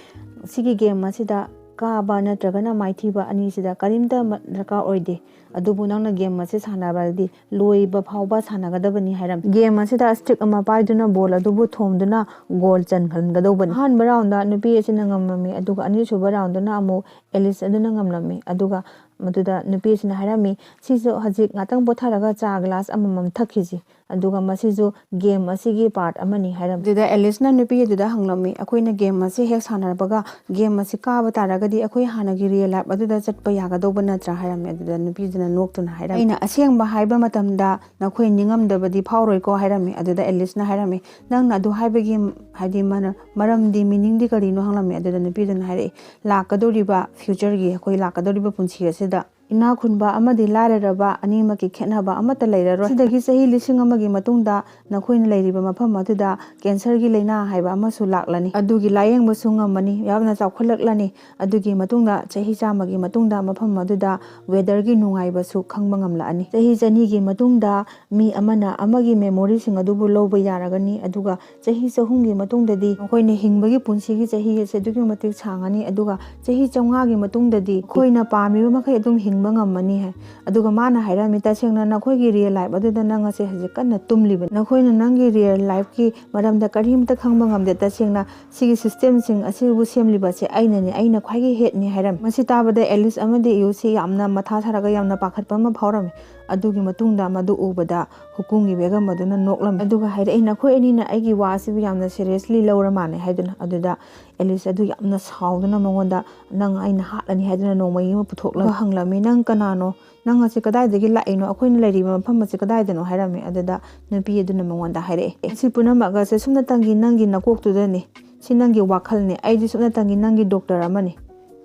"ꯁꯤꯒꯤ ꯒꯦꯝ ꯑꯁꯤꯗ ꯀꯥꯕ ꯅꯠꯇ꯭ꯔꯒꯅ ꯃꯥꯏꯊꯤꯕ ꯑꯅꯤꯁꯤꯗ ꯀꯔꯤꯝꯇ ꯃ-, ꯗꯔꯀꯥꯔ ꯑꯣꯏꯗꯦ꯫ ꯑꯗꯨꯕꯨ ꯅꯪꯅ ꯒꯦꯝ ꯑꯁꯤ ꯁꯥꯟꯅꯕꯗꯤ ꯂꯣꯏꯕ ꯐꯥꯎꯕ ꯁꯥꯟꯅꯒꯗꯕꯅꯤ" ꯍꯥꯏꯔꯝꯃꯤ꯫ ꯒꯦꯝ ꯑꯁꯤꯗ ꯁ꯭ꯇꯤꯛ ꯑꯃ ꯄꯥꯏꯗꯨꯅ ꯕꯣꯜ ꯑꯗꯨꯕꯨ ꯊꯣꯝꯗꯨꯅ ꯒꯣꯜ ꯆꯟꯍꯟꯒꯗꯧꯕꯅꯤ꯫ ꯑꯍꯥꯟꯕ ꯔꯥꯎꯟꯗ ꯅꯨꯄꯤ ꯑꯁꯤꯅ ꯉꯝꯂꯝꯃꯤ, ꯑꯗꯨꯒ ꯑꯅꯤꯁꯨꯕ ꯔꯥꯎꯟꯗꯅ ꯑꯃꯨꯛ ꯑꯦꯂꯤꯁ ꯑꯗꯨꯅ ꯉꯝꯂꯝꯃꯤ꯫ ꯑꯗꯨꯒ ꯃꯗꯨꯗ ꯅꯨꯄꯤ ꯑꯁꯤꯅ ꯍꯥꯏꯔꯝꯃꯤ, "ꯁꯤꯁꯨ ꯍꯧꯖꯤꯛ ꯉꯥꯛꯇꯪ ꯄꯣꯊꯥꯔꯒ ꯆꯥ ꯒ꯭ꯂꯥꯁ ꯑꯃꯃꯝ ꯊꯛꯈꯤꯁꯤ, ꯑꯗꯨꯒ ꯃꯁꯤꯁꯨ ꯒꯦꯝ ꯑꯁꯤꯒꯤ ꯄꯥꯔꯠ ꯑꯃꯅꯤ" ꯍꯥꯏꯔꯝꯃꯤ꯫ ꯑꯗꯨꯗ ꯑꯦꯂꯤꯁꯅ ꯅꯨꯄꯤ ꯑꯗꯨꯗ ꯍꯪꯂꯝꯃꯤ, "ꯑꯩꯈꯣꯏꯅ ꯒꯦꯝ ꯑꯁꯤ ꯍꯦꯛ ꯁꯥꯟꯅꯔꯕꯒ ꯒꯦꯝ ꯑꯁꯤ ꯀꯥꯕ ꯇꯥꯔꯒꯗꯤ ꯑꯩꯈꯣꯏ ꯍꯥꯟꯅꯒꯤ ꯔꯤꯌꯦꯜ ꯂꯥꯏꯐ ꯑꯗꯨꯗ ꯆꯠꯄ ꯌꯥꯒꯗꯧꯕ ꯅꯠꯇ꯭ꯔꯥ?" ꯍꯥꯏꯔꯝꯃꯤ꯫ ꯑꯗꯨꯗ ꯅꯨꯄꯤꯗꯨꯅ ꯅꯣꯛꯇꯨꯅ ꯍꯥꯏꯔꯝꯃꯤ, "ꯑꯩꯅ ꯑꯁꯦꯡꯕ ꯍꯥꯏꯕ ꯃꯇꯝꯗ ꯅꯈꯣꯏ ꯅꯤꯡꯉꯝꯗꯕꯗꯤ ꯐꯥꯎꯔꯣꯏꯀꯣ" ꯍꯥꯏꯔꯝꯃꯤ꯫ ꯑꯗꯨꯗ ꯑꯦꯂꯤꯁꯅ ꯍꯥꯏꯔꯝꯃꯤ, "ꯅꯪꯅ ꯑꯗꯨ ꯍꯥꯏꯕꯒꯤ, ꯍꯥꯏꯗꯤ, ꯃꯔ-, ꯃꯔꯝꯗꯤ, ꯃꯤꯅꯤꯡꯗꯤ ꯀꯔꯤꯅꯣ?" ꯍꯪꯂꯝꯃꯤ꯫ ꯑꯗꯨꯗ ꯅꯨꯄꯤꯗꯨꯅ ꯍꯥꯏꯔꯛꯏ, "ꯂꯥꯛꯀꯗꯧꯔꯤꯕ ꯐ꯭ꯌꯨꯆꯔꯒꯤ, ꯑꯩꯈꯣꯏ ꯂꯥꯛꯀꯗꯧꯔꯤꯕ ꯄꯨꯟꯁꯤ ꯑꯁꯤꯗ ꯏꯅꯥꯛ ꯈꯨꯟꯕ ꯑꯃꯗꯤ ꯂꯥꯏꯔꯔꯕ ꯑꯅꯤꯃꯛꯀꯤ ꯈꯦꯠꯅꯕ ꯑꯃꯠꯇ ꯂꯩꯔꯔꯣꯏ꯫ ꯁꯤꯗꯒꯤ ꯆꯍꯤ ꯂꯤꯁꯤꯡ ꯑꯃꯒꯤ ꯃꯇꯨꯡꯗ ꯅꯈꯣꯏꯅ ꯂꯩꯔꯤꯕ ꯃꯐꯝ ꯑꯗꯨꯗ ꯀꯦꯟꯁꯔꯒꯤ ꯂꯥꯏꯅꯥ ꯍꯥꯏꯕ ꯑꯃꯁꯨ ꯂꯥꯛꯂꯅꯤ꯫ ꯑꯗꯨꯒꯤ ꯂꯥꯌꯦꯡꯕꯁꯨ ꯉꯝꯃꯅꯤ, ꯌꯥꯝꯅ ꯆꯥꯎꯈꯠꯂꯛꯂꯅꯤ꯫ ꯑꯗꯨꯒꯤ ꯃꯇꯨꯡꯗ ꯆꯍꯤ ꯆꯥꯝꯃꯒꯤ ꯃꯇꯨꯡꯗ ꯃꯐꯝ ꯑꯗꯨꯗ ꯋꯦꯗꯔꯒꯤ ꯅꯨꯡꯉꯥꯏꯕꯁꯨ ꯈꯪꯕ ꯉꯝꯂꯛꯑꯅꯤ꯫ ꯆꯍꯤ ꯆꯅꯤꯒꯤ ꯃꯇꯨꯡꯗ ꯃꯤ ꯑꯃꯅ ꯑꯃꯒꯤ ꯃꯦꯃꯣꯔꯤꯁꯤꯡ ꯑꯗꯨꯕꯨ ꯂꯧꯕ ꯌꯥꯔꯒꯅꯤ꯫ ꯑꯗꯨꯒ ꯆꯍꯤ ꯆꯍꯨꯝꯒꯤ ꯃꯇꯨꯡꯗꯗꯤ ꯃꯈꯣꯏꯅ ꯍꯤꯡꯕꯒꯤ ꯄꯨꯟꯁꯤꯒꯤ ꯆꯍꯤ ꯑꯁꯦ ꯑꯗꯨꯛꯀꯤ ꯃꯇꯤꯛ ꯁꯥꯡꯉꯅꯤ꯫ ꯑꯗꯨꯒ ꯆꯍꯤ ꯆꯥꯝꯃꯉꯥꯒꯤ ꯃꯇꯨꯡꯗꯗꯤ ꯑꯩꯈꯣꯏꯅ ꯄꯥꯝꯃꯤꯕ ꯃꯈꯩ ꯑꯗꯨꯝ ꯍꯤꯡꯕ ꯉꯝꯃꯅꯤ" ꯍꯥꯏ꯫ ꯑꯗꯨꯒ ꯃꯥꯅ ꯍꯥꯏꯔꯝꯃꯤ, "ꯇꯁꯦꯡꯅ ꯅꯈꯣꯏꯒꯤ ꯔꯤꯌꯦꯜ ꯂꯥꯏꯐ ꯑꯗꯨꯗ ꯅꯪ ꯑꯁꯦ ꯍꯧꯖꯤꯛ ꯀꯟꯅ ꯇꯨꯝꯂꯤꯕꯅꯤ꯫ ꯅꯈꯣꯏꯅ ꯅꯪꯒꯤ ꯔꯤꯌꯦꯜ ꯂꯥꯏꯐꯀꯤ ꯃꯔꯝꯗ ꯀꯔꯤꯝꯇ ꯈꯪꯕ ꯉꯝꯗꯦ꯫ ꯇꯁꯦꯡꯅ ꯁꯤꯒꯤ ꯁꯤꯁꯇꯦꯝꯁꯤꯡ ꯑꯁꯤꯕꯨ ꯁꯦꯝꯂꯤꯕꯁꯦ ꯑꯩꯅꯅꯤ, ꯑꯩꯅ ꯈ꯭ꯋꯥꯏꯒꯤ ꯍꯦꯠꯅꯤ" ꯍꯥꯏꯔꯝꯃꯤ꯫ ꯃꯁꯤ ꯇꯥꯕꯗ ꯑꯦꯂꯤꯁ ꯑꯃꯗꯤ ꯌꯨꯁꯤ ꯌꯥꯝꯅ ꯃꯊꯥ ꯁꯥꯔꯒ ꯌꯥꯝꯅ ꯄꯥꯈꯠꯄ ꯑꯃ ꯐꯥꯎꯔꯝꯃꯤ꯫ ꯑꯗꯨꯒꯤ ꯃꯇꯨꯡꯗ ꯃꯗꯨ ꯎꯕꯗ ꯍꯨꯀꯨꯝꯒꯤ ꯕꯦꯒꯝ ꯑꯗꯨꯅ ꯅꯣꯛꯂꯝꯃꯤ꯫ ꯑꯗꯨꯒ ꯍꯥꯏꯔꯛꯏ, "ꯅꯈꯣꯏ ꯑꯅꯤꯅ ꯑꯩꯒꯤ ꯋꯥ ꯑꯁꯤꯕꯨ ꯌꯥꯝꯅ ꯁꯦꯔꯤꯌꯁꯂꯤ ꯂꯧꯔ ꯃꯥꯜꯂꯦ" ꯍꯥꯏꯗꯨꯅ꯫ ꯑꯗꯨꯗ ꯑꯦꯂꯤꯁ ꯑꯗꯨ ꯌꯥꯝꯅ ꯁꯥꯎꯗꯨꯅ ꯃꯉꯣꯟꯗ, "ꯅꯪ ꯑꯩꯅ ꯍꯥꯠꯂꯅꯤ" ꯍꯥꯏꯗꯨꯅ ꯅꯣꯡꯃꯩ ꯑꯃ ꯄꯨꯊꯣꯛꯂꯒ ꯍꯪꯂꯝꯃꯤ, "ꯅꯪ ꯀꯅꯥꯅꯣ? ꯅꯪ ꯑꯁꯤ ꯀꯗꯥꯏꯗꯒꯤ ꯂꯥꯛꯏꯅꯣ? ꯑꯩꯈꯣꯏꯅ ꯂꯩꯔꯤꯕ ꯃꯐꯝ ꯑꯁꯤ ꯀꯗꯥꯏꯗꯅꯣ?" ꯍꯥꯏꯔꯝꯃꯤ꯫ ꯑꯗꯨꯗ ꯅꯨꯄꯤ ꯑꯗꯨꯅ ꯃꯉꯣꯟꯗ ꯍꯥꯏꯔꯛꯑꯦ, "ꯑꯁꯤ ꯄꯨꯝꯅꯃꯛ ꯑꯁꯦ ꯁꯨꯞꯅꯇꯪꯒꯤ ꯅꯪꯒꯤ ꯅꯀꯣꯛꯇꯨꯗꯅꯤ꯫ ꯁꯤ ꯅꯪꯒꯤ ꯋꯥꯈꯜꯅꯤ꯫ ꯑꯩꯗꯤ ꯁꯨꯞꯅꯇꯪꯒꯤ ꯅꯪꯒꯤ ꯗꯣꯛꯇꯔ ꯑꯃꯅꯤ꯫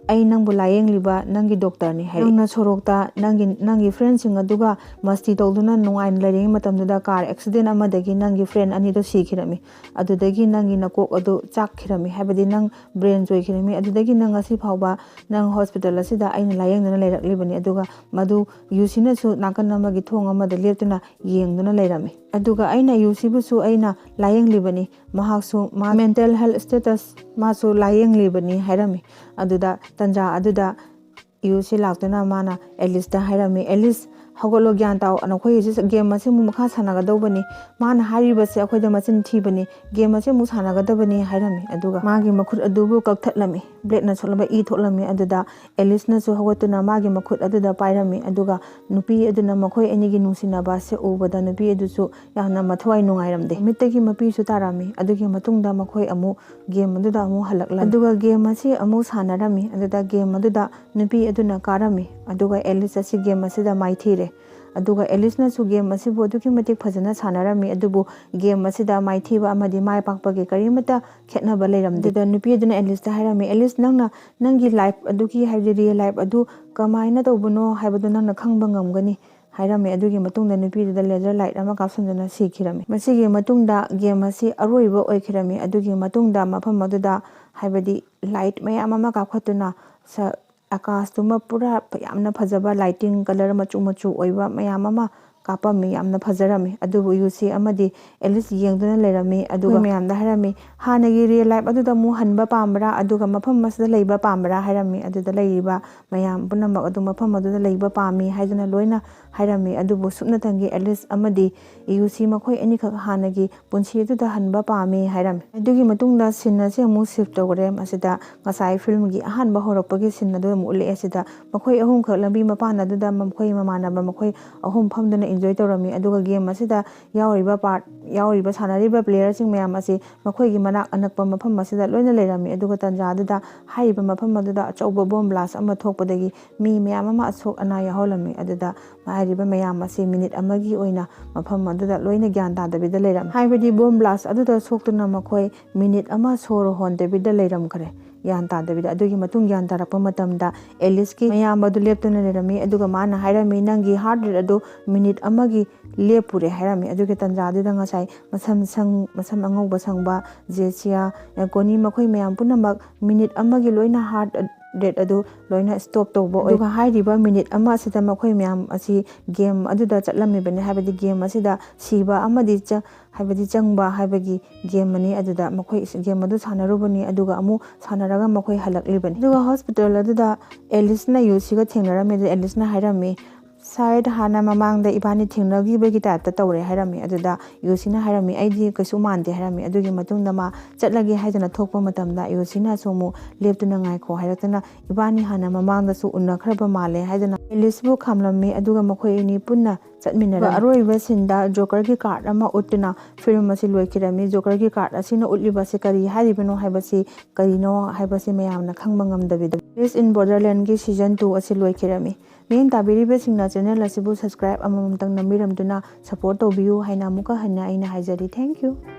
ꯑꯩ ꯅꯪꯕꯨ ꯂꯥꯌꯦꯡꯂꯤꯕ ꯅꯪꯒꯤ ꯗꯣꯛꯇꯔꯅꯤ" ꯍꯥꯏꯔꯛꯑꯦ꯫ "ꯅꯪꯅ ꯁꯣꯔꯣꯛꯇ ꯅꯪꯒꯤ, ꯅꯪꯒꯤ ꯐ꯭ꯔꯦꯟꯁꯤꯡ ꯑꯗꯨꯒ ꯃꯁꯇꯤ ꯇꯧꯗꯨꯅ ꯅꯨꯡꯉꯥꯏꯅ ꯂꯩꯔꯤꯉꯩ ꯃꯇꯝꯗꯨꯗ ꯀꯥꯔ ꯑꯦꯛꯁꯤꯗꯦꯟ ꯑꯃꯗꯒꯤ ꯅꯪꯒꯤ ꯐ꯭ꯔꯦꯟ ꯑꯅꯤꯗꯣ ꯁꯤꯈꯤꯔꯝꯃꯤ꯫ ꯑꯗꯨꯗꯒꯤ ꯅꯪꯒꯤ ꯅꯀꯣꯛ ꯑꯗꯨ ꯆꯥꯛꯈꯤꯔꯝꯃꯤ, ꯍꯥꯏꯕꯗꯤ ꯅꯪ ꯕ꯭ꯔꯦꯟ ꯆꯣꯏꯈꯤꯔꯝꯃꯤ꯫ ꯑꯗꯨꯗꯒꯤ ꯅꯪ ꯉꯁꯤ ꯐꯥꯎꯕ ꯅꯪ ꯍꯣꯁꯄꯤꯇꯥꯜ ꯑꯁꯤꯗ ꯑꯩꯅ ꯂꯥꯌꯦꯡꯗꯨꯅ ꯂꯩꯔꯛꯂꯤꯕꯅꯤ꯫" ꯑꯗꯨꯒ ꯃꯗꯨ ꯌꯨꯁꯤꯅꯁꯨ ꯅꯥꯀꯟ ꯑꯃꯒꯤ ꯊꯣꯡ ꯑꯃꯗ ꯂꯦꯞꯇꯨꯅ ꯌꯦꯡꯗꯨꯅ ꯂꯩꯔꯝꯃꯤ꯫ ꯑꯗꯨꯒ ꯑꯩꯅ ꯌꯨꯁꯤꯕꯨꯁꯨ ꯑꯩꯅ ꯂꯥꯌꯦꯡꯂꯤꯕꯅꯤ, ꯃꯍꯥꯛꯁꯨ ꯃꯥ mental health status ꯃꯥꯁꯨ ꯂꯥꯌꯦꯡꯂꯤꯕꯅꯤ ꯍꯥꯏꯔꯝꯃꯤ꯫ ꯑꯗꯨꯗ ꯇꯟꯖꯥ ꯑꯗꯨꯗ ꯌꯨꯁꯤ ꯂꯥꯛꯇꯨꯅ ꯃꯥꯅ ꯑꯦꯂꯤꯁꯇ ꯍꯥꯏꯔꯝꯃꯤ, "ꯑꯦꯂꯤꯁ, ꯍꯧꯒꯠꯂꯣ, ꯒ꯭ꯌꯥꯟ ꯇꯥꯎ, ꯅꯈꯣꯏ ꯍꯧꯖꯤꯛ ꯒꯦꯝ ꯑꯁꯤ ꯑꯃꯨꯛ ꯃꯈꯥ ꯁꯥꯟꯅꯒꯗꯧꯕꯅꯤ, ꯃꯥꯅ ꯍꯥꯏꯔꯤꯕꯁꯦ ꯑꯩꯈꯣꯏꯗ ꯃꯆꯤꯟ ꯊꯤꯕꯅꯤ, ꯒꯦꯝ ꯑꯁꯤ ꯑꯃꯨꯛ ꯁꯥꯟꯅꯒꯗꯕꯅꯤ" ꯍꯥꯏꯔꯝꯃꯤ꯫ ꯑꯗꯨꯒ ꯃꯥꯒꯤ ꯃꯈꯨꯠ ꯑꯗꯨꯕꯨ ꯀꯛꯊꯠꯂꯝꯃꯤ, ꯕ꯭ꯂꯦꯗꯅ ꯁꯣꯠꯂꯕ ꯏ ꯊꯣꯛꯂꯝꯃꯤ꯫ ꯑꯗꯨꯗ ꯑꯦꯂꯤꯁꯅꯁꯨ ꯍꯧꯒꯠꯇꯨꯅ ꯃꯥꯒꯤ ꯃꯈꯨꯠ ꯑꯗꯨꯗ ꯄꯥꯏꯔꯝꯃꯤ꯫ ꯑꯗꯨꯒ ꯅꯨꯄꯤ ꯑꯗꯨꯅ ꯃꯈꯣꯏ ꯑꯅꯤꯒꯤ ꯅꯨꯡꯁꯤꯅꯕ ꯑꯁꯤ ꯎꯕꯗ ꯅꯨꯄꯤ ꯑꯗꯨꯁꯨ ꯌꯥꯝꯅ ꯃꯊꯋꯥꯏ ꯅꯨꯡꯉꯥꯏꯔꯝꯗꯦ꯫ ꯃꯤꯠꯇꯒꯤ ꯃꯄꯤꯁꯨ ꯇꯥꯔꯝꯃꯤ꯫ ꯑꯗꯨꯒꯤ ꯃꯇꯨꯡꯗ ꯃꯈꯣꯏ ꯑꯃꯨꯛ ꯒꯦꯝ ꯑꯗꯨꯗ ꯑꯃꯨꯛ ꯍꯜꯂꯛꯂꯝꯃꯤ꯫ ꯑꯗꯨꯒ ꯒꯦꯝ ꯑꯁꯤ ꯑꯃꯨꯛ ꯁꯥꯟꯅꯔꯝꯃꯤ꯫ ꯑꯗꯨꯗ ꯒꯦꯝ ꯑꯗꯨꯗ ꯅꯨꯄꯤ ꯑꯗꯨꯅ ꯀꯥꯔꯝꯃꯤ꯫ ꯑꯗꯨꯒ ꯑꯦꯂꯤꯁ ꯑꯁꯤ ꯒꯦꯝ ꯑꯁꯤꯗ ꯃꯥꯏꯊꯤꯔꯦ꯫ ꯑꯗꯨꯒ ꯑꯦꯂꯤꯁꯅꯁꯨ ꯒꯦꯝ ꯑꯁꯤꯕꯨ ꯑꯗꯨꯛꯀꯤ ꯃꯇꯤꯛ ꯐꯖꯅ ꯁꯥꯟꯅꯔꯝꯃꯤ꯫ ꯑꯗꯨꯕꯨ ꯒꯦꯝ ꯑꯁꯤꯗ ꯃꯥꯏꯊꯤꯕ ꯑꯃꯗꯤ ꯃꯥꯏ ꯄꯥꯛꯄꯒꯤ ꯀꯔꯤꯃꯠꯇ ꯈꯦꯠꯅꯕ ꯂꯩꯔꯝꯗꯦ꯫ ꯑꯗꯨꯗ ꯅꯨꯄꯤ ꯑꯗꯨꯅ ꯑꯦꯂꯤꯁꯇ ꯍꯥꯏꯔꯝꯃꯤ, "ꯑꯦꯂꯤꯁ, ꯅꯪꯅ ꯅꯪꯒꯤ ꯂꯥꯏꯐ ꯑꯗꯨꯒꯤ, ꯍꯥꯏꯕꯗꯤ ꯔꯤꯌꯦꯜ ꯂꯥꯏꯐ ꯑꯗꯨ ꯀꯃꯥꯏꯅ ꯇꯧꯕꯅꯣ ꯍꯥꯏꯕꯗꯨ ꯅꯪꯅ ꯈꯪꯕ ꯉꯝꯒꯅꯤ" ꯍꯥꯏꯔꯝꯃꯤ꯫ ꯑꯗꯨꯒꯤ ꯃꯇꯨꯡꯗ ꯅꯨꯄꯤꯗꯨꯗ ꯂꯦꯖꯔ ꯂꯥꯏꯠ ꯑꯃ ꯀꯥꯞꯁꯤꯟꯗꯨꯅ ꯁꯤꯈꯤꯔꯝꯃꯤ꯫ ꯃꯁꯤꯒꯤ ꯃꯇꯨꯡꯗ ꯒꯦꯝ ꯑꯁꯤ ꯑꯔꯣꯏꯕ ꯑꯣꯏꯈꯤꯔꯝꯃꯤ꯫ ꯑꯗꯨꯒꯤ ꯃꯇꯨꯡꯗ ꯃꯐꯝ ꯑꯗꯨꯗ, ꯍꯥꯏꯕꯗꯤ ꯂꯥꯏꯠ ꯃꯌꯥꯝ ꯑꯃ ꯀꯥꯞꯈꯠꯇꯨꯅ ꯁ-, ꯑꯀꯥꯁꯇꯨꯃ ꯄꯨꯔꯥ ꯌꯥꯝꯅ ꯐꯖꯕ ꯂꯥꯏꯇꯤꯡ, ꯀꯂꯔ ꯃꯆꯨ ꯃꯆꯨ ꯑꯣꯏꯕ ꯃꯌꯥꯝ ꯑꯃ ꯀꯥꯞꯄꯝꯃꯤ꯫ ꯌꯥꯝꯅ ꯐꯖꯔꯝꯃꯤ꯫ ꯑꯗꯨꯕꯨ ꯌꯨꯁꯤ ꯑꯃꯗꯤ ꯑꯦꯂꯤꯁ ꯌꯦꯡꯗꯨꯅ ꯂꯩꯔꯝꯃꯤ꯫ ꯑꯗꯨꯒ ꯃꯌꯥꯝꯗ ꯍꯥꯏꯔꯝꯃꯤ, "ꯍꯥꯟꯅꯒꯤ ꯔꯤꯌꯦꯜ ꯂꯥꯏꯐ ꯑꯗꯨꯗ ꯑꯃꯨꯛ ꯍꯟꯕ ꯄꯥꯝꯕ꯭ꯔꯥ, ꯑꯗꯨꯒ ꯃꯐꯝ ꯑꯁꯤꯗ ꯂꯩꯕ ꯄꯥꯝꯕ꯭ꯔꯥ?" ꯍꯥꯏꯔꯝꯃꯤ꯫ ꯑꯗꯨꯗ ꯂꯩꯔꯤꯕ ꯃꯌꯥꯝ ꯄꯨꯝꯅꯃꯛ ꯑꯗꯨ ꯃꯐꯝ ꯑꯗꯨꯗ ꯂꯩꯕ ꯄꯥꯝꯃꯤ ꯍꯥꯏꯗꯨꯅ ꯂꯣꯏꯅ ꯍꯥꯏꯔꯝꯃꯤ꯫ ꯑꯗꯨꯕꯨ ꯁꯨꯞꯅꯇꯪꯒꯤ ꯑꯦꯂꯤꯁ ꯑꯃꯗꯤ ꯌꯨꯁꯤ ꯃꯈꯣꯏ ꯑꯅꯤꯈꯛ ꯍꯥꯟꯅꯒꯤ ꯄꯨꯟꯁꯤ ꯑꯗꯨꯗ ꯍꯟꯕ ꯄꯥꯝꯃꯤ ꯍꯥꯏꯔꯝꯃꯤ꯫ ꯑꯗꯨꯒꯤ ꯃꯇꯨꯡꯗ ꯁꯤꯟ ꯑꯁꯤ ꯑꯃꯨꯛ ꯁꯤꯐ ꯇꯧꯈ꯭ꯔꯦ꯫ ꯃꯁꯤꯗ ꯉꯁꯥꯏ ꯐꯤꯂꯝꯒꯤ ꯑꯍꯥꯟꯕ ꯍꯧꯔꯛꯄꯒꯤ ꯁꯤꯟ ꯑꯗꯨ ꯑꯃꯨꯛ ꯎꯠꯂꯛꯑꯦ꯫ ꯁꯤꯗ ꯃꯈꯣꯏ ꯑꯍꯨꯝꯈꯛ ꯂꯝꯕꯤ ꯃꯄꯥꯟ ꯑꯗꯨꯗ ꯃꯈꯣꯏ ꯃꯃꯥꯟꯅꯕ ꯃꯈꯣꯏ ꯑꯍꯨꯝ ꯐꯝꯗꯨꯅ ꯏꯟꯖꯣꯏ ꯇꯧꯔꯝꯃꯤ꯫ ꯑꯗꯨꯒ ꯒꯦꯝ ꯑꯁꯤꯗ ꯌꯥꯎꯔꯤꯕ ꯄꯥꯔꯠ, ꯌꯥꯎꯔꯤꯕ ꯁꯥꯟꯅꯔꯤꯕ ꯄ꯭ꯂꯦꯌꯔꯁꯤꯡ ꯃꯌꯥꯝ ꯑꯁꯤ ꯃꯈꯣꯏꯒꯤ ꯃꯅꯥꯛ ꯑꯅꯛꯄ ꯃꯐꯝ ꯑꯁꯤꯗ ꯂꯣꯏꯅ ꯂꯩꯔꯝꯃꯤ꯫ ꯑꯗꯨꯒ ꯇꯟꯖꯥ ꯑꯗꯨꯗ ꯍꯥꯏꯔꯤꯕ ꯃꯐꯝ ꯑꯗꯨꯗ ꯑꯆꯧꯕ ꯕꯣꯝ ꯕ꯭ꯂꯥꯁ ꯑꯃ ꯊꯣꯛꯄꯗꯒꯤ ꯃꯤ ꯃꯌꯥꯝ ꯑꯃ ꯑꯁꯣꯛ ꯑꯅꯥ ꯌꯥꯎꯍꯜꯂꯝꯃꯤ꯫ ꯑꯗꯨꯗ ꯍꯥꯏꯔꯤꯕ ꯃꯌꯥꯝ ꯑꯁꯤ ꯃꯤꯅꯤꯠ ꯑꯃꯒꯤ ꯑꯣꯏꯅ ꯃꯐꯝ ꯑꯗꯨꯗ ꯂꯣꯏꯅ ꯒ꯭ꯌꯥꯟ ꯇꯥꯗꯕꯤꯗ ꯂꯩꯔꯝꯃꯤ꯫ ꯍꯥꯏꯕꯗꯤ ꯕꯣꯝ ꯕ꯭ꯂꯥꯁ ꯑꯗꯨꯗ ꯁꯣꯛꯇꯨꯅ ꯃꯈꯣꯏ ꯃꯤꯅꯤꯠ ꯑꯃ ꯁꯣꯔ ꯍꯣꯟꯗꯕꯤꯗ ꯂꯩꯔꯝꯈ꯭ꯔꯦ, ꯒ꯭ꯌꯥꯟ ꯇꯥꯗꯕꯤꯗ꯫ ꯑꯗꯨꯒꯤ ꯃꯇꯨꯡ ꯒ꯭ꯌꯥꯟ ꯇꯥꯔꯛꯄ ꯃꯇꯝꯗ ꯑꯦꯂꯤꯁꯀꯤ ꯃꯌꯥꯝꯕꯗꯨ ꯂꯦꯞꯇꯨꯅ ꯂꯩꯔꯝꯃꯤ꯫ ꯑꯗꯨꯒ ꯃꯥꯅ ꯍꯥꯏꯔꯝꯃꯤ, "ꯅꯪꯒꯤ ꯍꯥꯔꯠ ꯔꯦꯠ ꯑꯗꯨ ꯃꯤꯅꯤꯠ ꯑꯃꯒꯤ ꯂꯦꯞꯄꯨꯔꯦ" ꯍꯥꯏꯔꯝꯃꯤ꯫ ꯑꯗꯨꯒꯤ ꯇꯟꯖꯥꯗꯨꯗ ꯉꯁꯥꯏ ꯃꯁꯝ ꯁꯪ-, ꯃꯁꯝ ꯑꯉꯧꯕ ꯁꯪꯕ ꯖꯦꯁꯤꯌꯥ, ꯀꯣꯅꯤ, ꯃꯈꯣꯏ ꯃꯌꯥꯝ ꯄꯨꯝꯅꯃꯛ ꯃꯤꯅꯤꯠ ꯑꯃꯒꯤ ꯂꯣꯏꯅ ꯍꯥꯔꯠ ꯔꯦꯠ ꯑꯗꯨ ꯂꯣꯏꯅ ꯁ꯭ꯇꯣꯞ ꯇꯧꯕ ꯑꯣꯏ꯫ ꯑꯗꯨꯒ ꯍꯥꯏꯔꯤꯕ ꯃꯤꯅꯤꯠ ꯑꯃ ꯑꯁꯤꯗ ꯃꯈꯣꯏ ꯃꯌꯥꯝ ꯑꯁꯤ ꯒꯦꯝ ꯑꯗꯨꯗ ꯆꯠꯂꯝꯃꯤꯕꯅꯤ, ꯍꯥꯏꯕꯗꯤ ꯒꯦꯝ ꯑꯁꯤꯗ ꯁꯤꯕ ꯑꯃꯗꯤ ꯆ-, ꯍꯥꯏꯕꯗꯤ ꯆꯪꯕ ꯍꯥꯏꯕꯒꯤ ꯒꯦꯝ ꯑꯅꯤ ꯑꯗꯨꯗ ꯃꯈꯣꯏ ꯒꯦꯝ ꯑꯗꯨ ꯁꯥꯟꯅꯔꯨꯕꯅꯤ, ꯑꯗꯨꯒ ꯑꯃꯨꯛ ꯁꯥꯟꯅꯔꯒ ꯃꯈꯣꯏ ꯍꯜꯂꯛꯂꯤꯕꯅꯤ꯫ ꯑꯗꯨꯒ ꯍꯣꯁꯄꯤꯇꯥꯜ ꯑꯗꯨꯗ ꯑꯦꯂꯤꯁꯅ ꯌꯨꯁꯤꯒ ꯊꯦꯡꯅꯔꯝꯃꯤ꯫ ꯑꯗꯨꯗ ꯑꯦꯂꯤꯁꯅ ꯍꯥꯏꯔꯝꯃꯤ, "ꯁꯥꯏꯗ ꯍꯥꯟꯅ ꯃꯃꯥꯡꯗ ꯏꯕꯥꯅꯤ ꯊꯦꯡꯅꯈꯤꯕꯒꯤ ꯇꯥꯏꯞꯇ ꯇꯧꯔꯦ" ꯍꯥꯏꯔꯝꯃꯤ꯫ ꯑꯗꯨꯗ ꯌꯨꯁꯤꯅ ꯍꯥꯏꯔꯝꯃꯤ, "ꯑꯩꯗꯤ ꯀꯩꯁꯨ ꯃꯥꯟꯗꯦ" ꯍꯥꯏꯔꯝꯃꯤ꯫ ꯑꯗꯨꯒꯤ ꯃꯇꯨꯡꯗ ꯃꯥ ꯆꯠꯂꯒꯦ ꯍꯥꯏꯗꯅ ꯊꯣꯛꯄ ꯃꯇꯝꯗ ꯌꯨꯁꯤꯅꯁꯨ ꯑꯃꯨꯛ ꯂꯦꯞꯇꯨꯅ "ꯉꯥꯏꯈꯣ" ꯍꯥꯏꯔꯛꯇꯅ, "ꯏꯕꯥꯅꯤ ꯍꯥꯟꯅ ꯃꯃꯥꯡꯗꯁꯨ ꯎꯅꯈ꯭ꯔꯕ ꯃꯥꯜꯂꯦ" ꯍꯥꯏꯗꯅ ꯑꯦꯂꯤꯁꯕꯨ ꯈꯥꯝꯂꯝꯃꯤ꯫ ꯑꯗꯨꯒ ꯃꯈꯣꯏ ꯑꯅꯤ ꯄꯨꯟꯅ ꯆꯠꯃꯤꯟꯅꯔꯝꯃꯤ꯫ ꯑꯗꯨꯒ ꯑꯔꯣꯏꯕ ꯁꯤꯟꯗ ꯖꯣꯀꯔꯒꯤ ꯀꯥꯔꯠ ꯑꯃ ꯎꯠꯇꯨꯅ ꯐꯤꯂꯝ ꯑꯁꯤ ꯂꯣꯏꯈꯤꯔꯝꯃꯤ꯫ ꯖꯣꯀꯔꯒꯤ ꯀꯥꯔꯠ ꯑꯁꯤꯅ ꯎꯠꯂꯤꯕꯁꯤ ꯀꯔꯤ ꯍꯥꯏꯔꯤꯕꯅꯣ ꯍꯏꯕꯁꯤ, ꯀꯔꯤꯅꯣ ꯍꯥꯏꯕꯁꯤ ꯃꯌꯥꯝꯅ ꯈꯪꯕ ꯉꯝꯗꯕꯤꯗ, ꯑꯦꯂꯤꯁ ꯏꯟ ꯕꯣꯔꯗꯔꯂꯦꯟꯒꯤ ꯁꯤꯖꯟ ꯇꯨ ꯑꯁꯤ ꯂꯣꯏꯈꯤꯔꯝꯃꯤ꯫ ꯃꯤꯠꯌꯦꯡ ꯇꯥꯕꯤꯔꯤꯕꯁꯤꯡꯅ ꯆꯦꯅꯦꯜ ꯑꯁꯤꯕꯨ ꯁꯕꯁꯀ꯭ꯔꯥꯏꯕ ꯑꯃꯃꯝꯇꯪ ꯅꯝꯕꯤꯔꯝꯗꯨꯅ ꯁꯄꯣꯔꯠ ꯇꯧꯕꯤꯌꯨ ꯍꯥꯏꯅ ꯑꯃꯨꯛꯀ ꯍꯟꯅ ꯑꯩꯅ ꯍꯥꯏꯖꯔꯤ꯫ Thank you꯫